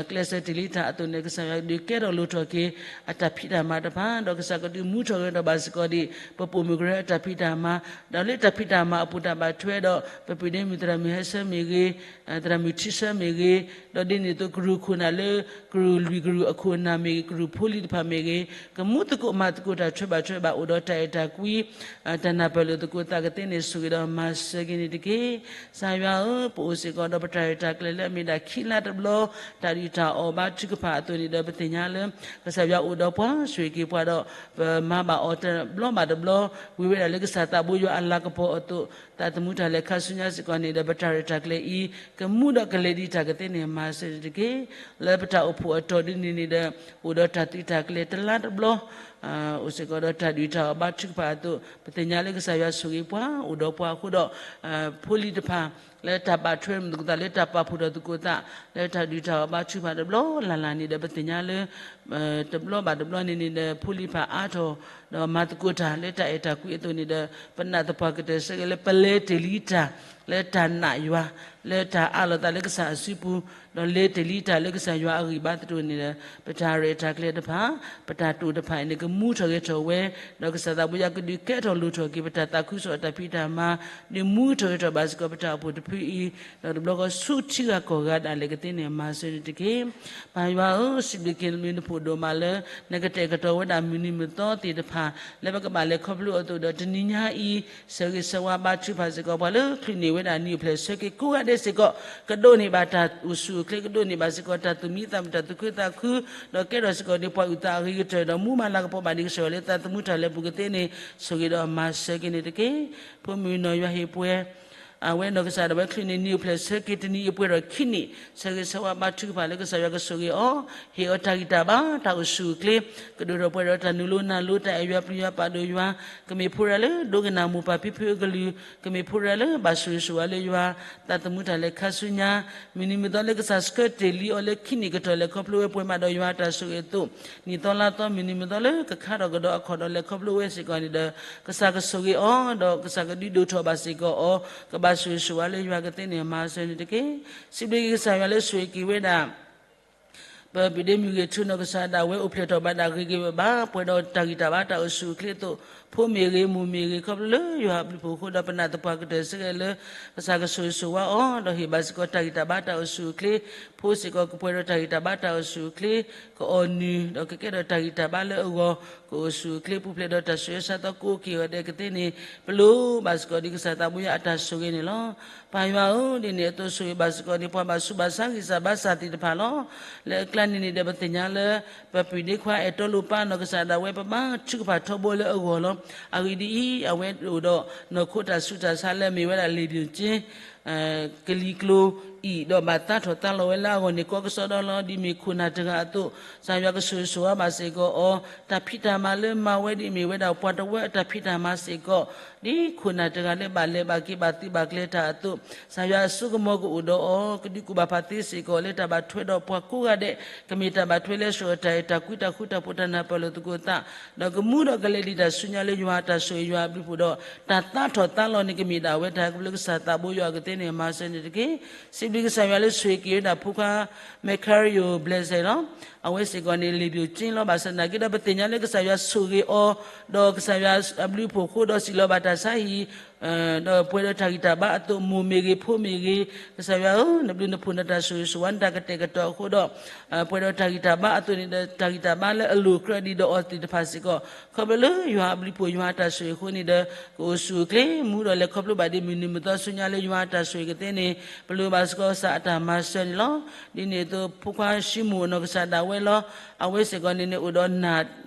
ကျဲးစၢးတ့ၢ်လံတၢ်အသိးန့ၣ် ကစၢ်ယွၤဒုးကဲထီၣ်လိၣ်ထီၣ်က့ၤ အတၢ်ဖံးတၢ်မၤတဖၣ်, ဒီးကစၢ်ကဒုးမူထီၣ်က့ၤဒီးဘၣ်စ့ၢ်ကီးဒံး ပပိာ်မုၣ်ကရၢအတၢ်ဖံးတၢ်မၤ, ဒီးလၢတၢ်ဖံးတၢ်မၤအပူၤတၢ်ဘၣ်ထွဲဒီး ပပုၢ်ဒ့မုၣ်သရၣ်မုၣ်ဟဲဆၢမ့ၢ်ဂ့ၤ, သရၣ်မုၣ်ထံဆၢမ့ၢ်ဂ့ၤ, ဒီးဒ်န့ၣ်အသိးကရူၢ်ခိၣ်နၢ်လၢ ကရူၢ်လွံၢ်ကရူၢ်အခိၣ်နၢ်မ့ၢ်ဂ့ၤ, ကရူၢ်ဖိလံၤတဖၣ်မ့ၢ်ဂ့ၤ, ကမူသကိးမၤသကိးတၢ်ထွဲဘၣ်ထွဲဘၣ် အိၣ်ဒီးတၢ်အဲၣ်တၢ်ကွံ တၢ်နၢ်ပၢၢ်လိာ်သကိးသးကသ့န့ၣ် ဆိၣ်ဂ့ၤဒီးမၤစၢၤက့ၤန့ၣ်တက့ၢ်. ကစၢ်ယွၤဧၢ, ပအိၣ်စ့ၢ်ကီးဒီးပတၢ်ရဲၣ်တၢ်ကျဲၤလၢအမ့ၢ်ဒၣ်ခံလါတဘျီ, တၢ် ဒုးတၢ်အီၣ်ဘါထုကဖၣ်အသိးန့ၣ်ဒီး ပသ့ၣ်ညါလၢ ကစၢ်ယွၤအိၣ်ဒီးပှၤ ဆိၣ်ဂ့ၤက့ၤပှၤဒီး ပမၤဘၣ်အီၤတဘျီဘၣ်တဘျီ ဝံၤဝဲဒၣ်လၢကစၢ်သးဘိယွၤအလၤကပီၤအသိး, သးသမူတၢ်လဲၤခါဆူညါစ့ၢ်ကီးန့ၣ်ဒီး ပတၢ်ရဲၣ်တၢ်ကျဲၤအံၤ ကမူဒီးကလဲၤဒံးတၢ်ကသ့န့ၣ် မၤစၢၤန့ၣ်တက့ၢ်. လၢပတၢ်အိၣ်ဖှိၣ်အတီၢ်ဒ်န့ၣ်န့ၣ်ဒီး အိၣ်ဒီးတၢ်သုးတၢ်ကျဲၤတလါတဘျီ အိၣ်စ့ၢ်ကီးဒီးတၢ်ဒုးတၢ်အီၣ်ဘါထုကဖၣ်အသိး, ပသ့ၣ်ညါလၢကစၢ်ယွၤဆိၣ်ဂ့ၤပှၤ အိၣ်ဒီးပှၤအဃိဒီး ဖိလံၤတဖၣ် လၢတၢ်ဘၣ်ထွဲမုာ်သကိးသးလၢတၢ်ပာ်ဖှိၣ်ထီၣ်သကိးသး လၢတၢ်ဒုးတၢ်အီၣ်ဘါထုကဖၣ်တဘျီလၢ်လၢ်န့ၣ်ဒီး ပသ့ၣ်ညါလၢ တဘျီဘၣ်တဘျီန့ၣ်န့ၣ်ဒီး ဖိလံၤတဖၣ်အါထီၣ် ဒီးမၤသကိးတၢ်လၢတၢ်အဲၣ်တၢ်ကွံအသိးန့ၣ်ဒီး ပနၢ်သပှၢ်ကတၢၢ်ဆၢက့ၤလၢပလဲၤတ့ၢ်လံတၢ် လၢတၢ်နာ်ယွၤ လၢတၢ်အးလီၤသးလၢကစၢ်အစုပူၤ ဒီးလဲၤတ့ၢ်လံတၢ်လၢကစၢ်ယွၤအဂံၢ်ဘါသတးန့ၣ်ဒီး ပတၢ်ရဲၣ်တၢ်ကျဲၤတဖၣ် ပတၢ်တိာ်တဖၣ်အံၤန့ၣ် ကမူထီၣ်ဂဲၤထီၣ်ဝဲ, ဒီးကစၢ်သးဘိယွၤကဒုးကဲထီၣ်လိၣ်ထီၣ်က့ၤ ပတၢ်သးခုကစီၣ်အတၢ်ဖံးတၢ်မၤ ဒုးမူထီၣ်ဂဲၤထီၣ်ဘၣ်စ့ၢ်ကီးပတၢ်အိၣ်ဖှိၣ်တဖုအံၤ, ဒီးတဘျီဃီဆူထံဂၤကီၢ်ဂၤဒၣ်လဲာ်ကသ့န့ၣ် မၤစၢၤန့ၣ်တက့ၢ်. ပၢ်ယွၤဧၢ, စံးဘျုးက့ၤနဘျုးနဖှိၣ်ဒိၣ်မးလၢ နကတဲာ်ကတီၤဝဲဒၣ်မုၢ်နံၤမုၢ်သီသ့ၣ်တဖၣ် လၢပကဘၣ်လဲၤခီဖျိအသိးဒီးတနံၤညါအံၤ ဆၢဂ့ၤဆၢဝါဘါထုကဖၣ်စ့ၢ်ကီး ပှၤလၢချုးန့ၢ်ဝဲဒၣ်နံၣ်အိၣ်ဖျဲၣ်ဆၢက့ၤကိးဂၤဒဲးစ့ၢ်ကီး ကဒိးန့ၢ်ဘၣ်တၢ်အိၣ်ဆူၣ်အိၣ်ချ့ ကဒိးန့ၢ်ဘၣ်စ့ၢ်ကီးတၢ်သူၣ်မံသးမုာ်တၢ်သူၣ်ခုသးခု ဒီးကဲထီၣ်စ့ၢ်ကီးန့ၣ် ပှၤအုၣ်သးအဂ့ၤကတၢၢ်ဒီးမူမၤလၤကပီၤဘၣ်ဒံးကစၢ်ယွၤလၢသးသမူတၢ်လဲၤပူၤကသ့န့ၣ် ဆိၣ်ဂ့ၤဒီးမၤစၢၤက့ၤန့ၣ်တက့ၢ်. ဖိမုၣ်နီၢ်ယွၤဟ့ၣ်ပှဲၤ အဝဲနီၢ်ကစၢ်ဒၣ်ဝဲချုးန့ၢ်နံၣ်အိၣ်ဖျဲၣ်ဆၢက့ၤတနံၤအံၤပှဲၤဒီးခံနံၣ် ဆၢဂ့ၤဆၢဝါဘါထုကဖၣ်လၢကစၢ်ယွၤကဆိၣ်ဂ့ၤအီၤ, ဟ့ၣ်အီၤတၢ်ဂံၢ်တၢ်ဘါ တၢ်အိၣ်ဆူၣ်အိၣ်ချ့ ကဒိၣ်ထီၣ်ပှဲၤဒီးတၢ်နုာ်လီၤနၢ်လီၤ တၢ်အဲၣ်ယွၤပျံၤယွၤပာ်ဒိၣ်ယွၤ, ကမ့ၢ်ဖိတဂၤလၢဒိကနၣ်မိၢ်ပၢ်ဖံဖုအကလုၢ်, ကမ့ၢ်ဖိတဂၤလၢဘၣ်ဆိၣ်ဂ့ၤဆိၣ်ဝါလၢယွၤ သးသမူတၢ်လဲၤခါဆူညါ, မုၢ်နံၤမုၢ်သီလၢကစၢ်ဆှၢတ့ၢ်လံအီၤလၢခံနံၣ်ကတီၢ်လဲၤခီဖျိဝဲပှဲၤမးဒီးယွၤအတၢ်ဆိၣ်ဂ့ၤအသိး, နံၣ်သီလါသီမုၢ်နံၤမုၢ်သီလၢကခါထီၣ်ကဒီးအခီၣ်ဒီးလဲၤခီဖျိဝဲစ့ၢ်ကီးန့ၣ်ဒီး ကစၢ်ကဆိၣ်ဂ့ၤအီၤ ဒီးကစၢ်ကဒုးဒိၣ်ထီၣ်ဘၣ်စ့ၢ်ကီးအီၤ, ကဘၣ်ဆိၣ်ဂ့ၤဆိၣ်ဝါလၢယွၤကသ့န့ၣ် မၤစၢၤန့ၣ်တက့ၢ်. စံးဘျုးက့ၤကစၢ်ယွၤလၢဆိၣ်ဂ့ၤက့ၤဝဲဒၣ် ပပုၢ်ဒ့မုၣ်ဂ့ၤထူနီၢ်ကစၢ်ဒၣ်ဝဲအိၣ်ဖျဲၣ်ထီၣ်ဘၣ်ဒၣ်ဂ့ၤဂ့ၤဘၣ်ဘၣ် ပှဲၤဒီးတၢ်ဂံၢ်တၢ်ဘါတၢ်အိၣ်ဆူၣ်အိၣ်ချ့အသိး, ဖိမ့ၢ်ဂ့ၤ မိၢ်မ့ၢ်ဂ့ၤ ခီဖျိလၢယွၤအဘျုးအဖှိၣ်အဃိဒီး ပနၢ်သပှၢ်ကတၢၢ်ဆၢက့ၤလၢ ကစၢ်ကဆိၣ်ဂ့ၤဆိၣ်ဝါအီၤ ဒီးဟ့ၣ်ဘၣ်စ့ၢ်ကီးတၢ်ဂံၢ်တၢ်ဘါတၢ်အိၣ်ဆူၣ်အိၣ်ချ့, ဖိစ့ၢ်ကီးကပှဲၤဒီးတၢ်ဂံၢ်တၢ်ဘါတၢ်အိၣ်ဆူၣ်အိၣ်ချ့, ကအီၣ်နုၢ် ဒီးကကဲထီၣ်တၢ်ဂံၢ်တၢ်ဘါလၢအဂီၢ် ကအိၣ်ဆူၣ်အိၣ်ချ့ပူၤဖျဲးဒီးတၢ်ဆူးတၢ်ဆါသီကိးက့ၤအီၤဒဲးကသ့န့ၣ် ပလိၣ်ဘၣ်စ့ၢ်ကီးဒ်ကစၢ်သးဘိယွၤအတၢ်ဆိၣ်ဂ့ၤန့ၣ်လီၤ. ပၢ်ယွၤဧၢ, ဒ်န့ၣ်အသိးဆိၣ်ဂ့ၤဘၣ်စ့ၢ်ကီးဒ် ပှၤဘၣ်ဆူးဘၣ်ဆါဂံၢ်စၢ်ဘါစၢ်သ့ၣ်တဖၣ်လီၤ. လၢအကျါန့ၣ်န့ၣ်ဒီး ပသ့ၣ်ညါလၢ ပပုၢ်ဒ့ခွါအဲၣ်တီလိာ်ပၢ်နီၢ်ကစၢ်ဒၣ်ဝဲ ပဘါထုကဖၣ်ထီဘိလၢအဂီၢ်လီၤ. အဂ့ၢ်ဒ်အံၤ, အဝဲအိၣ်ဒီးနီၢ်ခိတၢ်ဆူးတၢ်ဆါလၢအမ့ၢ်ဝဲဒၣ်လံာ်ပျိၣ်ကၠ့ ကလံၤကျိၤအံၤ ဒီးဘၣ်သါထီၣ်သါလီၤဝဲလၢအဂီၢ်န့ၣ် ကိးကစီဒီလီၤ. ဒ်မ့ၢ်ခိၣ်နၢ်တဂၤအသိး ကစၢ်ယွၤကဆိၣ်ဂ့ၤဆိၣ်ဝါဘၣ်စ့ၢ်ကီးအီၤ, တၢ်ဖံးတၢ်မၤလၢမၤဝဲဒ်အမ့ၢ်ဝဲဒၣ်ပှၤတဝၢအတၢ်ဖံးတၢ်မၤစ့ၢ်ကီး, ဒ်ခိၣ်နၢ်တဂၤလၢဘၣ်လဲၤဘၣ်က့ၤဘၣ်သုးဘၣ်ကျဲၤတၢ်အသိး, ကစၢ်ယွၤအစိကမီၤကအိၣ်ဒီးအီၤ, ကဒုးကူၣ်ဘၣ်ဖးသ့စ့ၢ်ကီးလၢတၢ်ဘၣ်ထွဲဒီးပှၤကိးဂၤဒဲး, ကမ့ၢ်တၢ်ဘၣ်ထွဲလၢဆှၢအီၤတၢ်အဲၣ်တၢ်ကွံတၢ်ဃူတၢ်ဖိးတၢ်နၢ်ပၢၢ်လိာ်သကိးသး ဒီးကမူဒီးကလဲၤဒံးတၢ်ဆူညါလၢယွၤအတၢ်ဆိၣ်ဂ့ၤယွၤအဘျုးအဖှိၣ်ဒီး တၢ်သါထီၣ်သါလီၤန့ၣ် ကမ့ၢ်ဒၣ်ဝဲတၢ်ဟဲကပျုကစၢ်သးဘိယွၤအကသ့န့ၣ် မၤစၢၤန့ၣ်တက့ၢ်. စံးဘျုးကစၢ်ယွၤလၢဆိၣ်ဂ့ၤက့ၤဝဲဒၣ်ဖိခွါ Macario Blessing လီၤ. အဝဲစ့ၢ်ကီးန့ၣ် လံာ်ပျိၣ်ကၠ့လီၤ. ဘၣ်ဆၣ်သနာ်က့ဒီး ပသ့ၣ်ညါလၢကစၢ်ယွၤဆိၣ်ဂ့ၤအီၤ, ဒီးကစၢ်ယွၤအဘျုးအဖှိၣ်အဃိဒီးစံးလီၤဘၣ်တၢ်ဆါဟံၣ် ဒီးပှဲၤဒီးတၢ်ဂံၢ်တၢ်ဘါအသိး မိၢ်မ့ၢ်ဂ့ၤ ဖိမ့ၢ်ဂ့ၤ, ကစၢ်ယွၤဧၢ, နဘျုးနဖှိၣ်နတၢ်ဆိၣ်ဂ့ၤဆိၣ်ဝါ နတၢ်ကတဲာ်ကတီၤအဃိဒီး ပှဲၤဒီးတၢ်ဂံၢ်တၢ်ဘါအသိးန့ၣ်ဒီး တၢ်ဂံၢ်တၢ်ဘါလၢအလိၤကြၢးဒံးဒီးအီၤသ့ၣ်တဖၣ်စ့ၢ်ကီး ခီဖျိလၢယွၤအဘျုးအဖှိၣ်ယွၤအတၢ်ဆိၣ်ဂ့ၤအဃိန့ၣ်ဒီး ကအိၣ်ဆူၣ်အိၣ်ချ့ မူဒီးလဲၤခီဖျိဘၣ်ဒ်မုၢ်နံၤမုၢ်သီဆူညါလၢယွၤအတၢ်ဆိၣ်ဂ့ၤကသ့န့ၣ် ပလိၣ်ဘၣ်စ့ၢ်ကီးကစၢ်အတၢ်မၤစၢၤန့ၣ်လီၤ. ဒ်န့ၣ်အသိး ဖိခွါၡံမိၣ်နီၢ်ကစၢ်ဒၣ်ဝဲလီၤ. အဝဲစ့ၢ်ကီးန့ၣ်န့ၣ် အိၣ်ဒီးနၢ်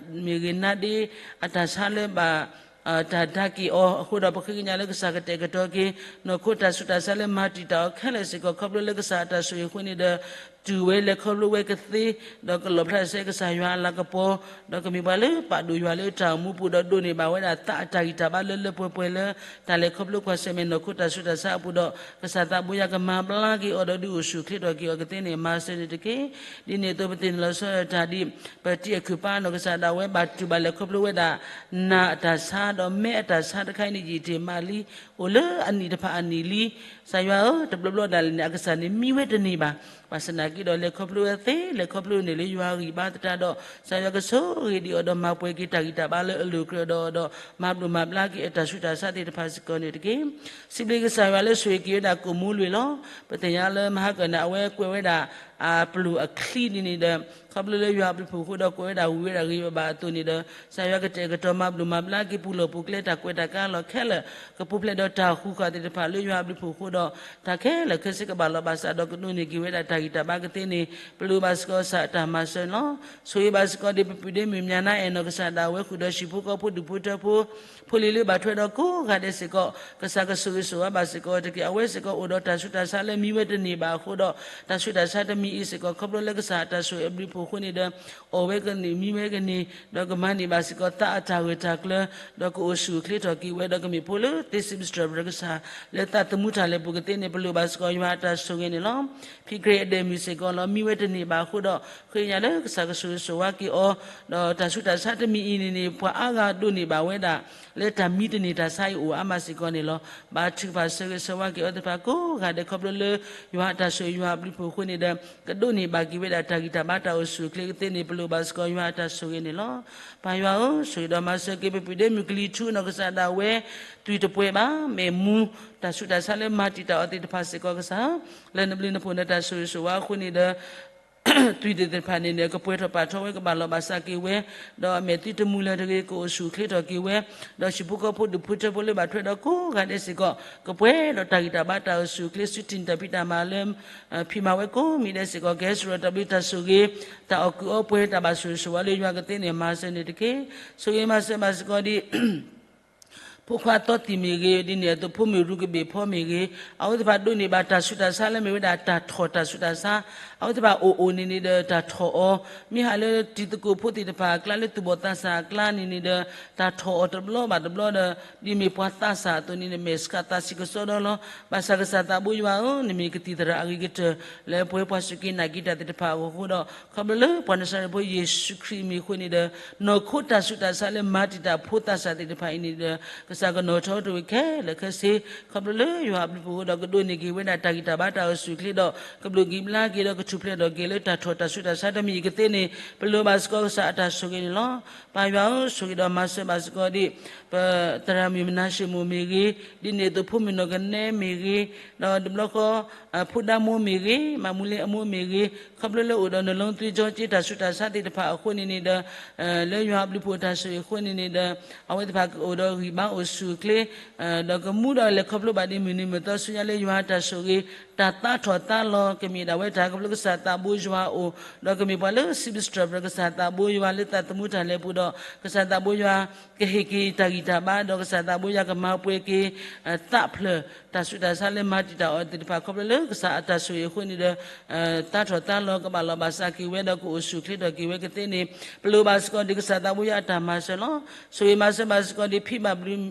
မ့ၢ်ဂ့ၤနါဒ့ အတၢ်ဆါလၢဘၣ် တၢ်ဒါက့ၤအီၤအဃိဒီး ပဃ့ကညးလၢကစၢ်ကတဲာ်ကတီၤက့ၤ နီၢ်ခိတၢ်ဆူးတၢ်ဆါလၢမၤတံာ်တာ်အီၤခဲလၢာ်စ့ၢ်ကီး ခီဖျိလၢကစၢ်အတၢ်ဆိၣ်ဂ့ၤအဃိန့ၣ်ဒီး တုၤဝဲလဲၤခီဖျိဝဲကသ့ ဒီးကလီၣ်ဖျါစဲကစၢ်ယွၤအလၤကပီၤ ဒီးကမ့ၢ်ပှၤလၢပာ်ဒိၣ်ယွၤလၢတၢ်အိၣ်မူပူၤ ဒီးဒိးန့ၢ်ဘၣ်ဝဲဒၣ်သးအတၢ်ဂံၢ်တၢ်ဘါလၢလၢပှဲၤပှဲၤလၢ တၢ်လဲၤခီဖျိကွၢ်ဆၢၣ်မဲာ်နီၢ်ခိတၢ်ဆူးတၢ်ဆါအပူၤဒီး ကစၢ်သးဘိယွၤကမၤဘျါက့ၤအီၤဒီးဒုးအိၣ်ဆူၣ်အိၣ်ချ့ထီၣ်က့ၤအီၤကသ့န့ၣ် မၤစၢၤန့ၣ်တက့ၢ်. ဒ်န့ၣ်အသိးပသ့ၣ်နီၣ်လီၤဆီဒၣ်တၢ်ဒ် ပတံၤအခုၣ်ပၢ်နီၢ်ကစၢ်ဒၣ်ဝဲဘၣ်တူၢ်ဘၣ်လဲၤခီဖျိဝဲဒၣ် နၢ်အတၢ်ဆါဒီးမဲအတၢ်ဆါတခါအံၤန့ၣ် ယံာ်တ့ၢ်မးလံ အိၣ်လၢအနံၣ်တဖၣ်အနံၣ်လံ. ကစၢ်ယွၤဧၢ, တဘျီဘျီဒၣ်လဲာ်န့ၣ် အကစၢ်န့ၣ်မံဝဲတန့ၢ်ဘၣ်. ဘၣ်ဆၣ်သနာ်က့ဒီး လဲၤခီဖျိဝဲသ့ လဲၤခီဖျိန့ၣ်လၢယွၤအဂံၢ်ဘါသတးဒီး ကစၢ်ယွၤကဆိၣ်ဂ့ၤဒံးအီၤဒီးမၤပှဲၤက့ၤတၢ်ဂံၢ်တၢ်ဘါလၢအလိၤကြၢးဒီးအီၤဒီး မၤဘျုးမၤဘျါက့ၤအတၢ်ဆူးတၢ်ဆါသ့ၣ်တဖၣ်စ့ၢ်ကီးန့ၣ်တက့ၢ်. စံးဘျုးကစၢ်ယွၤလၢဆိၣ်ဂ့ၤက့ၤဝဲဒၣ်ကိၣ်မူလွံၢ်လီၤ. ပသ့ၣ်ညါလၢမဟါကၢၣ်န့ၣ် အဝဲကွဲးဝဲဒၣ် အပျိၢ်အချံန့ၣ်န့ၣ်ဒီး ခီဖျိလၢယွၤအဘျုးအဖှိၣ်အဃိဒီး ကွဲးဝဲဒၣ်ဝံၤဝဲဒၣ်ဂ့ၤဝဲဘၣ်အသိးန့ၣ်ဒီး ကစၢ်ယွၤကတဲာ်ကတီၤမၤဘျုးမၤဘျါက့ၤ ပူၤလီၢ်ပူၤကျဲ တၢ်ကွဲးတၢ်ကါလီၢ်ခဲလၢာ် ကပူၤဖျဲးဒီးတၢ်ဃူဃာ်သ့ၣ်တဖၣ်လၢယွၤအဘျုးအဖှိၣ်အဃိဒီး တၢ်ခဲလၢာ်ခဲဆ့ကဘၣ်လီၤဘၣ်စးဒီး ကဒိးန့ၢ်က့ၤဝဲဒၣ်တၢ်ဂံၢ်တၢ်ဘါကသ့န့ၣ် ပလိၣ်ဘၣ်စ့ၢ်ကီးကစၢ်အတၢ်မၤစၢၤန့ၣ်လီၤ. ဆိၣ်ဂ့ၤဘၣ်စ့ၢ်ကီးဒီး ပပုၢ်ဒ့မုၣ်မၠးနါအဲၣ်နီၢ်ကစၢ်ဒၣ်ဝဲ ဃုာ်ဒီးဟံၣ်ဖိဃီဖိ ဒူၣ်ဖိထၢဖိ ဖိလံၤလၢဘၣ်ထွဲဒီးကိးဂၤဒဲးစ့ၢ်ကီး ကစၢ်ကဆိၣ်ဂ့ၤဆိၣ်ဝါဘၣ်စ့ၢ်ကီးတက့ၢ်. အဝဲစ့ၢ်ကီးအိၣ်ဒီးတၢ်ဆူးတၢ်ဆါလၢမံဝဲတန့ၢ်ဘၣ်အဃိဒီး တၢ်ဆူးတၢ်ဆါတမံၤအံၤစ့ၢ်ကီး ခီဖျိလၢကစၢ်အတၢ်ဆိၣ်ဂ့ၤအဘျုးအဖှိၣ်အဃိန့ၣ်ဒီး အီၣ်ဝဲကန့ၢ် မံဝဲကန့ၢ် ဒီးကမၤန့ၢ်ဘၣ်စ့ၢ်ကီးသးအတၢ်ဂၢၢ်တၢ်ကျၢၤ ဒီးကအိၣ်ဆူၣ်အိၣ်ချ့ထီၣ်က့ၤဝဲ ဒီးကမ့ၢ်ဖိလၢသ့စံးဘျုးစံးပတြၢၤကစၢ် လၢသးသမူတၢ်လဲၤပူၤကသ့န့ၣ် ပလိၣ်ဘၣ်စ့ၢ်ကီးယွၤအတၢ်ဆိၣ်ဂ့ၤန့ၣ်လီၤ. ဖံးခရံာ်အဒဲးမုၢ်စ့ၢ်ကီးလီၤ မံဝဲတန့ၢ်ဘၣ်အဃိဒီး ဃ့ကညးလၢကစၢ်ကဆိၣ်ဂ့ၤဆိၣ်ဝါက့ၤအီၤ ဒီးတၢ်ဆူးတၢ်ဆါတမံၤအံၤန့ၣ်န့ၣ် ပှၤအါဂၤဒိးန့ၢ်ဘၣ်ဝဲဒၣ် လၢတၢ်မံတန့ၢ်တၢ်ဆါအံၤအိၣ်အါမးစ့ၢ်ကီးန့ၣ်လီၤ. ဘါထုကဖၣ်ဆၢဂ့ၤဆၢဝါက့ၤအီၤသ့ၣ်တဖၣ်ကိးဂၤဒဲး ခီဖျိလၢ ယွၤအတၢ်ဆိၣ်ဂ့ၤယွၤအဘျုးအဖှိၣ်အဃိန့ၣ်ဒီး ကဒိးန့ၢ်ဘၣ်က့ၤဝဲဒၣ်တၢ်ဂံၢ်တၢ်ဘါတၢ်အိၣ်ဆူၣ်အိၣ်ချ့ကသ့န့ၣ် ပလိၣ်ဘၣ်စ့ၢ်ကီးယွၤအတၢ်ဆိၣ်ဂ့ၤန့ၣ်လီၤ. ပၢ်ယွၤဧၢ, ဆိၣ်ဂ့ၤဒီးမၤစၢၤက့ၤ ပပုၢ်ဒ့မုၣ်ကလံၤထူနီၢ်ကစၢ်ဒၣ်ဝဲ သွံၣ်တပှဲၤဘၣ် မဲာ်မူ တၢ်ဆူးတၢ်ဆါလၢမၤတံာ်တာ်အီၤသ့ၣ်တဖၣ်စ့ၢ်ကီးကစၢ်, လၢနဘျုးနဖှိၣ်နတၢ်ဆိၣ်ဂ့ၤဆိၣ်ဝါအဃိန့ၣ်ဒီး သွံၣ်သ့ၣ်တဖၣ်န့ၣ်န့ၣ် ကပှဲၤထီၣ်ပာ်ထီဝဲ ကဘၣ်လီၤဘၣ်စးက့ၤဝဲ, ဒီးအမဲာ်သွံတမူလၢၤတဂ့ၤ ကအိၣ်ဆူၣ်အိၣ်ချ့ထီၣ်က့ၤဝဲ, ဒီးဟံၣ်ဖိဃီဖိဒူၣ်ဖိထၢဖိလၢဘၣ်ထွဲဒီးကိးဂၤဒဲးစ့ၢ်ကီး ကပှဲၤဒီးတၢ်ဂံၢ်တၢ်ဘါတၢ်အိၣ်ဆူၣ်အိၣ်ချ့ စုတံၢ်တၢ်ဖံးတၢ်မၤလၢ ဖံးမၤဝဲကိးမံၤဒဲးစ့ၢ်ကီး ကဟဲစ့ၢ်ကီးတၢ်ဘျုးတၢ်ဆိၣ်ဂ့ၤ တၢ်အီၣ်ကုးအီပှဲၤ တၢ်ဘၣ်ဆိၣ်ဂ့ၤဆိၣ်ဝါလၢယွၤကသ့န့ၣ် မၤစၢၤန့ၣ်တက့ၢ်. ဆိၣ်ဂ့ၤမၤစၢၤဘၣ်စ့ၢ်ကီးဒ် ဖိခွါသီသံၣ်မ့ၢ်ဂ့ၤ, ဒ်န့ၣ်အသိးဖိမုၣ်ရူကဘ့ၣ်ဖီမ့ၢ်ဂ့ၤ, အဝဲသ့ၣ်တဖၣ်ဒိးန့ၢ်ဘၣ်တၢ်ဆူးတၢ်ဆါလၢမ့ၢ်ဝဲဒၣ်တၢ်ထီၣ်တၢ်ဆူးတၢ်ဆါ, အဝဲသ့ၣ်တဖၣ်အိၣ်အိၣ်န့ၣ်န့ၣ်ဒီးတၢ်ထီၣ်အီၤ, မ့ၢ်ဟးလၢတံၤသကိးဖိသ့ၣ်တဖၣ်အကျါ လၢသူၣ်ဘီၣ်သးစၢ်အကျါန့ၣ်န့ၣ်ဒီး တၢ်ထီၣ်အီၤတဘျီဘၣ်တဘျီဒီး ဒ်မ့ၢ်ပှၤသးစၢ်အသိးန့ၣ်န့ၣ် မဲာ်ဆှးသးဆံးကစီဒီလီၤ. ဘၣ်ဆၣ်ကစၢ်သးဘိယွၤဧၢ, နမ့ၢ်ကသံၣ်သရၣ်အဂ့ၤကတၢၢ် လၢပဝဲပှၤစူၢ်က့ၤနာ်က့ၤတၢ်သ့ၣ်တဖၣ်အဂီၢ်အဃိဒီး ခီဖျိလၢပှၤနၤစၤရ့းဖိယ့ၣ်ၡူးခရံာ်အမံၤအဃိန့ၣ်ဒီး နီၢ်ခိတၢ်ဆူးတၢ်ဆါလၢမၤတံာ်တာ်ဖိသးစၢ်သ့ၣ်တဖၣ်အံၤန့ၣ်ဒီး ကစၢ်ကနီၤထီတဝံၤခဲလၢာ်ခဲဆ့, ခီဖျိလၢယွၤအဘျုးအဖှိၣ်အဃိဒီး ကဒိးန့ၢ်က့ၤဝဲဒၣ်တၢ်ဂံၢ်တၢ်ဘါတၢ်အိၣ်ဆူၣ်အိၣ်ချ့ဒီး ကဘျိးက့ၤဘျါက့ၤဒီးကထူၣ်ဖျဲးထီၣ်က့ၤလၢတၢ်ထီၣ်တၢ်ဆူးတၢ်ဆါတမံၤအံၤကသ့န့ၣ် ပလိၣ်ဘၣ်စ့ၢ်ကီးကစၢ်အတၢ်ဆိၣ်ဂ့ၤန့ၣ်လီၤ. ပၢ်ယွၤဧၢ, ဆိၣ်ဂ့ၤဒီးမၤစၢၤဘၣ်စ့ၢ်ကီးဒ် ပသရၣ်မုၣ်မနၤၡ့မိၢ်မ့ၢ်ဂ့ၤ, ဒ်န့ၣ်အသိးဖိမုၣ်နီၢ်ကနဲမ့ၢ်ဂ့ၤ, ဒီးတဘျီဃီ ဖိဒါမိၢ်မ့ၢ်ဂ့ၤ, မၤမူလ့အမိၢ်မ့ၢ်ဂ့ၤ, ခီဖျိလၢအိၣ်ဒီးနီၢ်လီသွံၣ်ကၠီက့ တၢ်ဆူးတၢ်ဆါသ့ၣ်တဖၣ်အဃိန့ၣ်န့ၣ်ဒီး လၢယွၤအဘျုးအဖှိၣ်တၢ်ဆိၣ်ဂ့ၤအဃိန့ၣ်န့ၣ်ဒီး အဝဲသ့ၣ်တဖၣ်ကအိၣ်ဒီးဂံၢ်ဘါအိၣ်ဆူၣ်အိၣ်ချ့ ဒီးကမူဒီးလဲၤခီဖျိဘၣ်ဒ်မုၢ်နံၤမုၢ်သီဆူညါလၢယွၤတၢ်ဆိၣ်ဂ့ၤ တၢ်သးထီၣ်သးလီၤ ကမ့ၢ်ဒၣ်ဝဲတၢ်ခီဖျိကစၢ်သးဘိယွၤအအိၣ်, ဒီးကမ့ၢ်ပှၤလၢစံးဘျုးစံးပတြၢၤကစၢ်သးဘိယွၤလၢသးသမူတၢ်လဲၤပူၤဒီး ကစၢ်သးဘိယွၤ ကဟ့ၣ်က့ၤတၢ်ဂံၢ်တၢ်ဘါ ဒီးကစၢ်သးဘိယွၤကမၤပှဲၤက့ၤ သးဖျၢၣ် တၢ်ဆူးတၢ်ဆါလၢမၤတံာ်တာ်အီၤသ့ၣ်တဖၣ် ခီဖျိလၢကစၢ်အတၢ်ဆိၣ်ဂ့ၤအဃိန့ၣ်ဒီး သးထီၣ်သးလီၤ ကဘၣ်လီၤဘၣ်စးက့ၤဝဲဒီး ကအိၣ်ဆူၣ်အိၣ်ချ့ထီၣ်က့ၤဝဲကသ့န့ၣ် ပလိၣ်ဘၣ်စ့ၢ်ကီးဒ်ကစၢ်သးဘိယွၤအတၢ်မၤစၢၤလီၤ. ဆိၣ်ဂ့ၤမၤစၢၤဘၣ်စ့ၢ်ကီးဒ်ဖံးဘၣ်ဘျုး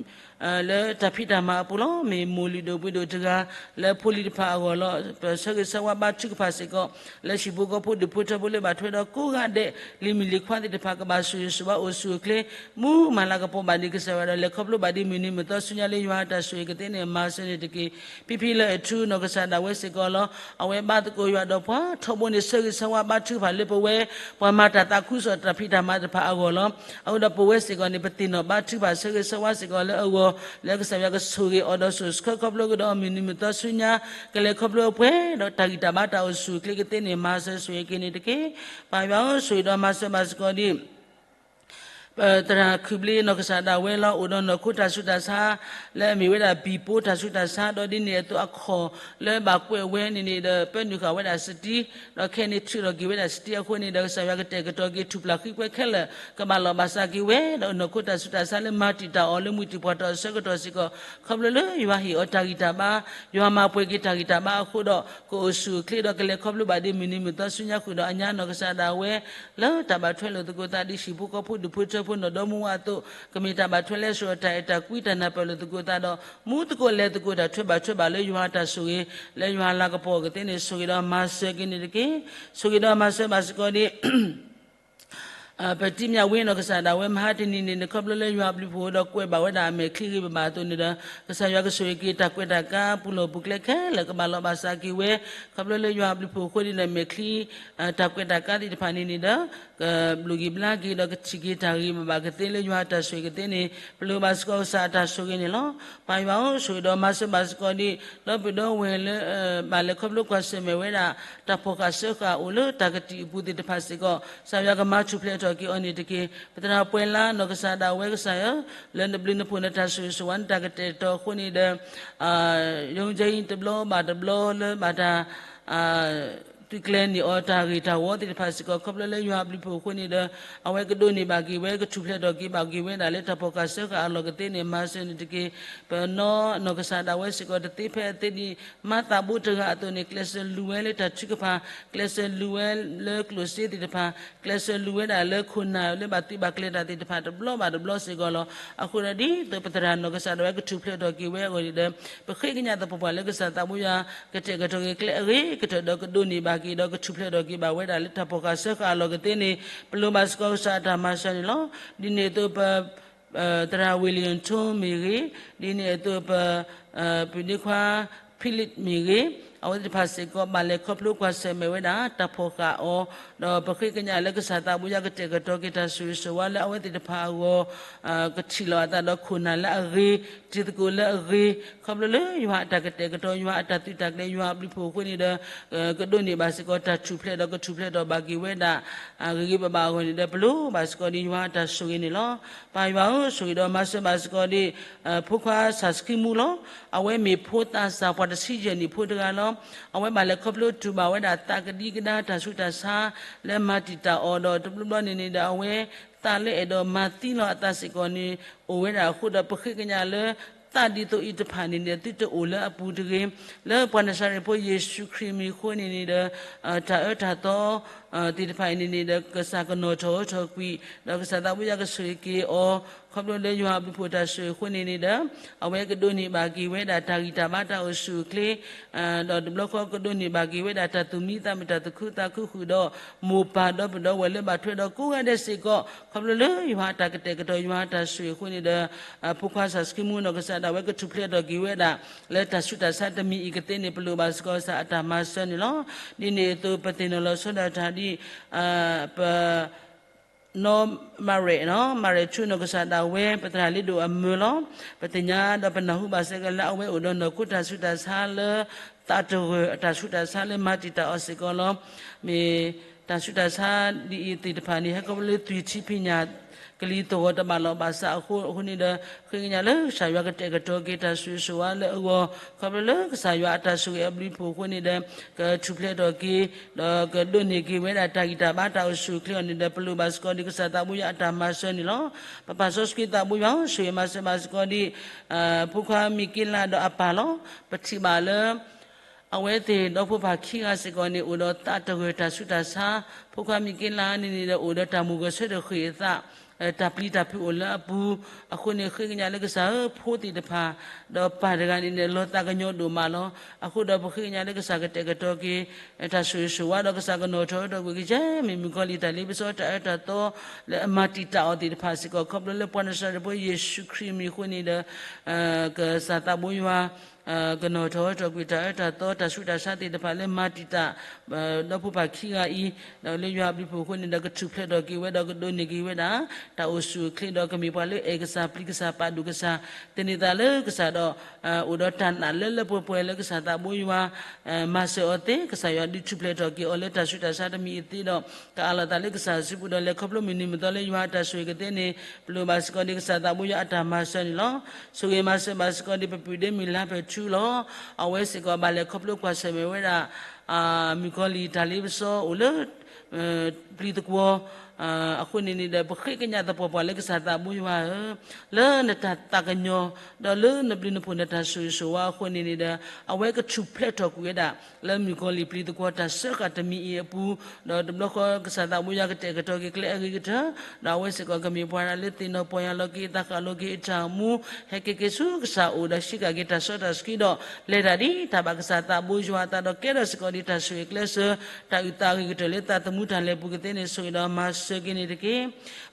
လၢတၢ်ဖံးတၢ်မၤအပူၤလီၤ. မ့ၢ်မိၢ်လုၢ်ဒိၣ်ပှ့ၤဒိၣ်တဂၤ လၢဖိလံၤတဖၣ်အဂီၢ်လီၤ. ပဆၢဂ့ၤဆၢဝါဘါထုကဖၣ်စ့ၢ်ကီး လၢဟံၣ်ဖိဃီဖိဒူၣ်ဖိထၢဖိလၢဘၣ်ထွဲဒီးကိးဂၤဒဲး လံၤမုၣ်လံၤခွါသ့ၣ်တဖၣ် ကဘၣ်ဆိၣ်ဂ့ၤဆိၣ်ဝါအိၣ်ဆူၣ်အိၣ်ချ့ မူမၤလၤကပီၤဘၣ်ဒ်ကစၢ်ယွၤဒီး လဲၤခီဖျိဘၣ်ဒ်မုၢ်နံၤမုၢ်သီဆူညါလၢယွၤအတၢ်ဆိၣ်ဂ့ၤကသ့န့ၣ် မၤစၢၤန့ၣ်တက့ၢ်. ဖံဖံလၢအထူနီၢ်ကစၢ်ဒၣ်ဝဲစ့ၢ်ကီးလီၤ. အဝဲဘါသကိးယွၤဒီးပှၤထီဘိန့ၣ် ဆၢဂ့ၤဆၢဝါဘါထုကဖၣ်လၢပဝဲ ပှၤမၤတၢ်သးခုကစီၣ်တၢ်ဖံးတၢ်မၤတဖၣ်အဂီၢ်လီၤ. အဃိဒီးပဝဲစ့ၢ်ကီးန့ၣ် ပသ့ၣ်နီၣ်ဘါထုကဖၣ်ဆၢဂ့ၤဆၢဝါစ့ၢ်ကီးလၢအဂီၢ် လၢကစၢ်ယွၤကဆိၣ်ဂ့ၤအီၤဒီးဆိၣ်ဆှၢခီဖျိကဒီးမုၢ်နံၤမုၢ်သီဆူညါ ကလဲၤခီဖျိအပှဲၤဒီးတၢ်ဂံၢ်တၢ်ဘါတၢ်အိၣ်ဆူၣ်အိၣ်ချ့ကသ့န့ၣ် မၤစၢၤဆိၣ်ဂ့ၤက့ၤန့ၣ်တက့ၢ်. ပၢ်ယွၤဧၢ, ဆိၣ်ဂ့ၤဒီးမၤစၢၤဘၣ်စ့ၢ်ကီးဒ် ပသရၣ်ခုၣ်ဘျ့နီၢ်ကစၢ်ဒၣ်ဝဲလီၤ. အိၣ်ဒီးနီၢ်ခိတၢ်ဆူးတၢ်ဆါ လၢအမ့ၢ်ဝဲဒၣ်ဘံၣ်ပိတၢ်ဆူးတၢ်ဆါ ဒီးဒ်န့ၣ်အသိးအခီၣ်လၢဘၣ်ကွဲးဝဲန့ၣ်န့ၣ်ဒီး ပၢနုာ်ဃာ်ဝဲဒၣ်စတံ ဒီးခဲအံၤန့ၣ်ထုးထီၣ်က့ၤဝဲဒၣ်စတံအဃိန့ၣ်ဒီး ကစၢ်ယွၤကတဲာ်ကတီၤက့ၤထူၣ်ပျၢ်ဃံကွဲခဲလၢာ် ကဘၣ်လီၤဘၣ်စးက့ၤဝဲ ဒီးနီၢ်ခိတၢ်ဆူးတၢ်ဆါလၢမၤတံာ်တာ်အီၤလၢမုၢ်တံၢ်ပှၢ်ထီၣ်အဆၢကတီၢ်စ့ၢ်ကီး ခီဖျိလၢယွၤဟ့ၣ်အီၤတၢ်ဂံၢ်တၢ်ဘါ ယွၤမၤပှဲၤက့ၤတၢ်ဂံၢ်တၢ်ဘါအဃိဒီး ကအိၣ်ဆူၣ်အိၣ်ချ့ဒီးကလဲၤခီဖျိဘၣ်ဒ်မုၢ်နံၤမုၢ်သီဆူညါဃုာ်ဒီးအညါနီၢ်ကစၢ်ဒၣ်ဝဲ လၢတၢ်ဘၣ်ထွဲလိာ်သကိးသးဒ်ဟံၣ်ဖိဃီဖိဒူၣ်ဖိထၢဖိနီၢ်ဒီမါဝၤအသိး ကမ့ၢ်တၢ်ဘၣ်ထွဲလၢဆှၢတၢ်အဲၣ်တၢ်ကွံတၢ်နၢ်ပၢၢ်လိာ်သကိးသးဒီး မူသကိးလဲၤသကိးတၢ်ထွဲဘၣ်ထွဲဘၣ်လၢယွၤတၢ်ဆိၣ်ဂ့ၤ လၢယွၤလၤကပီၤကသ့န့ၣ် ဆိၣ်ဂ့ၤဒီးမၤစၢၤက့ၤန့ၣ်တက့ၢ်. ဆိၣ်ဂ့ၤဒီးမၤစၢၤဘၣ်စ့ၢ်ကီးဒ် ပတံမၠးဝ့နီၢ်ကစၢ်ဒၣ်ဝဲ မဟါတနံၤန့ၣ်န့ၣ် ခီဖျိလၢယွၤအဘျုးဖှိၣ်ဒီးကွဲးဘၣ်ဝဲဒၣ်အမဲာ်ချံဂ့ၤဘၣ်ဘၣ်အသိးန့ၣ်ဒီး ကစၢ်ယွၤကဆိၣ်ဂ့ၤက့ၤတၢ်ကွဲးတၢ်ကါ ပူၤလီၢ်ပူၤကျဲခဲလၢာ်ကဘၣ်လီၤဘၣ်စးက့ၤဝဲ, ခီဖျိလၢယွၤအဘျုးဖှိၣ်အဃိန့ၣ်ဒီး မဲာ်ချံ တၢ်ကွဲးတၢ်ကါသ့ၣ်တဖၣ်န့ၣ်န့ၣ်ဒီး ကဘျုးက့ၤဘျါက့ၤဒီးကထံၣ်က့ၤတၢ်ဂ့ၤဘၣ်ဘၣ်ကသ့လၢယွၤအတၢ်ဆိၣ်ဂ့ၤကသ့န့ၣ် ပလိၣ်ဘၣ်စ့ၢ်ကီးကစၢ်အတၢ်ဆိၣ်ဂ့ၤန့ၣ်လီၤ. ပၢ်ယွၤဧၢ, ဆိၣ်ဂ့ၤဒီးမၤစၢၤဘၣ်စ့ၢ်ကီးဒံး ဒီပုၢ်ဒီဝဲၢ်လၢ ဘၣ်လဲၤခီဖျိကွၢ်ဆၢၣ်မဲာ်ဝဲဒၣ် တၢ်ဖီၣ်ဃာ်စၢဃာ်အိၣ်လၢတၢ်ကတံာ်အပူၤသ့ၣ်တဖၣ်စ့ၢ်ကီး ကစၢ်ယွၤကမၤထူၣ်ဖျဲးထီၣ်က့ၤအီၤန့ၣ်တက့ၢ်. ပသရၣ်ပှဲၤလါနီၢ်ကစၢ်ဒၣ်ဝဲကစၢ်ဧၢ, လၢနဘျုးနဖှိၣ်နတၢ်ဆိၣ်ဂ့ၤဆိၣ်ဝါနတၢ်ကတဲာ်ကတီၤအဃိန့ၣ်ဒီး ယုံကြည်တဘျီဘၣ်တဘျီလၢဘၣ်တၢ် သုးကျဲၤန့ၢ်အီၤတၢ်ဂ့ၢ်တၢ်ဝီသ့ၣ်တဖၣ်စ့ၢ်ကီး ခီဖျိလၢယွၤအဘျုးဖှိၣ်အဃိန့ၣ်ဒီး အဝဲကဒိးန့ၢ်ဘၣ်က့ၤဝဲ ကထူၣ်ဖျဲးထီၣ်က့ၤဘၣ်က့ၤဝဲဒၣ်လၢတၢ်ဖီၣ်ဃာ်စၢဃာ်အလီၢ်ကသ့န့ၣ် မၤစၢၤန့ၣ်တက့ၢ်. ပနီၢ်နီၢ်ကစၢ်ဒၣ်ဝဲစ့ၢ်ကီးတသ့ဖဲအသ့ဒံး မၤသးဘိတဂၤအသိးန့ၣ် ကျဲးစၢးလူၤဝဲလၢတၢ်ထုကဖၣ်, ကျဲးစၢးလူၤဝဲလၢကျိၣ်စ့သ့ၣ်တဖၣ်, ကျဲးစၢးလူၤဝဲဒၣ်လၢခိၣ်နၢ်လၢဘၣ်သံဘၣ်ကျဲၤတၢ်သ့ၣ်တဖၣ်တဘျီဘၣ်တဘျီစ့ၢ်ကီးလီၤ. အဃိဒီးဒ်သိးပသရၣ်နီၢ်ကစၢ်ဒၣ်ဝဲကထူၣ်ဖျဲးထီၣ်က့ၤဝဲအဂီၢ်န့ၣ်ဒီး ပဃ့ကညးသပှၢ်ပှၢ်လၢကစၢ်သးဘိယွၤကတဲာ်ကတီၤက့ၤကျဲအဂ့ၤကတၢၢ်ဒီးကဒိးန့ၢ်ဘၣ်က့ၤဒီးကထူၣ်ဖျဲးထီၣ်က့ၤဘၣ်ဝဲဒၣ်လၢတၢ်ဖီၣ်ဃာ်စၢဃာ်အလီၢ်ကသ့န့ၣ် ပလိၣ်ဘၣ်စ့ၢ်ကီးကစၢ်အတၢ်မၤစၢၤန့ၣ်လီၤ. ဒ်န့ၣ်အသိးပ သရၣ် William Tone မ့ၢ်ဂ့ၤ, ဒ်န့ၣ်အသိးပ ပုၢ်ဒ့ခွါ Philip မ့ၢ်ဂ့ၤ, အဝဲသ့ၣ်တဖၣ်စ့ၢ်ကီး ဘၣ်လဲၤခီဖျိကွၢ်ဆၢၣ်မဲာ်ဝဲဒၣ် တၢ်ဖီၣ်ဃာ်အီၤ, ဒီးပဃ့ကညးလၢကစၢ်သးဘိယွၤကတဲာ်ကတီၤက့ၤတၢ်ဆိၣ်ဂ့ၤဆိၣ်ဝါလၢအဝဲသ့ၣ်တဖၣ်အဂီၢ် ကထံၣ်လီၤအသးဒီးခိၣ်နၢ်လၢအဂ့ၤ, တံၤသကိးလၢအဂ့ၤ, ခီဖျိလၢယွၤအတၢ်ကတဲာ်ကတီၤ ယွၤအတၢ်သုးတၢ်ကျဲၤ ယွၤအဘျုးဖှိၣ်အဃိန့ၣ်ဒီး ကဒိးန့ၢ်ဘၣ်စ့ၢ်ကီးတၢ်ထူၣ်ဖျဲးဒီးကထူၣ်ဖျဲးထီၣ်ဘၣ်က့ၤဝဲဒၣ် ဂ့ၤဂ့ၤဘၣ်ဘၣ်အဂီၢ်န့ၣ်ဒီး ပလိၣ်ဘၣ်စ့ၢ်ကီးဒ်ယွၤအတၢ်ဆိၣ်ဂ့ၤန့ၣ်လီၤ. ပၢ်ယွၤဧၢ, ဆိၣ်ဂ့ၤဒီးမၤစၢၤဘၣ်စ့ၢ်ကီးဒ် ဖိခွါစၢ်စခံမူလီၤ. အဝဲမ့ၢ်ဖိသၣ်စၢ်ပှၤတဆံယဲၢ်နံၣ်ဖိတဂၤလီၤ. အဝဲဘၣ်လဲၤခီဖျိတူၢ်ဘၣ်ဝဲဒၣ်သးကဒံကဒါတၢ်ဆူးတၢ်ဆါ လၢမၤတံာ်တာ်အီၤဒီးတဘျီဘျီန့ၣ်န့ၣ်ဒီး အဝဲသးလၢအဲၣ်ဒိးမၤသံလီၤအသးစ့ၢ်ကီးန့ၣ် အိၣ်ဝဲဒၣ်အဃိဒီး ပဃ့ကညးလၢ သးဒ်သိးအံၤတဖၣ်န့ၣ်န့ၣ် သုတအိၣ်လၢအပူၤတဂ့ၤ. လၢပှၤနၤစၤရ့းဖိယ့ၣ်ၡူးခရံာ်မံၤအဃိန့ၣ်န့ၣ်ဒီး တၢ်အၢတၢ်သီ သ့ၣ်တဖၣ်အံၤန့ၣ်န့ၣ်ဒီး ကစၢ်ကနီၣ်ထီၣ်အၢထီၣ်ကွံာ် ဒီးကစၢ်သးဘိယွၤကဆိၣ်ဂ့ၤက့ၤအီၤ ခီဖျိလၢယွၤအဘျုးဖှိၣ်တၢ်ဆိၣ်ဂ့ၤအဃိန့ၣ်န့ၣ်ဒီး အဝဲကဒိးန့ၢ်ဘၣ်က့ၤဝဲဒၣ်တၢ်ဂံၢ်တၢ်ဘါတၢ်အိၣ်ဆူၣ်အိၣ်ချ့ ဒီးတဘျီဃီကဒိးန့ၢ်ဘၣ်က့ၤဝဲဒၣ်တၢ်သူၣ်မံသးမုာ်တၢ်သူၣ်ခုသးခုဃုာ်ဒီး မိၢ်ပၢ်ဒီပုၢ်ဒီဝဲၢ်လၢဘၣ်ထွဲဒီးကိးဂၤဒဲးစ့ၢ်ကီး ခီဖျိလၢယွၤအတၢ်ကတဲာ်ကတီၤ ယွၤအတၢ်ဆိၣ်ဂ့ၤအဃိန့ၣ်ဒီး ဖိခွါစၢ်စခံမူနီၢ်ကစၢ်ဒၣ်ဝဲကထူၣ်ဖျဲးထီၣ်က့ၤဝဲဒၣ် လၢတၢ်ဆူးတၢ်ဆါတမံၤအံၤကသ့န့ၣ် ပလိၣ်ဘၣ်စ့ၢ်ကီးကစၢ်အတၢ်မၤစၢၤန့ၣ်လီၤ. ဒ်န့ၣ်အသိးပသ့ၣ်နီၣ်လီၤဆီဒၣ်တၢ်ဒ် ပ နီၢ်မၤရဲၣ်နီၤ မၤရဲၣ်ဆူနီၢ်ကစၢ်ဒၣ်ဝဲ ပသရၣ်လ့ဒိၣ်အမၢလီၤ. ပသ့ၣ်ညါဒီးပနၢ်ဟူဘၣ်စ့ၢ်ကီးလၢအဝဲအိၣ်ဒီးနီၢ်ခိတၢ်ဆူးတၢ်ဆါလၢ သးတဂၢၢ်အတၢ်ဆူးတၢ်ဆါလၢမၤတံာ်တာ်အီၤစ့ၢ်ကီးလီၤ. မ့ၢ်တၢ်ဆူးတၢ်ဆါဒ်အံၤသ့ၣ်တဖၣ်န့ၣ် ဟဲခီဖျိလၢသွံၣ်ထံဖံးညၣ်ကလံၤသဂီၢ်တဘၣ်လီၤဘၣ်စးအဃိ အဃိန့ၣ်ဒီး ဃ့ကညးလၢကစၢ်ယွၤကတဲာ်ကတီၤက့ၤတၢ်ဆိၣ်ဂ့ၤဆိၣ်ဝါလၢအဂီၢ် ခီဖျိလၢကစၢ်ယွၤအတၢ်ဆိၣ်ဂ့ၤအဘျုးအဖှိၣ်အဃိန့ၣ်ဒီး ကထူၣ်ဖျဲးထီၣ်က့ၤ ဒီးကဒိးန့ၢ်က့ၤဝဲဒၣ်တၢ်ဂံၢ်တၢ်ဘါတၢ်အိၣ်ဆူၣ်အိၣ်ချ့အီၤန့ၣ်ဒီး ပလိၣ်ဘၣ်စ့ၢ်ကီးဒ်ကစၢ်သးဘိယွၤအတၢ်မၤစၢၤန့ၣ်လီၤ. ပပၢ်စီဆှံသးဘိယွၤဧၢ, ဆိၣ်ဂ့ၤမၤစၢၤဘၣ်စ့ၢ်ကီးဒ် ဖိခွါမံၤက့လးဒီးအပၢ်လီၤ. ပထံၣ်ဘၣ်လၢ အဝဲသ့ၣ်ဒီဖိပၢ်ခံဂၤစ့ၢ်ကီးန့ၣ် အိၣ်ဒီးသးတဂၢၢ်တၢ်ဆူးတၢ်ဆါ, ဖိခွါမံၤက့လးန့ၣ်န့ၣ်ဒီး အိၣ်ဒီးတၢ်မိၣ်ဂၢၢ်ဆၢတဃ့ၢ်အသး တၢ်ပျံၤတၢ်ဖုးအိၣ်လၢအပူၤ, အဃိန့ၣ်ဃ့ကညးလၢကစၢ်ဧၢ, ဖိသ့ၣ်တဖၣ် ဒီးပၢ်တဂၤန့ၣ်န့ၣ် လီၤသးကညီၤဒိၣ်မးလီၤ. အဃိဒီးပဃ့ကညးလၢကစၢ်ကတဲာ်ကတီၤက့ၤ တၢ်ဆိၣ်ဂ့ၤဆိၣ်ဝါဒီးကစၢ်ကနီၣ်ထီၣ်ထီၣ်ကွံာ်ကယဲၢ် မ့ၢ်မုၣ်ကီၤလံၢ်တၢ်လ့ပစီတၢ်အၢတၢ်သီ လၢအမၤတံာ်တာ်အီၤသ့ၣ်တဖၣ်စ့ၢ်ကီး ခီဖျိလၢပှၤနၤစၤရ့းဖိယ့ၣ်ၡူးခရံာ်မံၤအဃိန့ၣ်ဒီး ကစၢ်သးဘိယွၤ ကနီၣ်ထီၣ်ထီၣ်ကွံာ်တၢ်အၢတၢ်သီ တၢ်ဆူးတၢ်ဆါသ့ၣ်တဖၣ်လၢမၤတံာ်တာ် ဒီဖိပၢ်ခံဂၤအံၤ, ဒီးလၢယွၤအဘျုးအဖှိၣ်အဃိန့ၣ်ဒီး ကထူၣ်ဖျဲးထီၣ်က့ၤဝဲဒီးကဒိးန့ၢ်က့ၤဝဲဒၣ် တၢ်အိၣ်ဆူၣ်အိၣ်ချ့ဒီးကမ့ၢ်ပှၤလၢအဲၣ်ကစၢ်ပျံၤကစၢ်ပာ်ဒိၣ်ကစၢ် သန့ၤသးလၢကစၢ်ဒီး အိၣ်ဒီးတၢ်နာ်လၢလၢပှဲၤပှဲၤလၢကစၢ်သးဘိယွၤ မၤစၢၤအီၤသ့ ကစၢ်ယွၤဒုးထူၣ်ဖျဲးထီၣ်က့ၤအီၤလၢတၢ်ဆူးတၢ်ဆါတမံၤအသ့ဒီး ကအးလီၤသးလၢကစၢ်စုပူၤဒီးလဲၤခီဖျိမုၢ်နံၤမုၢ်သီလၢယွၤအတၢ်ဆိၣ်ဂ့ၤကသ့န့ၣ် ပလိၣ်ဘၣ်စ့ၢ်ကီးဒ်ကစၢ်သးဘိယွၤအတၢ်မၤစၢၤန့ၣ်လီၤ. ဆိၣ်ဂ့ၤမၤစၢၤဘၣ်စ့ၢ်ကီးဒ်ပပုၢ်ဒ့မုၣ်လါပၢၢ်ထူလီၤ. အဝဲစ့ၢ်ကီးဘၣ်လဲၤခီဖျိကွၢ်ဆၢၣ်မဲာ်ဝဲဒၣ် မုၣ်ကီၤလံၢ်တၢ်လ့ပစီအိၣ်လၢ ပျံၤသကွီၤ အဃိန့ၣ်န့ၣ်ဒီး ပဃ့ကညးသပှၢ်ပှၢ်လၢကစၢ်သးဘိယွၤဧၢ, လၢနတၢ်သးကညီၤ ဒီးလၢနဘျုးနဖှိၣ်နတၢ်ဆိၣ်ဂ့ၤဆိၣ်ဝါအဃိန့ၣ်န့ၣ်ဒီး အဝဲကထူၣ်ဖျဲးထီၣ်ကွံာ်ဝဲဒၣ် လၢမုၣ်ကီၤလံၢ်ပျံၤသကွီၤတၢ်စၢဃာ်တမံၤအံၤအပူၤ, ဒီးတဘျီဃီကစၢ်သးဘိယွၤကတဲာ်ကတီၤက့ၤကျဲအဂ့ၤကတၢၢ်, ဒီးအဝဲစ့ၢ်ကီးကမ့ၢ်ပှၤလၢသ့ၣ်နီၣ်ပီၢ်ယၢ်လီၤက့ၤအသးဃၣ်လီၤက့ၤအတၢ်အိၣ်မူ, ဟဲက့ၤက့ၤဆူကစၢ်အအိၣ်ဒီးစံးကၤက့ၤတၢ်စီတၢ်ဆှံဒီး လဲၤတၢ်ဒ်တၢ်ဘၣ်ကစၢ်သးဘိယွၤအသးဒီးကဲထီၣ်စ့ၢ်ကီးဒ်တၢ်ဆိၣ်ဂ့ၤကျဲးစၢး တၢ်အုၣ်သးအဂ့ၤကတၢၢ်လၢသးသမူတၢ်လဲၤပူၤကသ့န့ၣ် ဆိၣ်ဂ့ၤဒီးမၤ ဆၢက့ၤန့ၣ်တက့ၢ်.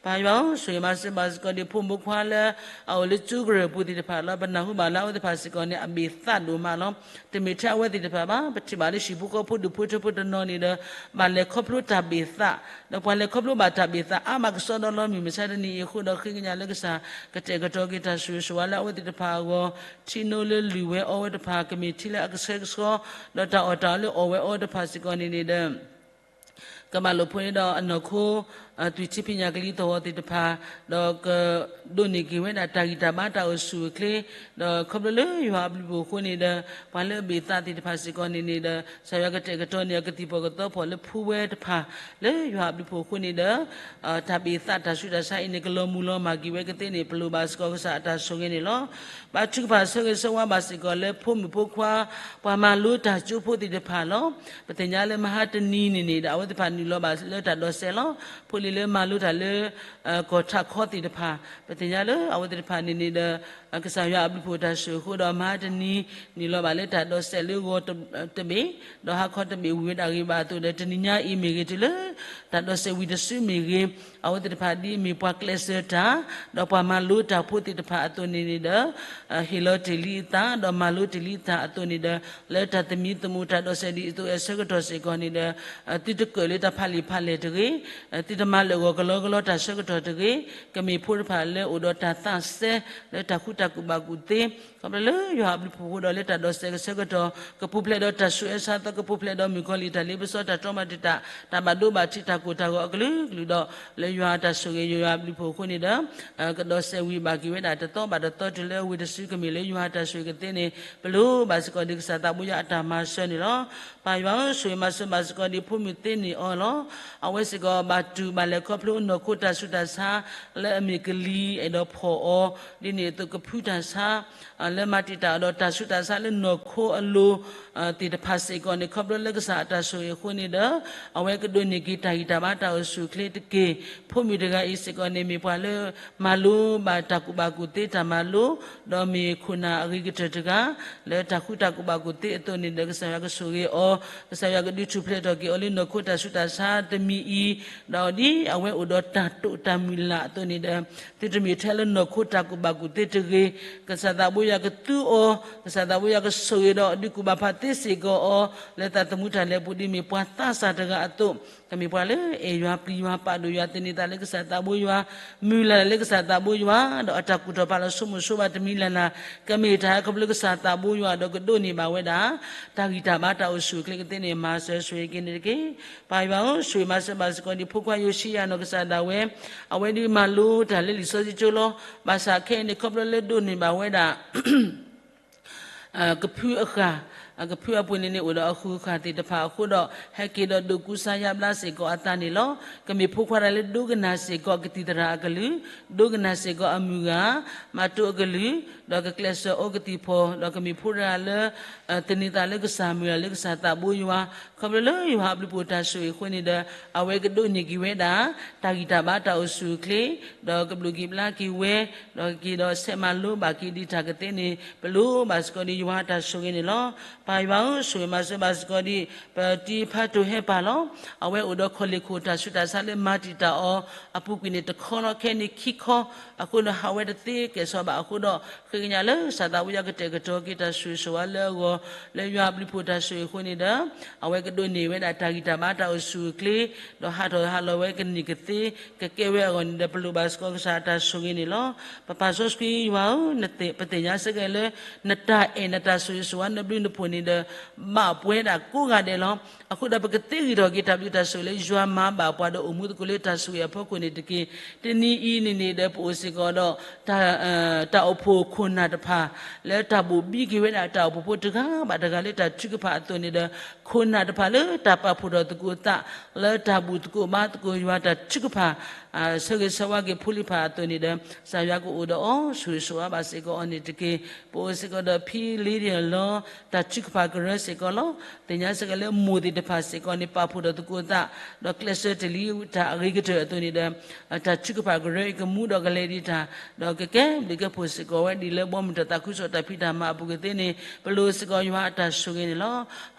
ပၢ်ယွၤဧၢ, ဆိၣ်ဂ့ၤမၤစၢၤဘၣ်စ့ၢ်ကီးဒံး ဖိမုၣ်ဖိခွါလၢအအိၣ်လၢကၠိကရၢၢ်ပူၤသ့ၣ်တဖၣ်လီၤ. ပနၢ်ဟူဘၣ်လၢအဝဲသ့ၣ်တဖၣ်စ့ၢ်ကီးန့ၣ် အဘ့ၣ်သးဒိၣ်မးလီၤ. တမ့ၢ်ထဲအဝဲသ့ၣ်တဖၣ်ဘၣ်, ပထံၣ်ဘၣ်လၢဟံၣ်ဖိဃီဖိဒူၣ်ဖိထၢဖိတနီၤန့ၣ်ဒီး ဘၣ်လဲၤခီဖျိတၢ်ဘ့ၣ်သး, ဒီးပှၤလဲၤခီဖျိဘၣ်တၢ်ဘ့ၣ်သးအါမးကစီဒီလီၤ. မုၢ်မဆါတနံၤအံၤအဃိဒီး ဃ့ကညးလၢကစၢ် ကတဲာ်ကတီၤက့ၤတၢ်ဆိၣ်ဂ့ၤဆိၣ်ဝါလၢအဝဲသ့ၣ်တဖၣ်အဂီၢ်, ထံနိလၢလုၢ်ဝဲအီဝဲတဖၣ် ကမ့ၢ်ထံလၢအကဆှဲကဆှီ, ဒီးတၢ်အီၣ်တၢ်အီလၢအီၣ်ဝဲအီတဖၣ်စ့ၢ်ကီးန့ၣ်န့ၣ်ဒီး ကဘၣ်လိာ်ဖိးန့ၢ်ဒီးအနီၢ်ခိ သွံၣ်ထံဖံးညၣ်ကလံၤသဟီၣ်သ့ၣ်တဖၣ်, ဒီးကဒိးန့ၢ်က့ၤဝဲဒၣ်တၢ်ဂံၢ်တၢ်ဘါတၢ်အိၣ်ဆူၣ်အိၣ်ချ့, ဒီးခီဖျိလၢယွၤအဘျုးအဖှိၣ်အဃိန့ၣ်ဒီး ပှၤလၢအဘ့ၣ်သးသ့ၣ်တဖၣ်စ့ၢ်ကီးန့ၣ်န့ၣ်ဒီး ကစၢ်ယွၤကတဲာ်ကတီၤန့ၢ်အကသံၣ်ဖီၣ်ကသီဖီၣ်လၢဖှူဝဲတဖၣ် လၢယွၤအဘျုးအဖှိၣ်အဃိန့ၣ်ဒီး တၢ်ဘ့ၣ်သးတၢ်ဆူးတၢ်ဆါအံၤန့ၣ် ကလီၤမုၢ်လီၤမၢ်က့ၤဝဲကသ့န့ၣ် ပလိၣ်ဘၣ်စ့ၢ်ကီးကစၢ်အတၢ်ဆိၣ်ဂ့ၤန့ၣ်လီၤ. ဘါထုကဖၣ်ဆၢဂ့ၤဆၢဝါဘၣ်စ့ၢ်ကီးလၢဖိမုၣ်ဖိခွါ ပှၤမၤလိတၢ်ကၠိဖိသ့ၣ်တဖၣ်လီၤ. ပသ့ၣ်ညါလၢမဟါတနံၤန့ၣ်န့ၣ်ဒီး အဝဲသ့ၣ်တဖၣ်နုာ်လီၤဘၣ်လၢတၢ်ဒိးစဲးလီၤ. ဖိလံၤလၢမၤလိတၢ်လၢ ကီၢ်ထးခီသ့ၣ်တဖၣ် ပသ့ၣ်ညါလၢအဝဲသ့ၣ်တဖၣ်န့ၣ်န့ၣ်ဒီး ကစၢ်ယွၤအဘျုးအဖှိၣ်တၢ်ဆိၣ်ဂ့ၤအဃိဒီး မဟါတနံၤ နုာ်လီၤဘၣ်လၢတၢ်ဒိးစဲးလၢဂီၤတဘ့ၣ်, ဒီးဟါခီတဘ့ၣ်ဝံၤဝဲဒၣ်ဂ့ၤဘၣ်အသိးဒီး တနံၤညါအံၤမ့ၢ်ဂ့ၤ တုၤလၢတၢ်ဒိးစဲးဝံၤတစုမ့ၢ်ဂ့ၤ, အဝဲသ့ၣ်တဖၣ်ဒ်အမ့ၢ်ပှၤကျဲးစၢးတၢ် ဒီးပှၤမၤလိတၢ်ဖိသ့ၣ်တဖၣ်အသိးန့ၣ်န့ၣ်ဒီး ဟ့ၣ်လီၤတ့ၢ်လံအသး ဒီးမၤလိတ့ၢ်လံအသးအသိးန့ၣ်ဒီး လၢတၢ်သမံသမိးတၢ်ဒိးစဲးဒ်အသိးအဆၢကတီၢ်စ့ၢ်ကီးန့ၣ်ဒီး သုတကၢၣ်လၢတၢ်ဖးလံာ်ဖးလဲၢ်တဂ့ၤ, သုတမၤလၢာ်ဂီၤကလီကလီတၢ်ဆၢကတီၢ်တဂ့ၤ, ကမ့ၢ်ဖိတဖၣ်လၢအိၣ်ဒီးတၢ်သးစဲ လၢတၢ်ဃူတၢ်ကူၣ်ဘၣ်ကူၣ်သ့, ခီဖျိလၢယွၤအဘျုးအဖှိၣ်အဃိဒီးလၢတၢ်ဒိးစဲးကဆၢကတီၢ် ကပူၤဖျဲးဒီးတၢ်ဆူးအါဆါသီ ကပူၤဖျဲးဒီးမုၣ်ကီၤလံၢ်တၢ်လ့ပစီတၢ်တြီမၤတံာ်တာ် တၢ်ဘၣ်ဒိဘၣ်ထံးတၢ်ကိၢ်တၢ်ဂီၤအကလုာ်ကလုာ်ဒီး လၢယွၤအတၢ်ဆိၣ်ဂ့ၤယွၤအဘျုးအဖှိၣ်အဃိန့ၣ်ဒီး ကဒိးစဲးဝံၤဘၣ်က့ၤဝဲဒၣ်တသီဘၣ်တသီတုၤလၢအဝံၤတစုကမ့ၢ်လၢယွၤအတၢ်ဆိၣ်ဂ့ၤကသ့န့ၣ် ပလိၣ်ဘၣ်စ့ၢ်ကီးဒ်ကစၢ်သးဘိယွၤအတၢ်မၤစၢၤန့ၣ်လီၤ. ပၢ်ယွၤဧၢ, ဆိၣ်ဂ့ၤမၤစၢၤဘၣ်စ့ၢ်ကီးဒ်ဖိမုၣ်သ့န့ၢ်အီၤလီၤ. အဝဲစ့ၢ်ကီးဘၣ်တူၢ်ဘၣ်လဲၤခီဖျိနီၢ်ခိတၢ်ဆူးတၢ်ဆါ လၢအမ့ၢ်ကလံၤအဲၣ်ဒိးဖီၣ်အီၤ ဒ်န့ၣ်အသိးကဖုတၢ်ဆါ လၢမၤတံာ်တာ်အီၤဒီးတၢ်ဆူးတၢ်ဆါလၢနီၢ်ခိအလိၤ သ့ၣ်တဖၣ်စ့ၢ်ကီးန့ၣ် ခီဖျိလၢကစၢ်အတၢ်ဆိၣ်ဂ့ၤအဃိန့ၣ်ဒီး အဝဲကဒိးန့ၢ်က့ၤတၢ်ဂံၢ်တၢ်ဘါတၢ်အိၣ်ဆူၣ်အိၣ်ချ့တက့ၢ်. ဖိမုၣ်တဂၤအံၤစ့ၢ်ကီးန့ၣ် မ့ၢ်ပှၤလၢ မၤလိဘၣ်တၢ်ကူၣ်ဘၣ်ကူၣ်သ့တၢ်မၤလိ ဒီးမ့ၢ်ခိၣ်နၢ်အဂ့ၤကတၢၢ်တဂၤ လၢတၢ်ဃူတၢ်ကူၣ်ဘၣ်ကူၣ်သ့အသိးန့ၣ်ဒီး ကစၢ်ယွၤကဆိၣ်ဂ့ၤအီၤ, ကစၢ်ယွၤကဒုးထူၣ်ဖျဲးထီၣ်က့ၤအီၤလၢနီၢ်ခိတၢ်ဆူးတၢ်ဆါတမံၤအံၤ, ဒီးဒ်အဝဲအိၣ်ဒီးတၢ်တိာ်တၢ်မုၢ်လၢ်အသိးန့ၣ်ဒီး သုတမ့ၢ်ထဲလၢနီၢ်ခိတၢ်ကူၣ်ဘၣ်ကူၣ်သ့တဂ့ၤ, ကစၢ်သးဘိယွၤကသူအီၤ, ကစၢ်သးဘိယွၤကဆိၣ်ဂ့ၤဒီးဒုးကူၣ်ဘၣ်ဖးသ့စ့ၢ်ကီးအီၤ လၢသးသမူတၢ်လဲၤပူၤဒ်မ့ၢ်ပှၤသးစၢ်တဂၤအသိး ကမ့ၢ်ပှၤလၢအဲၣ်ယွၤပျံၤယွၤပာ်ဒိၣ်ယွၤသန့ၤသးလၢကစၢ်သးဘိယွၤ, မုၢ်လၢ်လၢကစၢ်သးဘိယွၤ ဒီးအတၢ်ကူၣ်ထီၣ်ဖးလီၤဆိကမိၣ်ဆိဘၣ်တမံၤလၢ်လၢ် ကမ့ၢ်တၢ်ဟဲခီဖျိကစၢ်သးဘိယွၤ ဒီးကဒိးန့ၢ်ဘၣ်ဝဲဒၣ် တၢ်ဂံၢ်တၢ်ဘါတၢ်အိၣ်ဆူၣ်အိၣ်ချ့ကသ့န့ၣ် မၤစၢၤဆိၣ်ဂ့ၤက့ၤန့ၣ်တက့ၢ်. ပၢ်ယွၤဧၢ, ဆိၣ်ဂ့ၤမၤစၢၤဘၣ်စ့ၢ်ကီးဒ်ဖိခွါယိၤၡံယၤနီၢ်ကစၢ်ဒၣ်ဝဲ, အဝဲဒုးမၤလိတၢ်လၢလံာ်စီဆှံကၠိလီၤ. ဘၣ်ဆၣ်ခဲအံၤန့ၣ် ခီဖျိလၢဒိးန့ၢ်ဘၣ်ဝဲဒၣ် ကဖုအဃၢ်, ကဖုအပူၤန့ၣ်န့ၣ် အိၣ်ဒီးအဃုာ်ဃၢ်သ့ၣ်တဖၣ်အဃိဒီး ဟဲက့ၤဒီးဒိးကူစါယါဘျါစ့ၢ်ကီးအသးန့ၣ်လီၤ. ကမ့ၢ်ဖိခွါတဂၤလၢဒိကနၣ်စ့ၢ်ကီးကသံၣ်သရၣ်အကလုၢ်, ဒိကနၣ်စ့ၢ်ကီးအမုၢ်ဂၤ, မၤတိၢ်အကလုၢ်, ဒီးကကျဲးစၢးအီကသံၣ်ဖီၣ်, ဒီးကမ့ၢ်ဖိတဂၤလၢ သန့ၤသးလၢကစၢ်မုၢ်လၢ်လၢကစၢ်သးဘိယွၤ, ခီဖျိလၢယွၤအဘျုးဖှိၣ်တၢ်ဆိၣ်ဂ့ၤအဃိန့ၣ်ဒီး အဝဲကဒိးန့ၢ်က့ၤဝဲဒၣ် တၢ်ဂံၢ်တၢ်ဘါတၢ်အိၣ်ဆူၣ်အိၣ်ချ့, ဒီးကဘျုးက့ၤဘျါက့ၤဝဲ, ဒီးက့ၤဒီးဆဲးမၤလိဘၣ်က့ၤဒံးတၢ်ကသ့န့ၣ် ပလိၣ်ဘၣ်စ့ၢ်ကီးဒ်ယွၤအတၢ်ဆိၣ်ဂ့ၤန့ၣ်လီၤ. ပၢ်ယွၤဧၢ, ဆိၣ်ဂ့ၤမၤစၢၤဘၣ်စ့ၢ်ကီးဒ် ပတံၤဖးတိၢ်ဟဲပၢ်လီၤ. အဝဲအိၣ်ဒီးခီၣ်လ့ၣ်ခိၣ်တၢ်ဆူးတၢ်ဆါလၢမၤတံာ်တာ်အီၤ အပူၤကွံာ်န့ၣ်တခီလီၤ, ခဲန့ၣ်ခံခီ, အဃိဒီးဟးဝဲတသ့ကဲၣ်ဆိးဘၣ်အဃိဒီး ဃ့ကညးလၢကစၢ်သးဘိယွၤကတဲာ်ကတီၤက့ၤတၢ်ဆိၣ်ဂ့ၤဆိၣ်ဝါလၢအဂီၢ်, လၢယွၤအဘျုးဖှိၣ်တၢ်ဆိၣ်ဂ့ၤအဃိန့ၣ်ဒီး အဝဲကဒိးန့ၢ်ဝဲဒၣ်တၢ်ဂံၢ်တၢ်ဘါတၢ်အိၣ်ဆူၣ်အိၣ်ချ့, ဒီးဟးထီၣ်ဟးလီၤဝဲကန့ၢ်ကသ့ ကကဲဝဲအဂီၢ်န့ၣ်ဒီး ပလိၣ်ဘၣ်စ့ၢ်ကီးကစၢ်အတၢ်ဆိၣ်ဂ့ၤန့ၣ်လီၤ. ပပၢ်စီဆှံယွၤဧၢ, ပသ့ၣ်ညါစ့ၢ်ကီးလၢ နတၢ်အဲၣ်နတၢ်ဆိၣ်ဂ့ၤဆိၣ်ဝါနဘျုးနဖှိၣ်န့ၣ်ဒီး ဘၣ်ပှဲၤဒၣ်ကိးဂၤဒဲးလီၤ. အဃိဒီးပကသ့ဂံၢ်ထီၣ်က့ၤတၢ်ဘျုးတၢ်ဆိၣ်ဂ့ၤလၢယွၤမၤဘၣ်ပှၤဒီးအိၣ်မူသကိးလၢတၢ်ဆိၣ်ဂ့ၤအဖီခိၣ်န့ၣ်တက့ၢ်. တနံၤအံၤန့ၣ်န့ၣ်ဒီးပအိၣ်စ့ၢ်ကီးဒီး တၢ်အိၣ်ဖှိၣ်ခိၣ်နၢ်တဖၣ် လၢတၢ်ဘိၣ်ဘံက့ၤဝဲဒၣ်တၢ်အိၣ်ဖှိၣ်ဖိတဂၤဘၣ်တဂၤလၢတၢ်ထုကဖၣ်အသိးန့ၣ်ဒီး ခိၣ်နၢ်တဖၣ်လၢတၢ်ပာ်ဖှိၣ်ထီၣ်သကိးသး လၢတၢ်ဘူၣ်သကိးဘါသကိးယွၤတၢ်ထုကဖၣ် ဆၢဂ့ၤဆၢဝါက့ၤဖိလံၤဖးအသိးန့ၣ်ဒီး ကစၢ်ယွၤကအိၣ်ဒီးအီၤ ဆိၣ်ဂ့ၤဆိၣ်ဝါဘၣ်စ့ၢ်ကီးအီၤန့ၣ်တက့ၢ်. ပအိၣ်စ့ၢ်ကီးဒီးဖံလ့ဒံၢ်လီၤ တၢ်ထုကဖၣ်ကရၢစ့ၢ်ကီးလီၤ. သ့ၣ်ညါစ့ၢ်ကီးလၢမိၢ်သ့ၣ်တဖၣ်စ့ၢ်ကီးန့ၣ် ပာ်ဖှိၣ်ဒီးသကိးသး ဒီးကျဲးစၢးတ့ၢ်လံတၢ်အဂ့ၤကတၢၢ်အသိးန့ၣ်ဒီး တၢ်ထုကဖၣ်ကရၢအံၤကမူဒီးကလဲၤဒံးတၢ် ဒီးကကဲဘျုးကဲဖှိၣ်စ့ၢ်ကီးဝဲဒ်လၢဘီမုၢ်တၢ်သးခုကစီၣ်တၢ်ဖံးတၢ်မၤအပူၤကသ့န့ၣ် ပလိၣ်စ့ၢ်ကီးယွၤအတၢ်ဆိၣ်ဂ့ၤန့ၣ်လီၤ.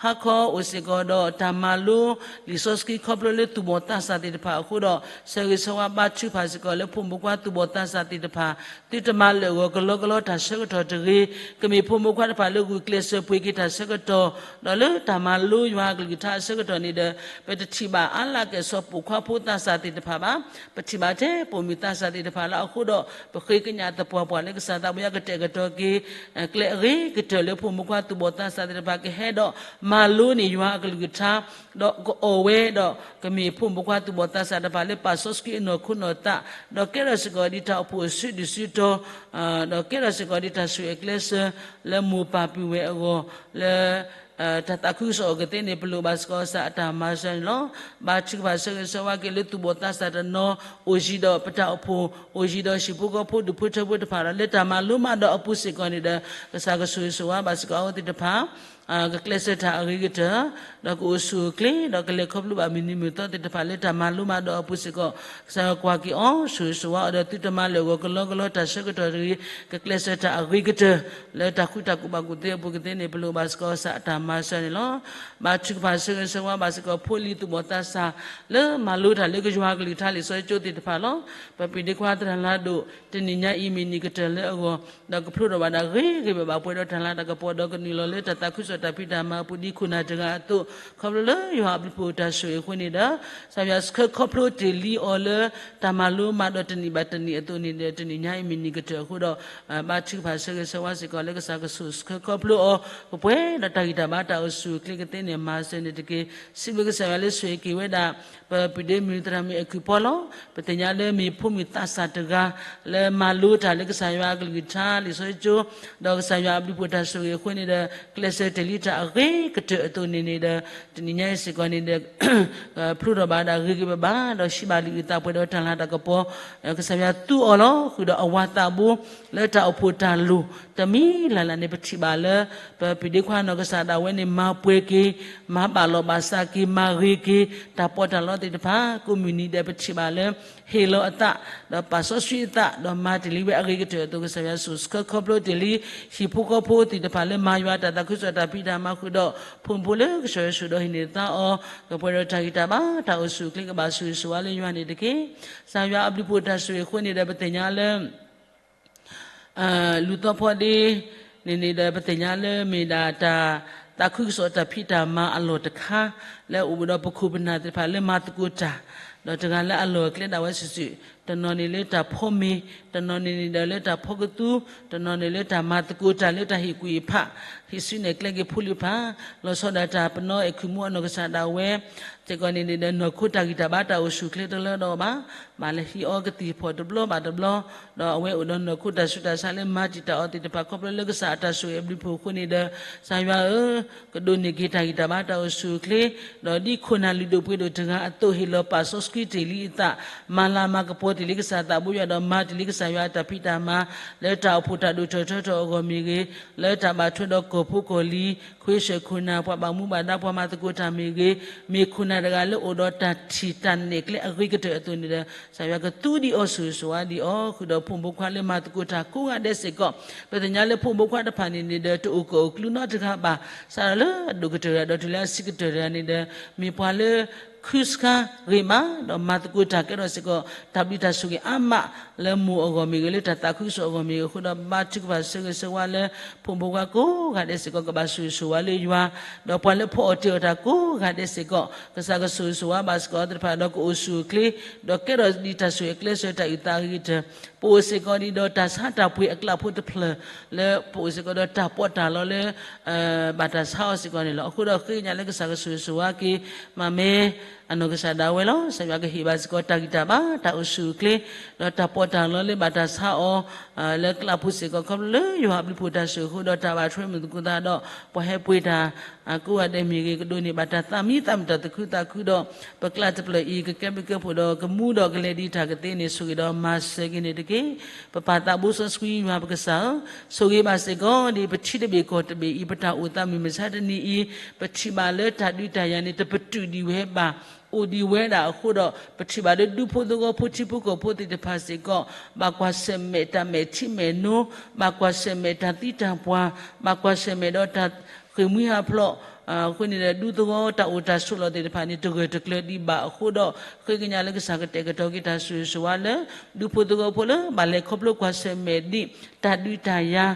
ဟါခီအိၣ်စ့ၢ်ကီးဒီးတၢ်မၤလိလံာ်စီဆှံခီဖျိလၢသူၣ်ဘီၣ်သးစၢ်သ့ၣ်တဖၣ်အဃိဒီး ဆၢဂ့ၤဆၢဝါဘါထုကဖၣ်စ့ၢ်ကီးလၢဖိမုၣ်ဖိခွါသူၣ်ဘီၣ်သးစၢ်သ့ၣ်တဖၣ် သုတမၤလၢာ်ဂီၤကလီကလီတၢ်ဆၢကတီၢ်တဂ့ၤ, ကမ့ၢ်ဖိမုၣ်ဖိခွါတဖၣ်လၢဂုာ်ကျဲးစၢးပှ့ၤက့ၤတၢ်ဆၢကတီၢ်, ဒီးလၢတၢ်မၤလိယွၤအကလုၢ်ကထါအဆၢကတီၢ်န့ၣ်ဒီး ပတထံၣ်ဘၣ်အါလၢကဲၣ်ဆိးပိာ်ခွါဖိသးစၢ်သ့ၣ်တဖၣ်ဘၣ်. ပထံၣ်ဘၣ်ထဲပိာ်မုၣ်သးစၢ်သ့ၣ်တဖၣ်လၢအဃိဒီး ပဃ့ကညးသပှၢ်ပှၢ်လၢကစၢ်သးပှၢ်ယွၤကတဲာ်ကတီၤက့ၤ ကျဲအဂ့ၤကတၢၢ်လၢဖိမုၣ်ဖိခွါသူၣ်ဘီၣ်သးစၢ်သ့ၣ်တဖၣ်ကဟဲဒီးမၤလိန့ၢ်ယွၤအကလုၢ်ကထါ ဒီးကအီၣ်ဝဲဒီး ကမ့ၢ်ဖိမုၣ်ဖိခွါသူၣ်ဘီၣ်သးစၢ်တဖၣ်လၢပာ်စီဆှံအနီၢ်ခိနီၢ်သး, ဒီးကဲထီၣ်စ့ၢ်ကီးဒ်တၢ်အိၣ်ဖှိၣ်အစုဒုၣ်စုတီၤ, ဒီးကဲထီၣ်စ့ၢ်ကီးဒ်တၢ်ဆိၣ်ဂ့ၤအကျဲးစၢးလၢမိၢ်ပၢ်ပုၢ်ဝဲၢ်အဂီၢ်, လၢ တၢ်သးခုကစီၣ်အဂီၢ်ကသ့န့ၣ် ပလိၣ်ဘၣ်စ့ၢ်ကီးကစၢ်အတၢ်မၤစၢၤန့ၣ်လီၤ. ဘါထုကဖၣ်ဆၢဂ့ၤဆၢဝါက့ၤလၢသူၣ်ဘီၣ်သးစၢ်တနီၤ အိၣ်ယံၤဒီးပတၢ်အိၣ်ဖှိၣ် အိၣ်ယံၤဒီးဟံၣ်ဖိဃီဖိဒူၣ်ဖိထၢဖိတဖၣ်ဒီး လၢတၢ်မၤလိမၤဒိးအပူၤစ့ၢ်ကီးန့ၣ်ဒီး ကစၢ်ကဆိၣ်ဂ့ၤဆိၣ်ဝါဘၣ်စ့ၢ်ကီးအဝဲသ့ၣ်တဖၣ် ကကျဲးစၢးတၢ်အဂ့ၤကတၢၢ်, ဒီးကအိၣ်ဆူၣ်အိၣ်ချ့ ဒီးကလဲၤခီဖျိဘၣ်မုၢ်နံၤမုၢ်သီသ့ၣ်တဖၣ်လၢတၢ်မၤလိမၤဒိးအပူၤစ့ၢ်ကီး ကစၢ်ယွၤကွၢ်က့ၤအီၤ ဆိၣ်ဂ့ၤဆိၣ်ဝါအီၤဒီးသုတမၤလၢာ်ဂီၤကလီကလီတၢ်ဆၢကတီၢ်တဂ့ၤ, ကကျဲးစၢးတၢ်အဂ့ၤကတၢၢ် လၢတၢ်ဃူတၢ်ဖိးဘၣ်ကူၣ်သ့အပူၤကသ့န့ၣ် ပလိၣ်ဘၣ်စ့ၢ်ကီးကစၢ်အတၢ်မၤစၢၤန့ၣ်လီၤ. ဘါထုကဖၣ်ဆၢဂ့ၤဆၢဝါဘၣ်စ့ၢ်ကီးဖိလံၤသူၣ်ဘီၣ်သးစၢ် လၢမၤလိတၢ်လၢကယွၤကလုၢ်ကထါလံာ်စီဆှံကၠိသ့ၣ်တဖၣ်လီၤ. ပပှၤဒ့ခွါသရၣ်လါဒိၣ် တနံၤညါအံၤမ့ၢ်နံၣ်ကတၢၢ်လၢအဂီၢ် ဒီးကဖျိထီၣ်ဘၣ်ဒၣ်ဂ့ၤဂ့ၤဘၣ်ဘၣ်ပှဲၤဒီးတၢ်လၤတၢ်ကပီၤ ဒီးကနုာ်လီၤလၢတၢ်သးခုကစီၣ်တၢ်ဖံးတၢ်မၤအပူၤဒ်ခိၣ်နၢ်တဂၤအသိး ခီဖျိလၢယွၤအဘျုးဖှိၣ်တၢ်ဆိၣ်ဂ့ၤအဃိန့ၣ်ဒီး ကစၢ်ယွၤဆှၢခီဖျိတ့ၢ်လံအီၤလၢ တၢ်မၤလိမၤဒိးတနံၣ်ဘၣ်တနံၣ်အသိးန့ၣ်ဒီး တနံၤညါအံၤမ့ၢ်နံၣ်ကတၢၢ်အဃိဒီး ဘါထုကဖၣ်ဆၢဂ့ၤဆၢဝါစ့ၢ်ကီးလၢကစၢ်ကဆိၣ်ဆှၢခီဖျိအီၤ ကပှဲၤဒီးတၢ်ဂံၢ်တၢ်ဘါတၢ်အိၣ်ဆူၣ်အိၣ်ချ့ကသ့န့ၣ် မၤစၢၤန့ၣ်တက့ၢ်. စံးဘျုးကစၢ်ယွၤလၢဆိၣ်ဂ့ၤက့ၤဝဲဒၣ် ပပှၤဒ့မုၣ်သရၣ်မုၣ်အဲၣ်ခိၣ်ဖီလီၤ. ပသ့ၣ်ညါလၢမ့ၢ်ဖိမုၣ်သးစၢ်တဂၤ လၢမၤလိတၢ်လၢကစၢ်ယွၤအကလုၢ်ကထါလံာ်စီဆှံကၠိ ဒီးကစၢ်ယွၤအဘျုးဖှိၣ်တၢ်ဆိၣ်ဂ့ၤအဃိန့ၣ်ဒီး ကျဲးစၢးတ့ၢ်လံတၢ်အဂ့ၤကတၢၢ်အသိးန့ၣ်န့ၣ်ဒီး တနံၤညါအံၤစ့ၢ်ကီးန့ၣ်ဒီး ဖျိထီၣ်ဘၣ်ဒၣ်ဂ့ၤဂ့ၤဘၣ်ဘၣ် ဒီးဟံးဘၣ်လုၢ်အုၣ်သးပှဲၤဒီးတၢ်လၤတၢ်ကပီၤ ကစၢ်ယွၤသူအီၤလီၤ. ဃုာ်ဒီးအဝၤသးဘိ လၢတၢ်အိၣ်ဖှိၣ်တၢ်လိၣ် တမံၤလၢ်လၢ်န့ၣ် ပထံၣ်ဘၣ်လၢ ပပှၤဒ့ခွါနီၢ်ကစၢ်ဒၣ်ဝဲန့ၣ် မၤပှဲၤက့ၤ မၤဘၣ်လီၤဘၣ်စးက့ၤ မၤဂ့ၤက့ၤ တၢ်ပီးတၢ်လီသ့ၣ်တဖၣ် ကိးမုၢ်နံၤဒီးပထံၣ်ဘၣ်လၢ ဟ့ၣ်လီၤအသး ဒီးပာ်စီဆှံအသး ဒီးမၤတ့ၢ်လံဝဲအဂ့ၤကတၢၢ်အသိး ကစၢ်ယွၤဆိၣ်ဆှၢခီဖျိတ့ၢ်လံ ဟံၣ်ဖိဃီဖိသ့ၣ်တဖၣ်လၢမၤယွၤတၢ်သးခုကစီၣ်တၢ်ဖံးတၢ်မၤဃုာ်ဒီး ဖိမုၣ်ဖိလၢကစၢ်ယွၤဆိၣ်ဒီးဟံးန့ၢ်သါအီၤ ကပှဲၤဒီးတၢ်ဂံၢ်တၢ်ဘါတၢ်အိၣ်ဆူၣ်အိၣ်ချ့ ကဘၣ်ဆိၣ်ဂ့ၤဆိၣ်ဝါလၢယွၤန့ၣ်တက့ၢ်. ကစၢ်ယွၤအဘျုးဖှိၣ်တၢ်ဆိၣ်ဂ့ၤအဃိန့ၣ်ဒီး ပသ့ၣ်ညါလၢ လူၤသီဖီဒ့ န့ၣ်န့ၣ်ဒီး ပသ့ၣ်ညါလၢမ့ၢ်ဒၣ်တၢ်သးခုကစီၣ်တၢ်ဖံးတၢ်မၤအလီၢ်တခါ လၢအအိၣ်ဒီးပခိၣ်ပနၢ်သ့ၣ်တဖၣ်လၢမၤသကိးတၢ် ဒီးတဂၤလၢအလီၢ်အကျဲဒၣ်ဝဲစုာ်စုာ် တနီၤန့ၣ်လၢတၢ်ဖီမ့ၤ တနီၤန့ၣ်န့ၣ်ဒီးလၢတၢ်ဖီကသူ တနီၤန့ၣ်လၢတၢ်မၤသကိးတၢ်လၢတၢ်ဟ့ၣ်ကူၣ်ဟ့ၣ်ဖး ဟ့ၣ်ဆူၣ်နဲၣ်ကျဲက့ၤဖိလံၤတဖၣ် လီၤဆီဒၣ်တၢ်ပနီၣ်အဲၣ်ခုၣ်မူအနီၢ်ကစၢ်ဒၣ်ဝဲ စ့ၢ်ကီးန့ၣ်န့ၣ်ဒီး နီၢ်ခိတၢ်ဂံၢ်တၢ်ဘါတၢ်အိၣ်ဆူၣ်အိၣ်ချ့တလၢဒီးဘၣ် ဘၣ်လဲၤဟံးအီကသံၣ်ဖီၣ်တဘျီဘၣ်တဘျီ ဒီးအဝဲအိၣ်ဒီးနီၢ်ခိတၢ်ဆူးတၢ်ဆါလၢမၤတံာ်တာ်အီၤသ့ၣ်တဖၣ် ခီဖျိလၢကစၢ်အတၢ်ဆိၣ်ဂ့ၤအဘျုးဖှိၣ်အဃိန့ၣ်ဒီး ကစၢ်ယွၤဧၢ, ကဒိးန့ၢ်က့ၤတၢ်ဂံၢ်တၢ်ဘါတၢ်အိၣ်ဆူၣ်အိၣ်ချ့ ဒီးဒ်ခိၣ်နၢ်လုၢ်ဒိၣ်ပှ့ၤဒိၣ်တဂၤအသိး ဟ့ၣ်လီၤပာ်စီဆှံတ့ၢ်လံအသး မၤလၤမၤကပီၤတ့ၢ်လံကစၢ်သးဘိယွၤ ဒီးမၤတ့ၢ်လံကစၢ်ယွၤအတၢ်ဖံးတၢ်မၤ လၢတၢ်အိၣ်ဖှိၣ်တၢ်ဒိၣ်ထီၣ်ထီထီၣ်အဂီၢ်မ့ၢ်ဂ့ၤ, လၢတၢ်ဘၣ်ထွဲဒီးကီၢ်ဖိကီၢ်လံၤ ခွ့ဆၢၣ်ခိၣ်နၢ် ပှၤဘၣ်မူဘၣ်ဒါ ပှၤမၤသကိးတၢ်မ့ၢ်ဂ့ၤ, မ့ၢ်ခိၣ်နၢ်တဂၤလၢအိၣ်ဒီးတၢ်ထံၣ်တၢ်နဲၣ်ကျဲအဂ့ၤကတၢၢ်အသိးန့ၣ်ဒီး ကစၢ်ယွၤကသူဒံးအီၤ ဆိၣ်ဂ့ၤဆိၣ်ဝါဒံးအီၤ ဃုာ်ဒီးဖိမုၣ်ဖိခွါလၢမၤသကိးတၢ်ကိးဂၤဒဲးစ့ၢ်ကီး, ပသ့ၣ်ညါလၢဖိမုၣ်ဖိခွါတဖၣ်န့ၣ်န့ၣ်ဒီး တအိၣ်ကီၢ်အိၣ်ကျူနီတဂၤဘၣ်, စးထီၣ်လၢအဒိၣ်ကတၢၢ်တဂၤ ဒီးတုၤလၢအဆံးကတၢၢ်တဂၤန့ၣ်ဒီး မ့ၢ်ပှၤလၢ ခုစခါဂ့ၤမး ဒီးမၤသကိးတၢ်ကဲထီၣ်စ့ၢ်ကီး တၢ်ဘျုးတၢ်ဆိၣ်ဂ့ၤအါမး လၢမိၢ်အဂီၢ်မ့ၢ်ဂ့ၤ လၢတၢ်သးခုကစီၣ်အဂီၢ်မ့ၢ်ဂ့ၤအဃိဒီး ဘါထုကဖၣ်ဆၢဂ့ၤဆၢဝါလၢ ဖိမုၣ်ဖိခွါကိးဂၤဒဲးစ့ၢ်ကီး ကဘၣ်ဆိၣ်ဂ့ၤဆိၣ်ဝါလၢယွၤ, ဒီးပှၤလၢဖီအီၣ်တ့ၢ်အီၣ်တၢ်ကိးဂၤဒဲးစ့ၢ်ကီး ကစၢ်ကဆိၣ်ဂ့ၤဆိၣ်ဝါဘၣ်စ့ၢ်ကီးသ့ၣ်တဖၣ် ဒီးကအိၣ်ဆူၣ်အိၣ်ချ့ ဒီးကဲထီၣ်ဒ်တၢ်ဆိၣ်ဂ့ၤကျဲးစၢးတၢ်အုၣ်သးအဂ့ၤကတၢၢ်, ပအိၣ်စ့ၢ်ကီးဒ်ဒီးတၢ်ဆါတၢ်ပှ့ၤအကျးဖိတဖျၢၣ် လၢပအိၣ်စ့ၢ်ကီးဒီးတၢ်ပီးတၢ်လီလၢ ဘၣ်တၢ်ဆါအီၤစ့ၢ်ကီးန့ၣ်လီၤ. အဃိဒီးဃ့ကညးလၢကစၢ်ကဆိၣ်ဂ့ၤဆိၣ်ဝါက့ၤ မၤမဲ အနီၢ်ကစၢ်ဒၣ်ဝဲလီၤ. ကစၢ်ယွၤကဟ့ၣ်ဘၣ်စ့ၢ်ကီးတၢ်ဂံၢ်တၢ်ဘါ တၢ်အိၣ်ဆူၣ်အိၣ်ချ့ ဒီးတၢ်ပီးတၢ်လီလၢဘၣ်တၢ်ဆါအီၤ လၢကျးဖိစ့ၢ်ကီး ခီဖျိလၢယွၤအဘျုးအဖှိၣ်တၢ်ဆိၣ်ဂ့ၤအဃိ ဒီးတၢ်ဘၣ်ထွဲမုာ်သကိးသးဒီး ပှၤဟဲပှ့ၤတၢ် ကိးဂၤဒဲးမ့ၢ်ဂ့ၤ ကဒိးန့ၢ်ဘၣ်တၢ်သးမံသးမုာ် တၢ်သူၣ်ခုသးခုဒီး ပကျါတဖျၢၣ်အံၤ ကကဲဘျုးကဲဖှိၣ်ဒီး ကမူဒီးကလဲၤဒ်တၢ်ကသ့န့ၣ် ဆိၣ်ဂ့ၤဒီးမၤစၢၤက့ၤန့ၣ်တက့ၢ်. ပပၢ်သးဘိစီဆှံယွၤပကစၢ်ဧၢ, ဆိၣ်ဂ့ၤဘၣ်စ့ၢ်ကီးဒ်ပထံတဘ့ၣ်ကီၢ်တဘ့ၣ်အံၤ ပတၢ်အိၣ်သးမုၢ်မဆါတနံၤအံၤ ပထံၣ်ဘၣ်လၢတၢ်ဒုးတၢ်ယၤန့ၣ် တပတုာ်ဒံးဝဲဘၣ်, အိၣ်ဒံးဝဲဒၣ်အဃိဒီး ပထံၣ်ဘၣ်လၢဒူဖိသဝီဖိထံဖိကီၢ်ဖိသ့ၣ်တဖၣ်စ့ၢ်ကီး ဘၣ်ကွၢ်ဆၢၣ်မဲာ်တၢ်မဲာ်ထံမဲာ်နိ, ဘၣ်ကွၢ်ဆၢၣ်မဲာ်တၢ်သံတၢ်ပှၢ်, ဘၣ်ကွၢ်ဆၢၣ်မဲာ်ဒီးတၢ်ဃ့ၢ်မှံဟးဖျိး အဃိန့ၣ်ဒီး ဒူသဝီတၢ်အိၣ်တၢ်ဆိးလီၢ်သ့ၣ်တဖၣ်န့ၣ် တဂၢၢ်တကျၢၤဒံးဘၣ်အဃိဒီး ဃ့ကညးလၢကစၢ်ကတဲာ်ကတီၤက့ၤတၢ်ဆိၣ်ဂ့ၤဆိၣ်ဝါလၢ ဒူဖိသဝီဖိလၢ ဘၣ်လဲၤခီဖျိကွၢ်ဆၢၣ်မဲာ်ဒံး တၢ်ဒုးတၢ်ယၤ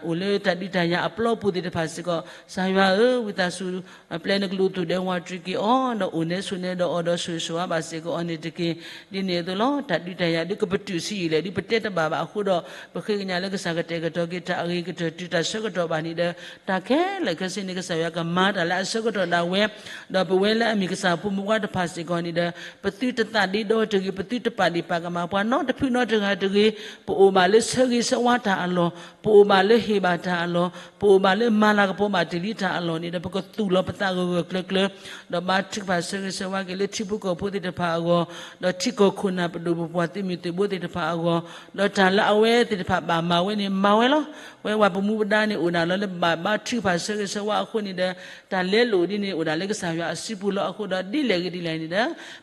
အိၣ်လၢတၢ်ဒုးတၢ်ယၤအပျီပူၤသ့ၣ်တဖၣ်စ့ၢ်ကီး ကစၢ်ယွၤဧၢ, ဝံသးစူၤ ပျဲနကလူးသူၣ်ဒဲဝါတြံၤက့ၤအီၤ ဒီးအိၣ်နဲဆိးနဲဒီးအီၤဒီးဆိၣ်ဂ့ၤဆိၣ်ဝါဘၣ်စ့ၢ်ကီးအီၤန့ၣ်တက့ၢ်. ဒ်န့ၣ်အသိးလီၤ တၢ်ဒုးတၢ်ယၤဒ်ကပတုာ်ဆံးယံာ်လဲၣ် ဒ်ပတဲတဘၣ်ဘၣ်အဃိဒီး ပဃ့ကညးလၢကစၢ်ကတဲာ်ကတီၤက့ၤတၢ်အဂ့ၤကတၢၢ် တုၤတၢ်ဆၢကတီၢ်ဘၣ်န့ၣ်ဒီး တၢ်ခဲလၢာ်ခဲဆ့န့ၣ် ကစၢ်ယွၤကမၤတၢ်လၢအဆၢကတီၢ်ဒၣ်ဝဲ ဒီးပဝဲလၢအမ့ၢ်ကစၢ်ဖိမုၣ်ဖိခွါတဖၣ်စ့ၢ်ကီးန့ၣ်ဒီး ပသုတသးဒ့ဒီတဂ့ၤ ပသုတပာ်ဒ့ၣ်ပာ်ကမၣ်ပှၤနီတဖုနီတဂၤတဂ့ၤ, ပအိၣ်ဘၣ်လၢဆၢဂ့ၤဆၢဝါတၢ်အလီၢ်, ပအိၣ်ဘၣ်လၢဟ့ၣ်ဘၣ်တၢ်အလီၢ်, ပအိၣ်ဘၣ်လၢမၤလၤကပီၤဘၣ်တ့ၢ်လံတၢ်အလီၢ်န့ၣ်ဒီး ပကသူၣ်လီၤပသးဂၢၢ်ဂၢၢ်ကျၢၤကျၢၤ ဒီးဘါထုကဖၣ်ဆၢဂ့ၤဆၢဝါက့ၤလၢထံဖိကီၢ်ဖိသ့ၣ်တဖၣ်အဂီၢ်, ဒီးထံကီၢ်ခိၣ်နၢ်ပဒိၣ်ပပှၢ်သုးမုၢ်သုးဘိသ့ၣ်တဖၣ်အဂီၢ်, ဒီးတၢ်လၢအဝဲသ့ၣ်တဖၣ်ဘၣ်မၤဝဲန့ၣ် မၤဝဲလီၤ. ဝဲပှၤပမူပဒါန့ၣ်အိၣ်ဒၣ်လီၤလၢဘၣ်ဘါထုကဖၣ်ဆၢဂ့ၤဆၢဝါအဃိန့ၣ်ဒီး တၢ်လဲလိာ်ဒ်န့ၣ်အိၣ်ဒၣ်လၢကစၢ်ယွၤအစုပူၤလီၤ. အဃိဒီးဒ်လဲၣ်ဂ့ၤဒ်လဲၣ်န့ၣ်ဒီး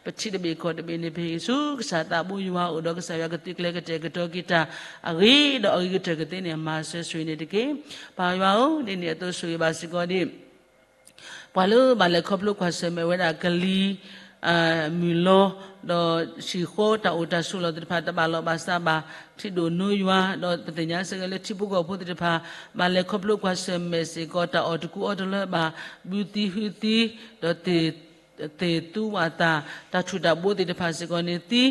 ပထံတဘ့ၣ်ကီၢ်တဘ့ၣ်န့ၣ် ပဟ့ၣ်ဆူကစၢ်သးဘိယွၤအအိၣ်ဒီး ကစၢ်ယွၤကသုးကျဲၤကတဲာ်ကတီၤက့ၤတၢ်အဂ့ၤဒီးအဂ့ၤကတၢၢ်ကသ့န့ၣ် မၤစၢၤဆိၣ်ဂ့ၤန့ၣ်တက့ၢ်. ပၢ်ယွၤဧၢ, ဒ်န့ၣ်အသိးဆိၣ်ဂ့ၤဘၣ်စ့ၢ်ကီးဒ် ပှၤလၢဘၣ်လဲၤခီဖျိကွၢ်ဆၢၣ်မဲာ်ဝဲဒၣ်ကလံၤ မုၢ်လီၤ, ဒီးဟံၣ်ဃီတၢ်အိၣ်တၢ်ဆိးလီၢ်သ့ၣ်တဖၣ် တဘၣ်လီၢ်ဘၣ်စးဘၣ် ထံဒိၣ်နိယွၤ, ဒီးပသ့ၣ်ညါစ့ၢ်ကီးလၢထံဖိကီၢ်ဖိသ့ၣ်တဖၣ် ဘၣ်လဲၤခီဖျိကွၢ်ဆၢၣ်မဲာ်စ့ၢ်ကီး တၢ်အီၣ်တကူအီတလၢဘၣ် ဘုသံဟုသံ, ဒီးသ့ၣ်သူဝၣ်သၣ် တၢ်ထူၣ်တၢ်ဘိသ့ၣ်တဖၣ်စ့ၢ်ကီးန့ၣ်သံ,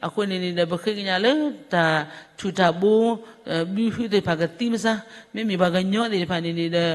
အဃိန့ၣ်န့ၣ်ဒီး ပဃ့ကညးလၢတၢ်ထူၣ်တၢ်ဘိ ဘုဟုသ့ၣ်တဖၣ်ကသံမစါ, မ့မ့ၢ်ပှၤကညီသ့ၣ်တဖၣ်န့ၣ်န့ၣ်ဒီး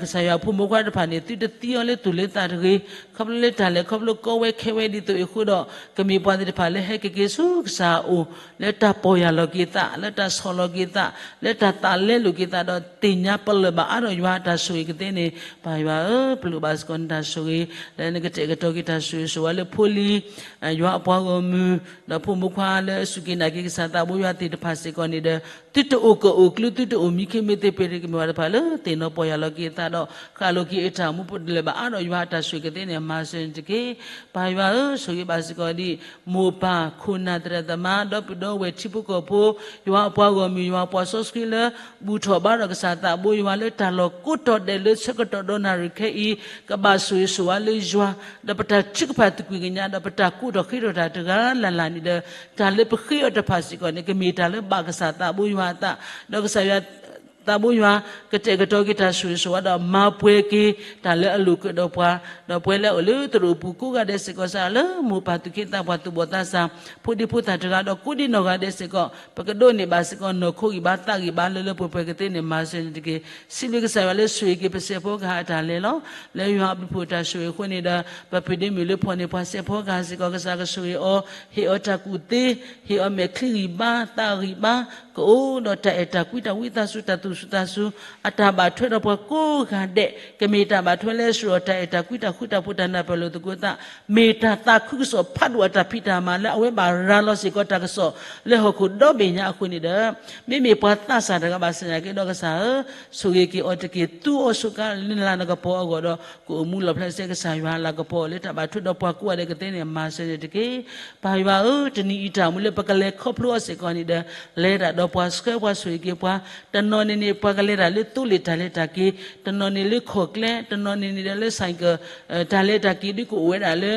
ကစၢ်ယွၤဖိမုၣ်ဖိခွါတဖၣ်န့ၣ် သုတသံအီၤလၢသူၣ်လၢသးတဂ့ၤ, ခီဖျိလၢတၢ်လဲၤခီဖျိကီဝဲခဲဝဲဒ်သိးအံၤအဃိဒီး ကမ့ၢ်ပှၤသ့ၣ်တဖၣ်လၢဟဲက့ၤက့ၤဆူကစၢ်အအိၣ် လၢတၢ်ပီၢ်ယၢ်လီၤက့ၤသး, လၢတၢ်ဆီၣ်လီၤက့ၤသး, လၢတၢ်သးလဲလိာ်က့ၤသးဒီး သ့ၣ်ညါပလၢၢ်ဘၣ်အါထီၣ်ယွၤအတၢ်ဆိၣ်ဂ့ၤကသ့န့ၣ် ပၢ်ယွၤဧၢ, ပလိၣ်ဘၣ်စ့ၢ်ကီးနတၢ်ဆိၣ်ဂ့ၤ လၢနကတဲာ်ကတီၤက့ၤတၢ်ဆိၣ်ဂ့ၤဆိၣ်ဝါလၢဖိလံၤ ယွၤအပှၤဂီၢ်မုၢ် ဒီးဖိမုၣ်ဖိခွါလၢအစူၢ်က့ၤနာ်က့ၤကစၢ်သးဘိယွၤသ့ၣ်တဖၣ်စ့ၢ်ကီးန့ၣ်ဒီး သုတအိၣ်ကၢၣ်အိၣ်ကျူ သုတအိၣ်မံခ့မ့ၢ်သ့ၣ်ပ့ၤ ကမ့ၢ်ပှၤတဖၣ်လၢသ့ၣ်နီၣ်ပီၢ်ယၢ်လီၤက့ၤအသးဒီး ဃၣ်လိာ်က့ၤအတၢ်အိၣ်မူ ပလၢၢ်ဘၣ်အါထီၣ်ယွၤအတၢ်ဆိၣ်ဂ့ၤကသ့န့ၣ် မၤစၢၤန့ၣ်တက့ၢ်. ပၢ်ယွၤဧၢ, ဆိၣ်ဂ့ၤဘၣ်စ့ၢ်ကီးဒ် မိၢ်ပၢ်ခိၣ်နၢ်သရၣ်သမါ ဒီပုၢ်ဒီဝဲၢ်ထံဖိကီၢ်ဖိ ယွၤအပှၤဂီၢ်မုၢ် ယွၤပှၤစီဆှံလၢ ဘူၣ်ထီၣ်ဘါထီၣ်ကစၢ်သးဘိယွၤလၢတၢ်လီၢ်ကိးတီၤဒဲးလၢဆၢကတီၢ်ဒီနၣ်ရံၣ်ခဲအံၤ ကဘၣ်ဆိၣ်ဂ့ၤဆိၣ်ဝါလၢယွၤ ဒီးပတၢ်ထုကဖၣ်သကွံာ်ကညး ဒီးပတၢ်ကိးထီၣ်ဃ့ထီၣ်တၢ်တဂၤလၢ်လၢ်န့ၣ်ဒီး တၢ်လၢပဃ့အီၤတဖၣ်စ့ၢ်ကီးန့ၣ် ကမ့ၢ်တၢ်လၢဘၣ်ကစၢ်သးဘိယွၤအသး, ဒီးကစၢ်ယွၤ သးဘိယွၤ ကတဲာ်ကတီၤက့ၤတၢ်ဆိၣ်ဂ့ၤဆိၣ်ဝါဒီး မၤပှဲၤက့ၤတၢ်လၢအလိာ်ကဒီးပှၤ, ဒီးပှဲၤလၢအအိၣ်လၢသရိာ်ပူၤကိးဂၤဒဲးစ့ၢ်ကီး စးလၢမိၢ်ပၢ်သူၣ်က့သးပှၢ်သူၣ်ဘီၣ်သးစၢ် ဖိဒံဖိသၣ်တဂၤဒီးကိးဒံနီၢ်ဂၤဒဲးစ့ၢ်ကီး ပကဒိးန့ၢ်ဘၣ်စ့ၢ်ကီး နီၢ်ခိဂံၢ်ဘါသးဂံၢ်ဘါလၢလၢပှဲၤပှဲၤကသ့န့ၣ် မၤစၢၤန့ၣ်တက့ၢ်. စံးဘျုးကစၢ်ယွၤလၢဆိၣ်ဂ့ၤက့ၤပစဲးဖီကဟၣ်အတၢ်လဲၤလီၤ. လၢယွၤအဘျုးဖှိၣ်တၢ်ဆိၣ်ဂ့ၤအဃိန့ၣ်ဒီး ပဖုဒ့မုၣ်လၢဖီၣ်န့ၢ်ပှၤစဲးဖီကဟၣ်စ့ၢ်ကီး ကစၢ်ကဆိၣ်ဂ့ၤအီၤ, ဟ့ၣ်အီၤတၢ်ကူၣ်သ့, ဟ့ၣ်အီၤမဲာ်ချံဂံၢ်ဘါ, သးဂံၢ်ဘါ, ကအိၣ်ဒီးတၢ်အဲၣ်တၢ်ကွံတၢ်ဝံသးစူၤ တၢ်သူၣ်စူၤသးစူၤ, အတၢ်ဘၣ်ထွဲဒီးပှၤကိးဂၤဒဲး, ကမ့ၢ်တၢ်ဘၣ်ထွဲလၢစရီတၢ်အဲၣ်တၢ်ကွံတၢ်ဃူတၢ်ဖိးတၢ်နၢ်ပၢၢ်လိာ်သကိးသး, မ့ၢ်တၢ်သးခုကစီၣ်ဖးဒိၣ်အတၢ်ဖံးတၢ်မၤလၢအဝဲဘၣ်ရၤလီၤစ့ၢ်ကီးတၢ်ကစီၣ်လၢဟီၣ်ခိၣ်ဒီဘ့ၣ်ညါအဃိန့ၣ်ဒီး မ့မ့ၢ်ပှၤသးစၢ်တဂၤဘၣ်ဆၣ်နာ်က့ဒီးကစၢ်ဧၢ, ဆိၣ်ဂ့ၤက့ၤအီၤတက့ၢ်. သူအီၤစူးကါလၢနလၤနကပီၤအဂီၢ်ဒီး ကအိၣ်မူလီၤဖျဲးစဲကစၢ်ယွၤလၤကပီၤလၢတၢ်ဘၣ်ထွဲဒီးပှၤကိးဂၤဒဲးကသ့န့ၣ် မၤစၢၤန့ၣ်တက့ၢ်. ပၢ်ယွၤဧၢ, တနံၤအံၤတၢ်အိၣ်မူလၢပကလဲၤခီဖျိအီၤစ့ၢ်ကီးန့ၣ်ဒီး လဲၤတၢ်ဒီးပှၤဆှၢပှၤဆိၣ်ဂ့ၤက့ၤပှၤ, တနီၤန့ၣ်န့ၣ် ပှၤကလဲၤတၢ်လၢသိလ့ၣ်တၢ်လဲၤတၢ်က့ၤ, တနီၤန့ၣ်လၢခီၣ်ကျဲ, တနီၤန့ၣ်န့ၣ်ဒီးလၢ ဆိုင်ကယ်, တၢ်လဲၤတၢ်က့ၤဒ်ကအိၣ်ဝဲဒၣ်လၢ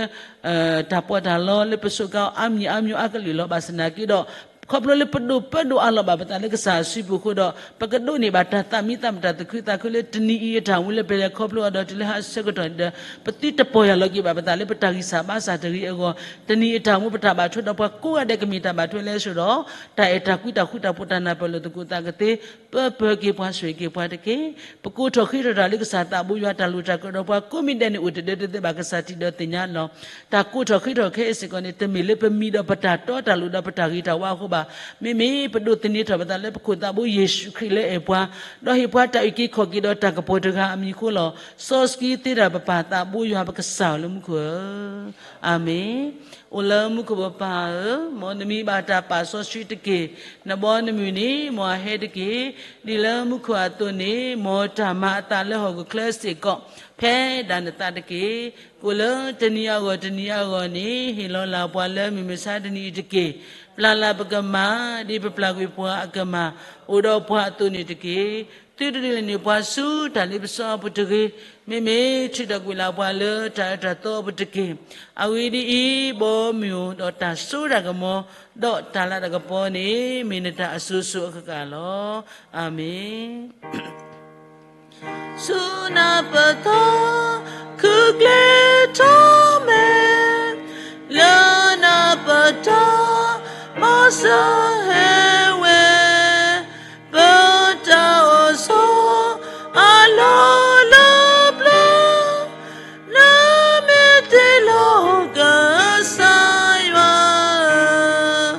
တၢ်ပီးတၢ်လီလၢပစူးကါအီၤအါမံၤအါမံၤအါကလုာ်လီၤ. ဘၣ်ဆၣ်နာ်က့ဒီး ခီဖျိလၢပဒိၣ်ပၢဒိၣ်အါလီၤဘၣ်ပသးလၢကစၢ်အစုပူၤအဃိဒီး ပကဒိးန့ၢ်ဘၣ်တၢ်သးမံသးမတၤသးခုသးခုလၢတနံၤအံၤအတၢ်အိၣ်မူလၢပလဲၤခီဖျိအီၤဒီးတုၤလၢဟါဆၢကတီၢ်န့ၣ်ဒီး ပသုတပီၢ်ယၢ်လီၤက့ၤဘၣ်ပသးလၢပတၢ်ဂံၢ်စၢ်ဘါစၢ်တဂ့ၤအဂီၢ်, တနံၤအံၤတၢ်အိၣ်မူပတၢ်ဘၣ်ထွဲဒီးပှၤကိးဂၤဒဲးကမ့ၢ်တၢ်ဘၣ်ထွဲလၢအဆိဒီး တၢ်အဲၣ်တၢ်ကွံတၢ်ဃူတၢ်ဖိးတၢ်နၢ်ပၢၢ်လိာ်သကိးသးကသ့ ပၢပၢၤက့ၤပှၤ ဆိၣ်ဂ့ၤက့ၤပှၤတက့ၢ်. ပကိးထီၣ်ဃ့ထီၣ်တၢ်လၢကစၢ်သးဘိယွၤတၢ်လိၣ်တၢ်ကီဒီးပှၤကိးမံၤဒဲးန့ၣ် အိၣ်တဒၢတသဲဘၣ် ကစၢ်ထံၣ်ဒီးသ့ၣ်ညါလီၤ. တၢ်ကိးထီၣ်ဃ့ထီၣ်ခဲအံၤစ့ၢ်ကီးန့ၣ် တမ့ၢ်လၢပမံဒီးပတၢ်တီတၢ်လိၤဒီးပတၢ်ဂ့ၤတၢ်ဝါအဃိဘၣ်. မ့မ့ၢ်ပဒိးသန့ၤထီၣ်ပသးလၢပခိၣ်သးဘိယ့ၣ်ၡူးခရံာ်လၢအဲၣ်ပှၤ, ဒီးဟ့ၣ်ပှၤတၢ်အုၣ်က့ၤခီၣ်က့ၤဒီးတၢ်ကပီၤတဂၤအမံၤအဃိလီၤ. စီဆှံသ့တၢ်ပပၢ်သးဘိယွၤ ပကစၢ်ဧၢလၢမူခိၣ်ဧၢ, အၤမ့ၣ်. အိၣ်လၢမူခိၣ်ပပၢ်ဧၢ, မ်နမံၤဘၣ်တၢ်ပာ်စီဆှံတက့ၢ်. နဘီနမုၢ်န့ၣ် မ်အဟဲတက့ၢ်. ဒ်လၢမူခိၣ်အသိးန့ၣ် မ်တၢ်မၤအသးလၢဟီၣ်ခိၣ်ချၢစ့ၢ်ကီး ဖဲဒၣ်နသးတက့ၢ်. ကိၣ်လၢတနံၤအဂီၢ်တနံၤအဂီၢ်န့ၣ် ဟ့ၣ်လီၤလၢ်ပှၤလၢမုၢ်မဆါတနံၤအံၤတက့ၢ်. ပျၢ်လၢ်ပကမၢ် ဒ်ပပျၢ်ကွံာ်ပှၤအကမၢ် အိၣ်ဒီးပှၤအသိးန့ၣ်တက့ၢ်. သုတဒုးလဲၤနုာ်ပှၤဆူတၢ်လ့ပစီအပူၤတဂ့ၤ. မ့မ့ၢ်ထုးထီၣ်ကွံာ်လၢ်ပှၤလၢတၢ်အၢတၢ်သီအပူၤတက့ၢ်. အဂ့ၢ်ဒ်အံၤ, ဘီမုၢ်အိၣ်ဒီးတၢ်စိတၢ်ကမီၤ ဒီးတၢ်လၤတၢ်ကပီၤန့ၣ် မ့ၢ်နတၢ်အစိၤစိၤအဃၣ်ဃၣ်လီၤ. အၤမ့ၣ်. ဆူနၢ်ပၢၢ်ထီ ခုၣ်ကျဲထီၣ်မဲာ်, လၢနၢ်ပၢၢ်ထီ မီၤစၢၤဟဲဝဲ, ပတၢ်အိၣ်ဆိးအလီၢ်လၢပျၢၤ, နမ့ၢ်တ့ၢ်လီၤကစၢ်ယွၤ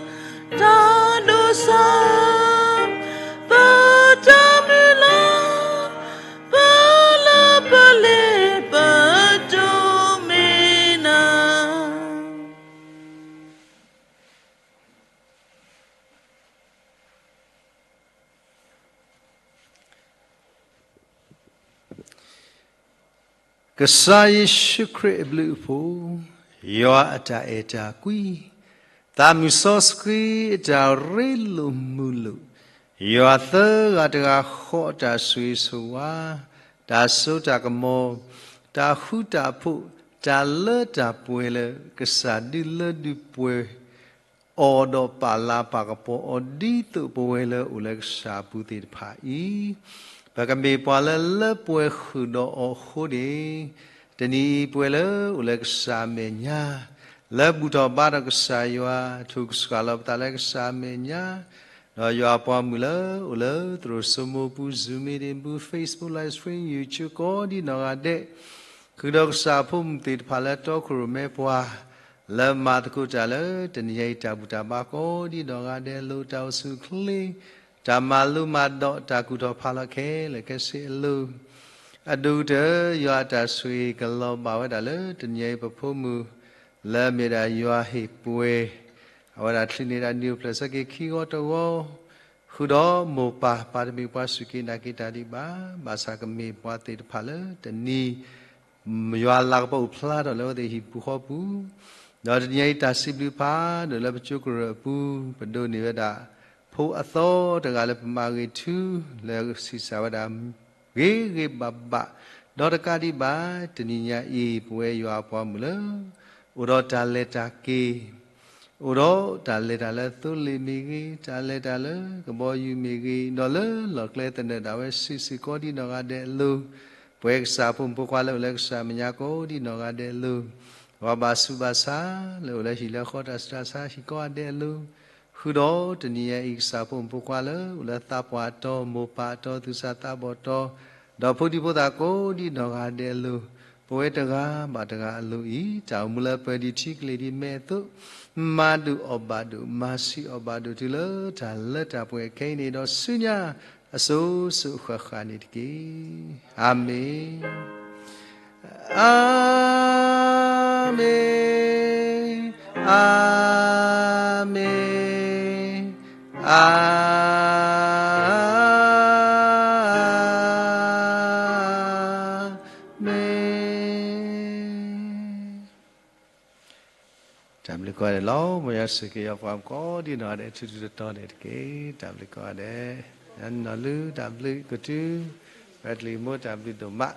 တၢ်ဒိးစၢ် ပတၢ်မုၢ်လၢ် ပလၢပလဲၤပဒိးမ့ၢ်နၤ. ကစၢ်ယ့ၣ်ၡူးခရံာ်အဘျုးအဖှိၣ်, ယွၤအတၢ်အဲၣ်တၢ်ကွံ, သးမုၢ်စီဆှံအတၢ်ရ့လိာ်မုာ်လိာ်, ယွၤသၢဂၤတဂၤဃီအတၢ်ဆိၣ်ဂ့ၤဆိၣ်ဝါ, တၢ်စိတၢ်ကမီၤ, တၢ်ဃူတၢ်ဖိး, တၢ်လၢတၢ်ပှဲၤလၢကစၢ်ဒုးလၢဒုးပှဲၤ အီၤဒီးပာ်လၤပာ်ကပီၤအီၤဒ်သိးပဝဲလၢအိၣ်လၢကစၢ်အပူၤသ့ၣ်တဖၣ်အံၤ, ပကမ့ၢ်ပှၤလၢလၢပှဲၤဃုာ်ဒီးအီၤအဃိန့ၣ်, တနံၤအံၤပဝဲလၢအိၣ်လၢကစၢ်အမဲာ်ညါ, လၢဘူၣ်ထီၣ်ဘါထီၣ်ကစၢ်ယွၤ ထိၣ်ကစှၤလီၤပသးလၢကစၢ်အမဲာ်ညါ, ဒီးယွၤအပှၤမုၣ်လၢအိၣ်လၢသရိာ်စိမိပူၤ Zoom meeting ပူၤ Facebook live stream YouTube ကိးဒ်နီၢ်ဂၤဒဲး ဃုာ်ဒီးကစၢ်အဖိမုၣ်သ့ၣ်တဖၣ်လၢတီခိၣ်ရိၣ်မဲပှၤ လၢမၤသကိးတၢ်လၢတနံၤအံၤတၢ်ဘူၣ်တၢ်ဘါကိးဒ်နီၢ်ဂၤဒဲးအလိၤ တၢ်အိၣ်ဆူၣ်အိၣ်ချ့ တၢ်မၤလိမၤဒိး တၢ်ကူၣ်ထီၣ်ဖးလီၤခဲလၢာ်ခဲဆ့အလိၤ အဒိၣ်ကတၢၢ် ယွၤအတၢ်ဆိၣ်ဂ့ၤကလီၤဘၣ်ဝဲဒၣ်လၢတနံၤအံၤပဖိမုၣ် လၢအမ့ၢ်ဒၣ်ယွၤဟ့ၣ်ပှဲၤ အဝဲဒၣ်ချံးန့ၢ်ဒၣ်နံၣ်အိၣ်ဖျဲၣ်ဆၢက့ၤခံဂီၤတဂီၤ ဃုာ်ဒီးမိၢ်ပၢ် ပၢ်တမံၤပှၤစူၢ်က့ၤနာ်က့ၤတၢ်ဒံးဘၣ် ဘၣ်ဆၣ်ကမ့ၢ်ပှၤသ့ၣ်တဖၣ်လၢတနံၤ ယွၤလၤကပီၤအိၣ်ဖျါထီၣ်လၢအဝဲသ့ၣ်ဟံၣ်ပူၤဃီပူၤ, ဒီးတနံၤအံၤတၢ်စံးဘျုးဖးဒိၣ်လၢပကၠိကရၢၢ်အပူၤ ပဒိးန့ၢ်ဝဲဒၣ် ဖိအသီတဂၤလၢပမၤဂ့ၤထူ လၢဆံးစၢ်ဝဲဒၣ် ဂ့ၤဂ့ၤဘၣ်ဘၣ်, ဒီးတကးဒံးဘၣ် တနံၤညါအံၤ ပဝဲယွၤအပှၤမုၣ်လၢ အိၣ်ဒီးတၢ်လဲၤတၢ်က့ၤ အိၣ်ဒီးတၢ်လဲၤတၢ်လၢသိလ့ၣ်မ့ၢ်ဂ့ၤ, တၢ်လဲၤတၢ်လၢကဘီယူၤမ့ၢ်ဂ့ၤ, ဒီးလၢလီၢ်ကျဲသနၢၣ်ဒၣ်ဝဲစုာ်စုာ်ကိးဒ်နီၢ်ဂၤဒဲးအလိၤ, ပဝဲကစၢ်ဖိမုၣ်ဖိခွါလၢအိၣ်လၢကစၢ်မဲာ်ညါကိးဒ်နီၢ်ဂၤဒဲးအလိၤ, ပှၤဘၣ်ဆူးဘၣ်ဆါ လၢအိၣ်လၢဟံၣ်လၢဃီတၢ်ဆူးတၢ်ဆါဟံၣ်ကိးဂၤဒဲးအလိၤ, ဃုာ်ဒီးတနံၤညါအံၤ ကစၢ်ဖိမုၣ်ဖိခွါလၢအိၣ်လၢသးပှၢ်အတီၤ, မိၢ်ပၢ်အတီၤ, သူၣ်စၢ်သးဘီၣ်တီၤ, ဒီးဖိဒံဖိသၣ်ကိးဒ်နီၢ်ဂၤဒဲးအလိၤ, ပဝဲတဂၤဘၣ်တဂၤအလိၤအံၤ တၢ်အိၣ်မူလၢပှဲၤဒံးထံကလ့ၤဒံးမဲာ်အသိး, မၤဒိၣ်အီၣ်ဘၣ်ဒိၣ်, မၤဆံးအီၣ်ဘၣ်ဒိၣ် တုၤလၢတၢ်လၢတၢ်ပှဲၤခဲအံၤန့ၣ်ဒီးဆူညါ အစိၤစိၤဃၣ်ဃၣ်န့ၣ်တက့ၢ်. အၤမ့ၣ်, အၤမ့ၣ်, အၤမ့ၣ်, အၤမ့ၣ်. တၢ်ဘျုးကိးဂၤဒဲးလီၤ. မ်ယွၤဆိၣ်ဂ့ၤက့ၤယွၤပှၤကိးဒ်နီၢ်ဂၤဒဲး ထူထူတီတီန့ၣ်တက့ၢ်. တၢ်ဘျုးကိးဂၤဒဲး, ယနီၢ်လုၢ်တၢ်ဘျုးကတုၤ ဝဲကလံၤမိၢ်တၢ်ဘျုးဒိၣ်မး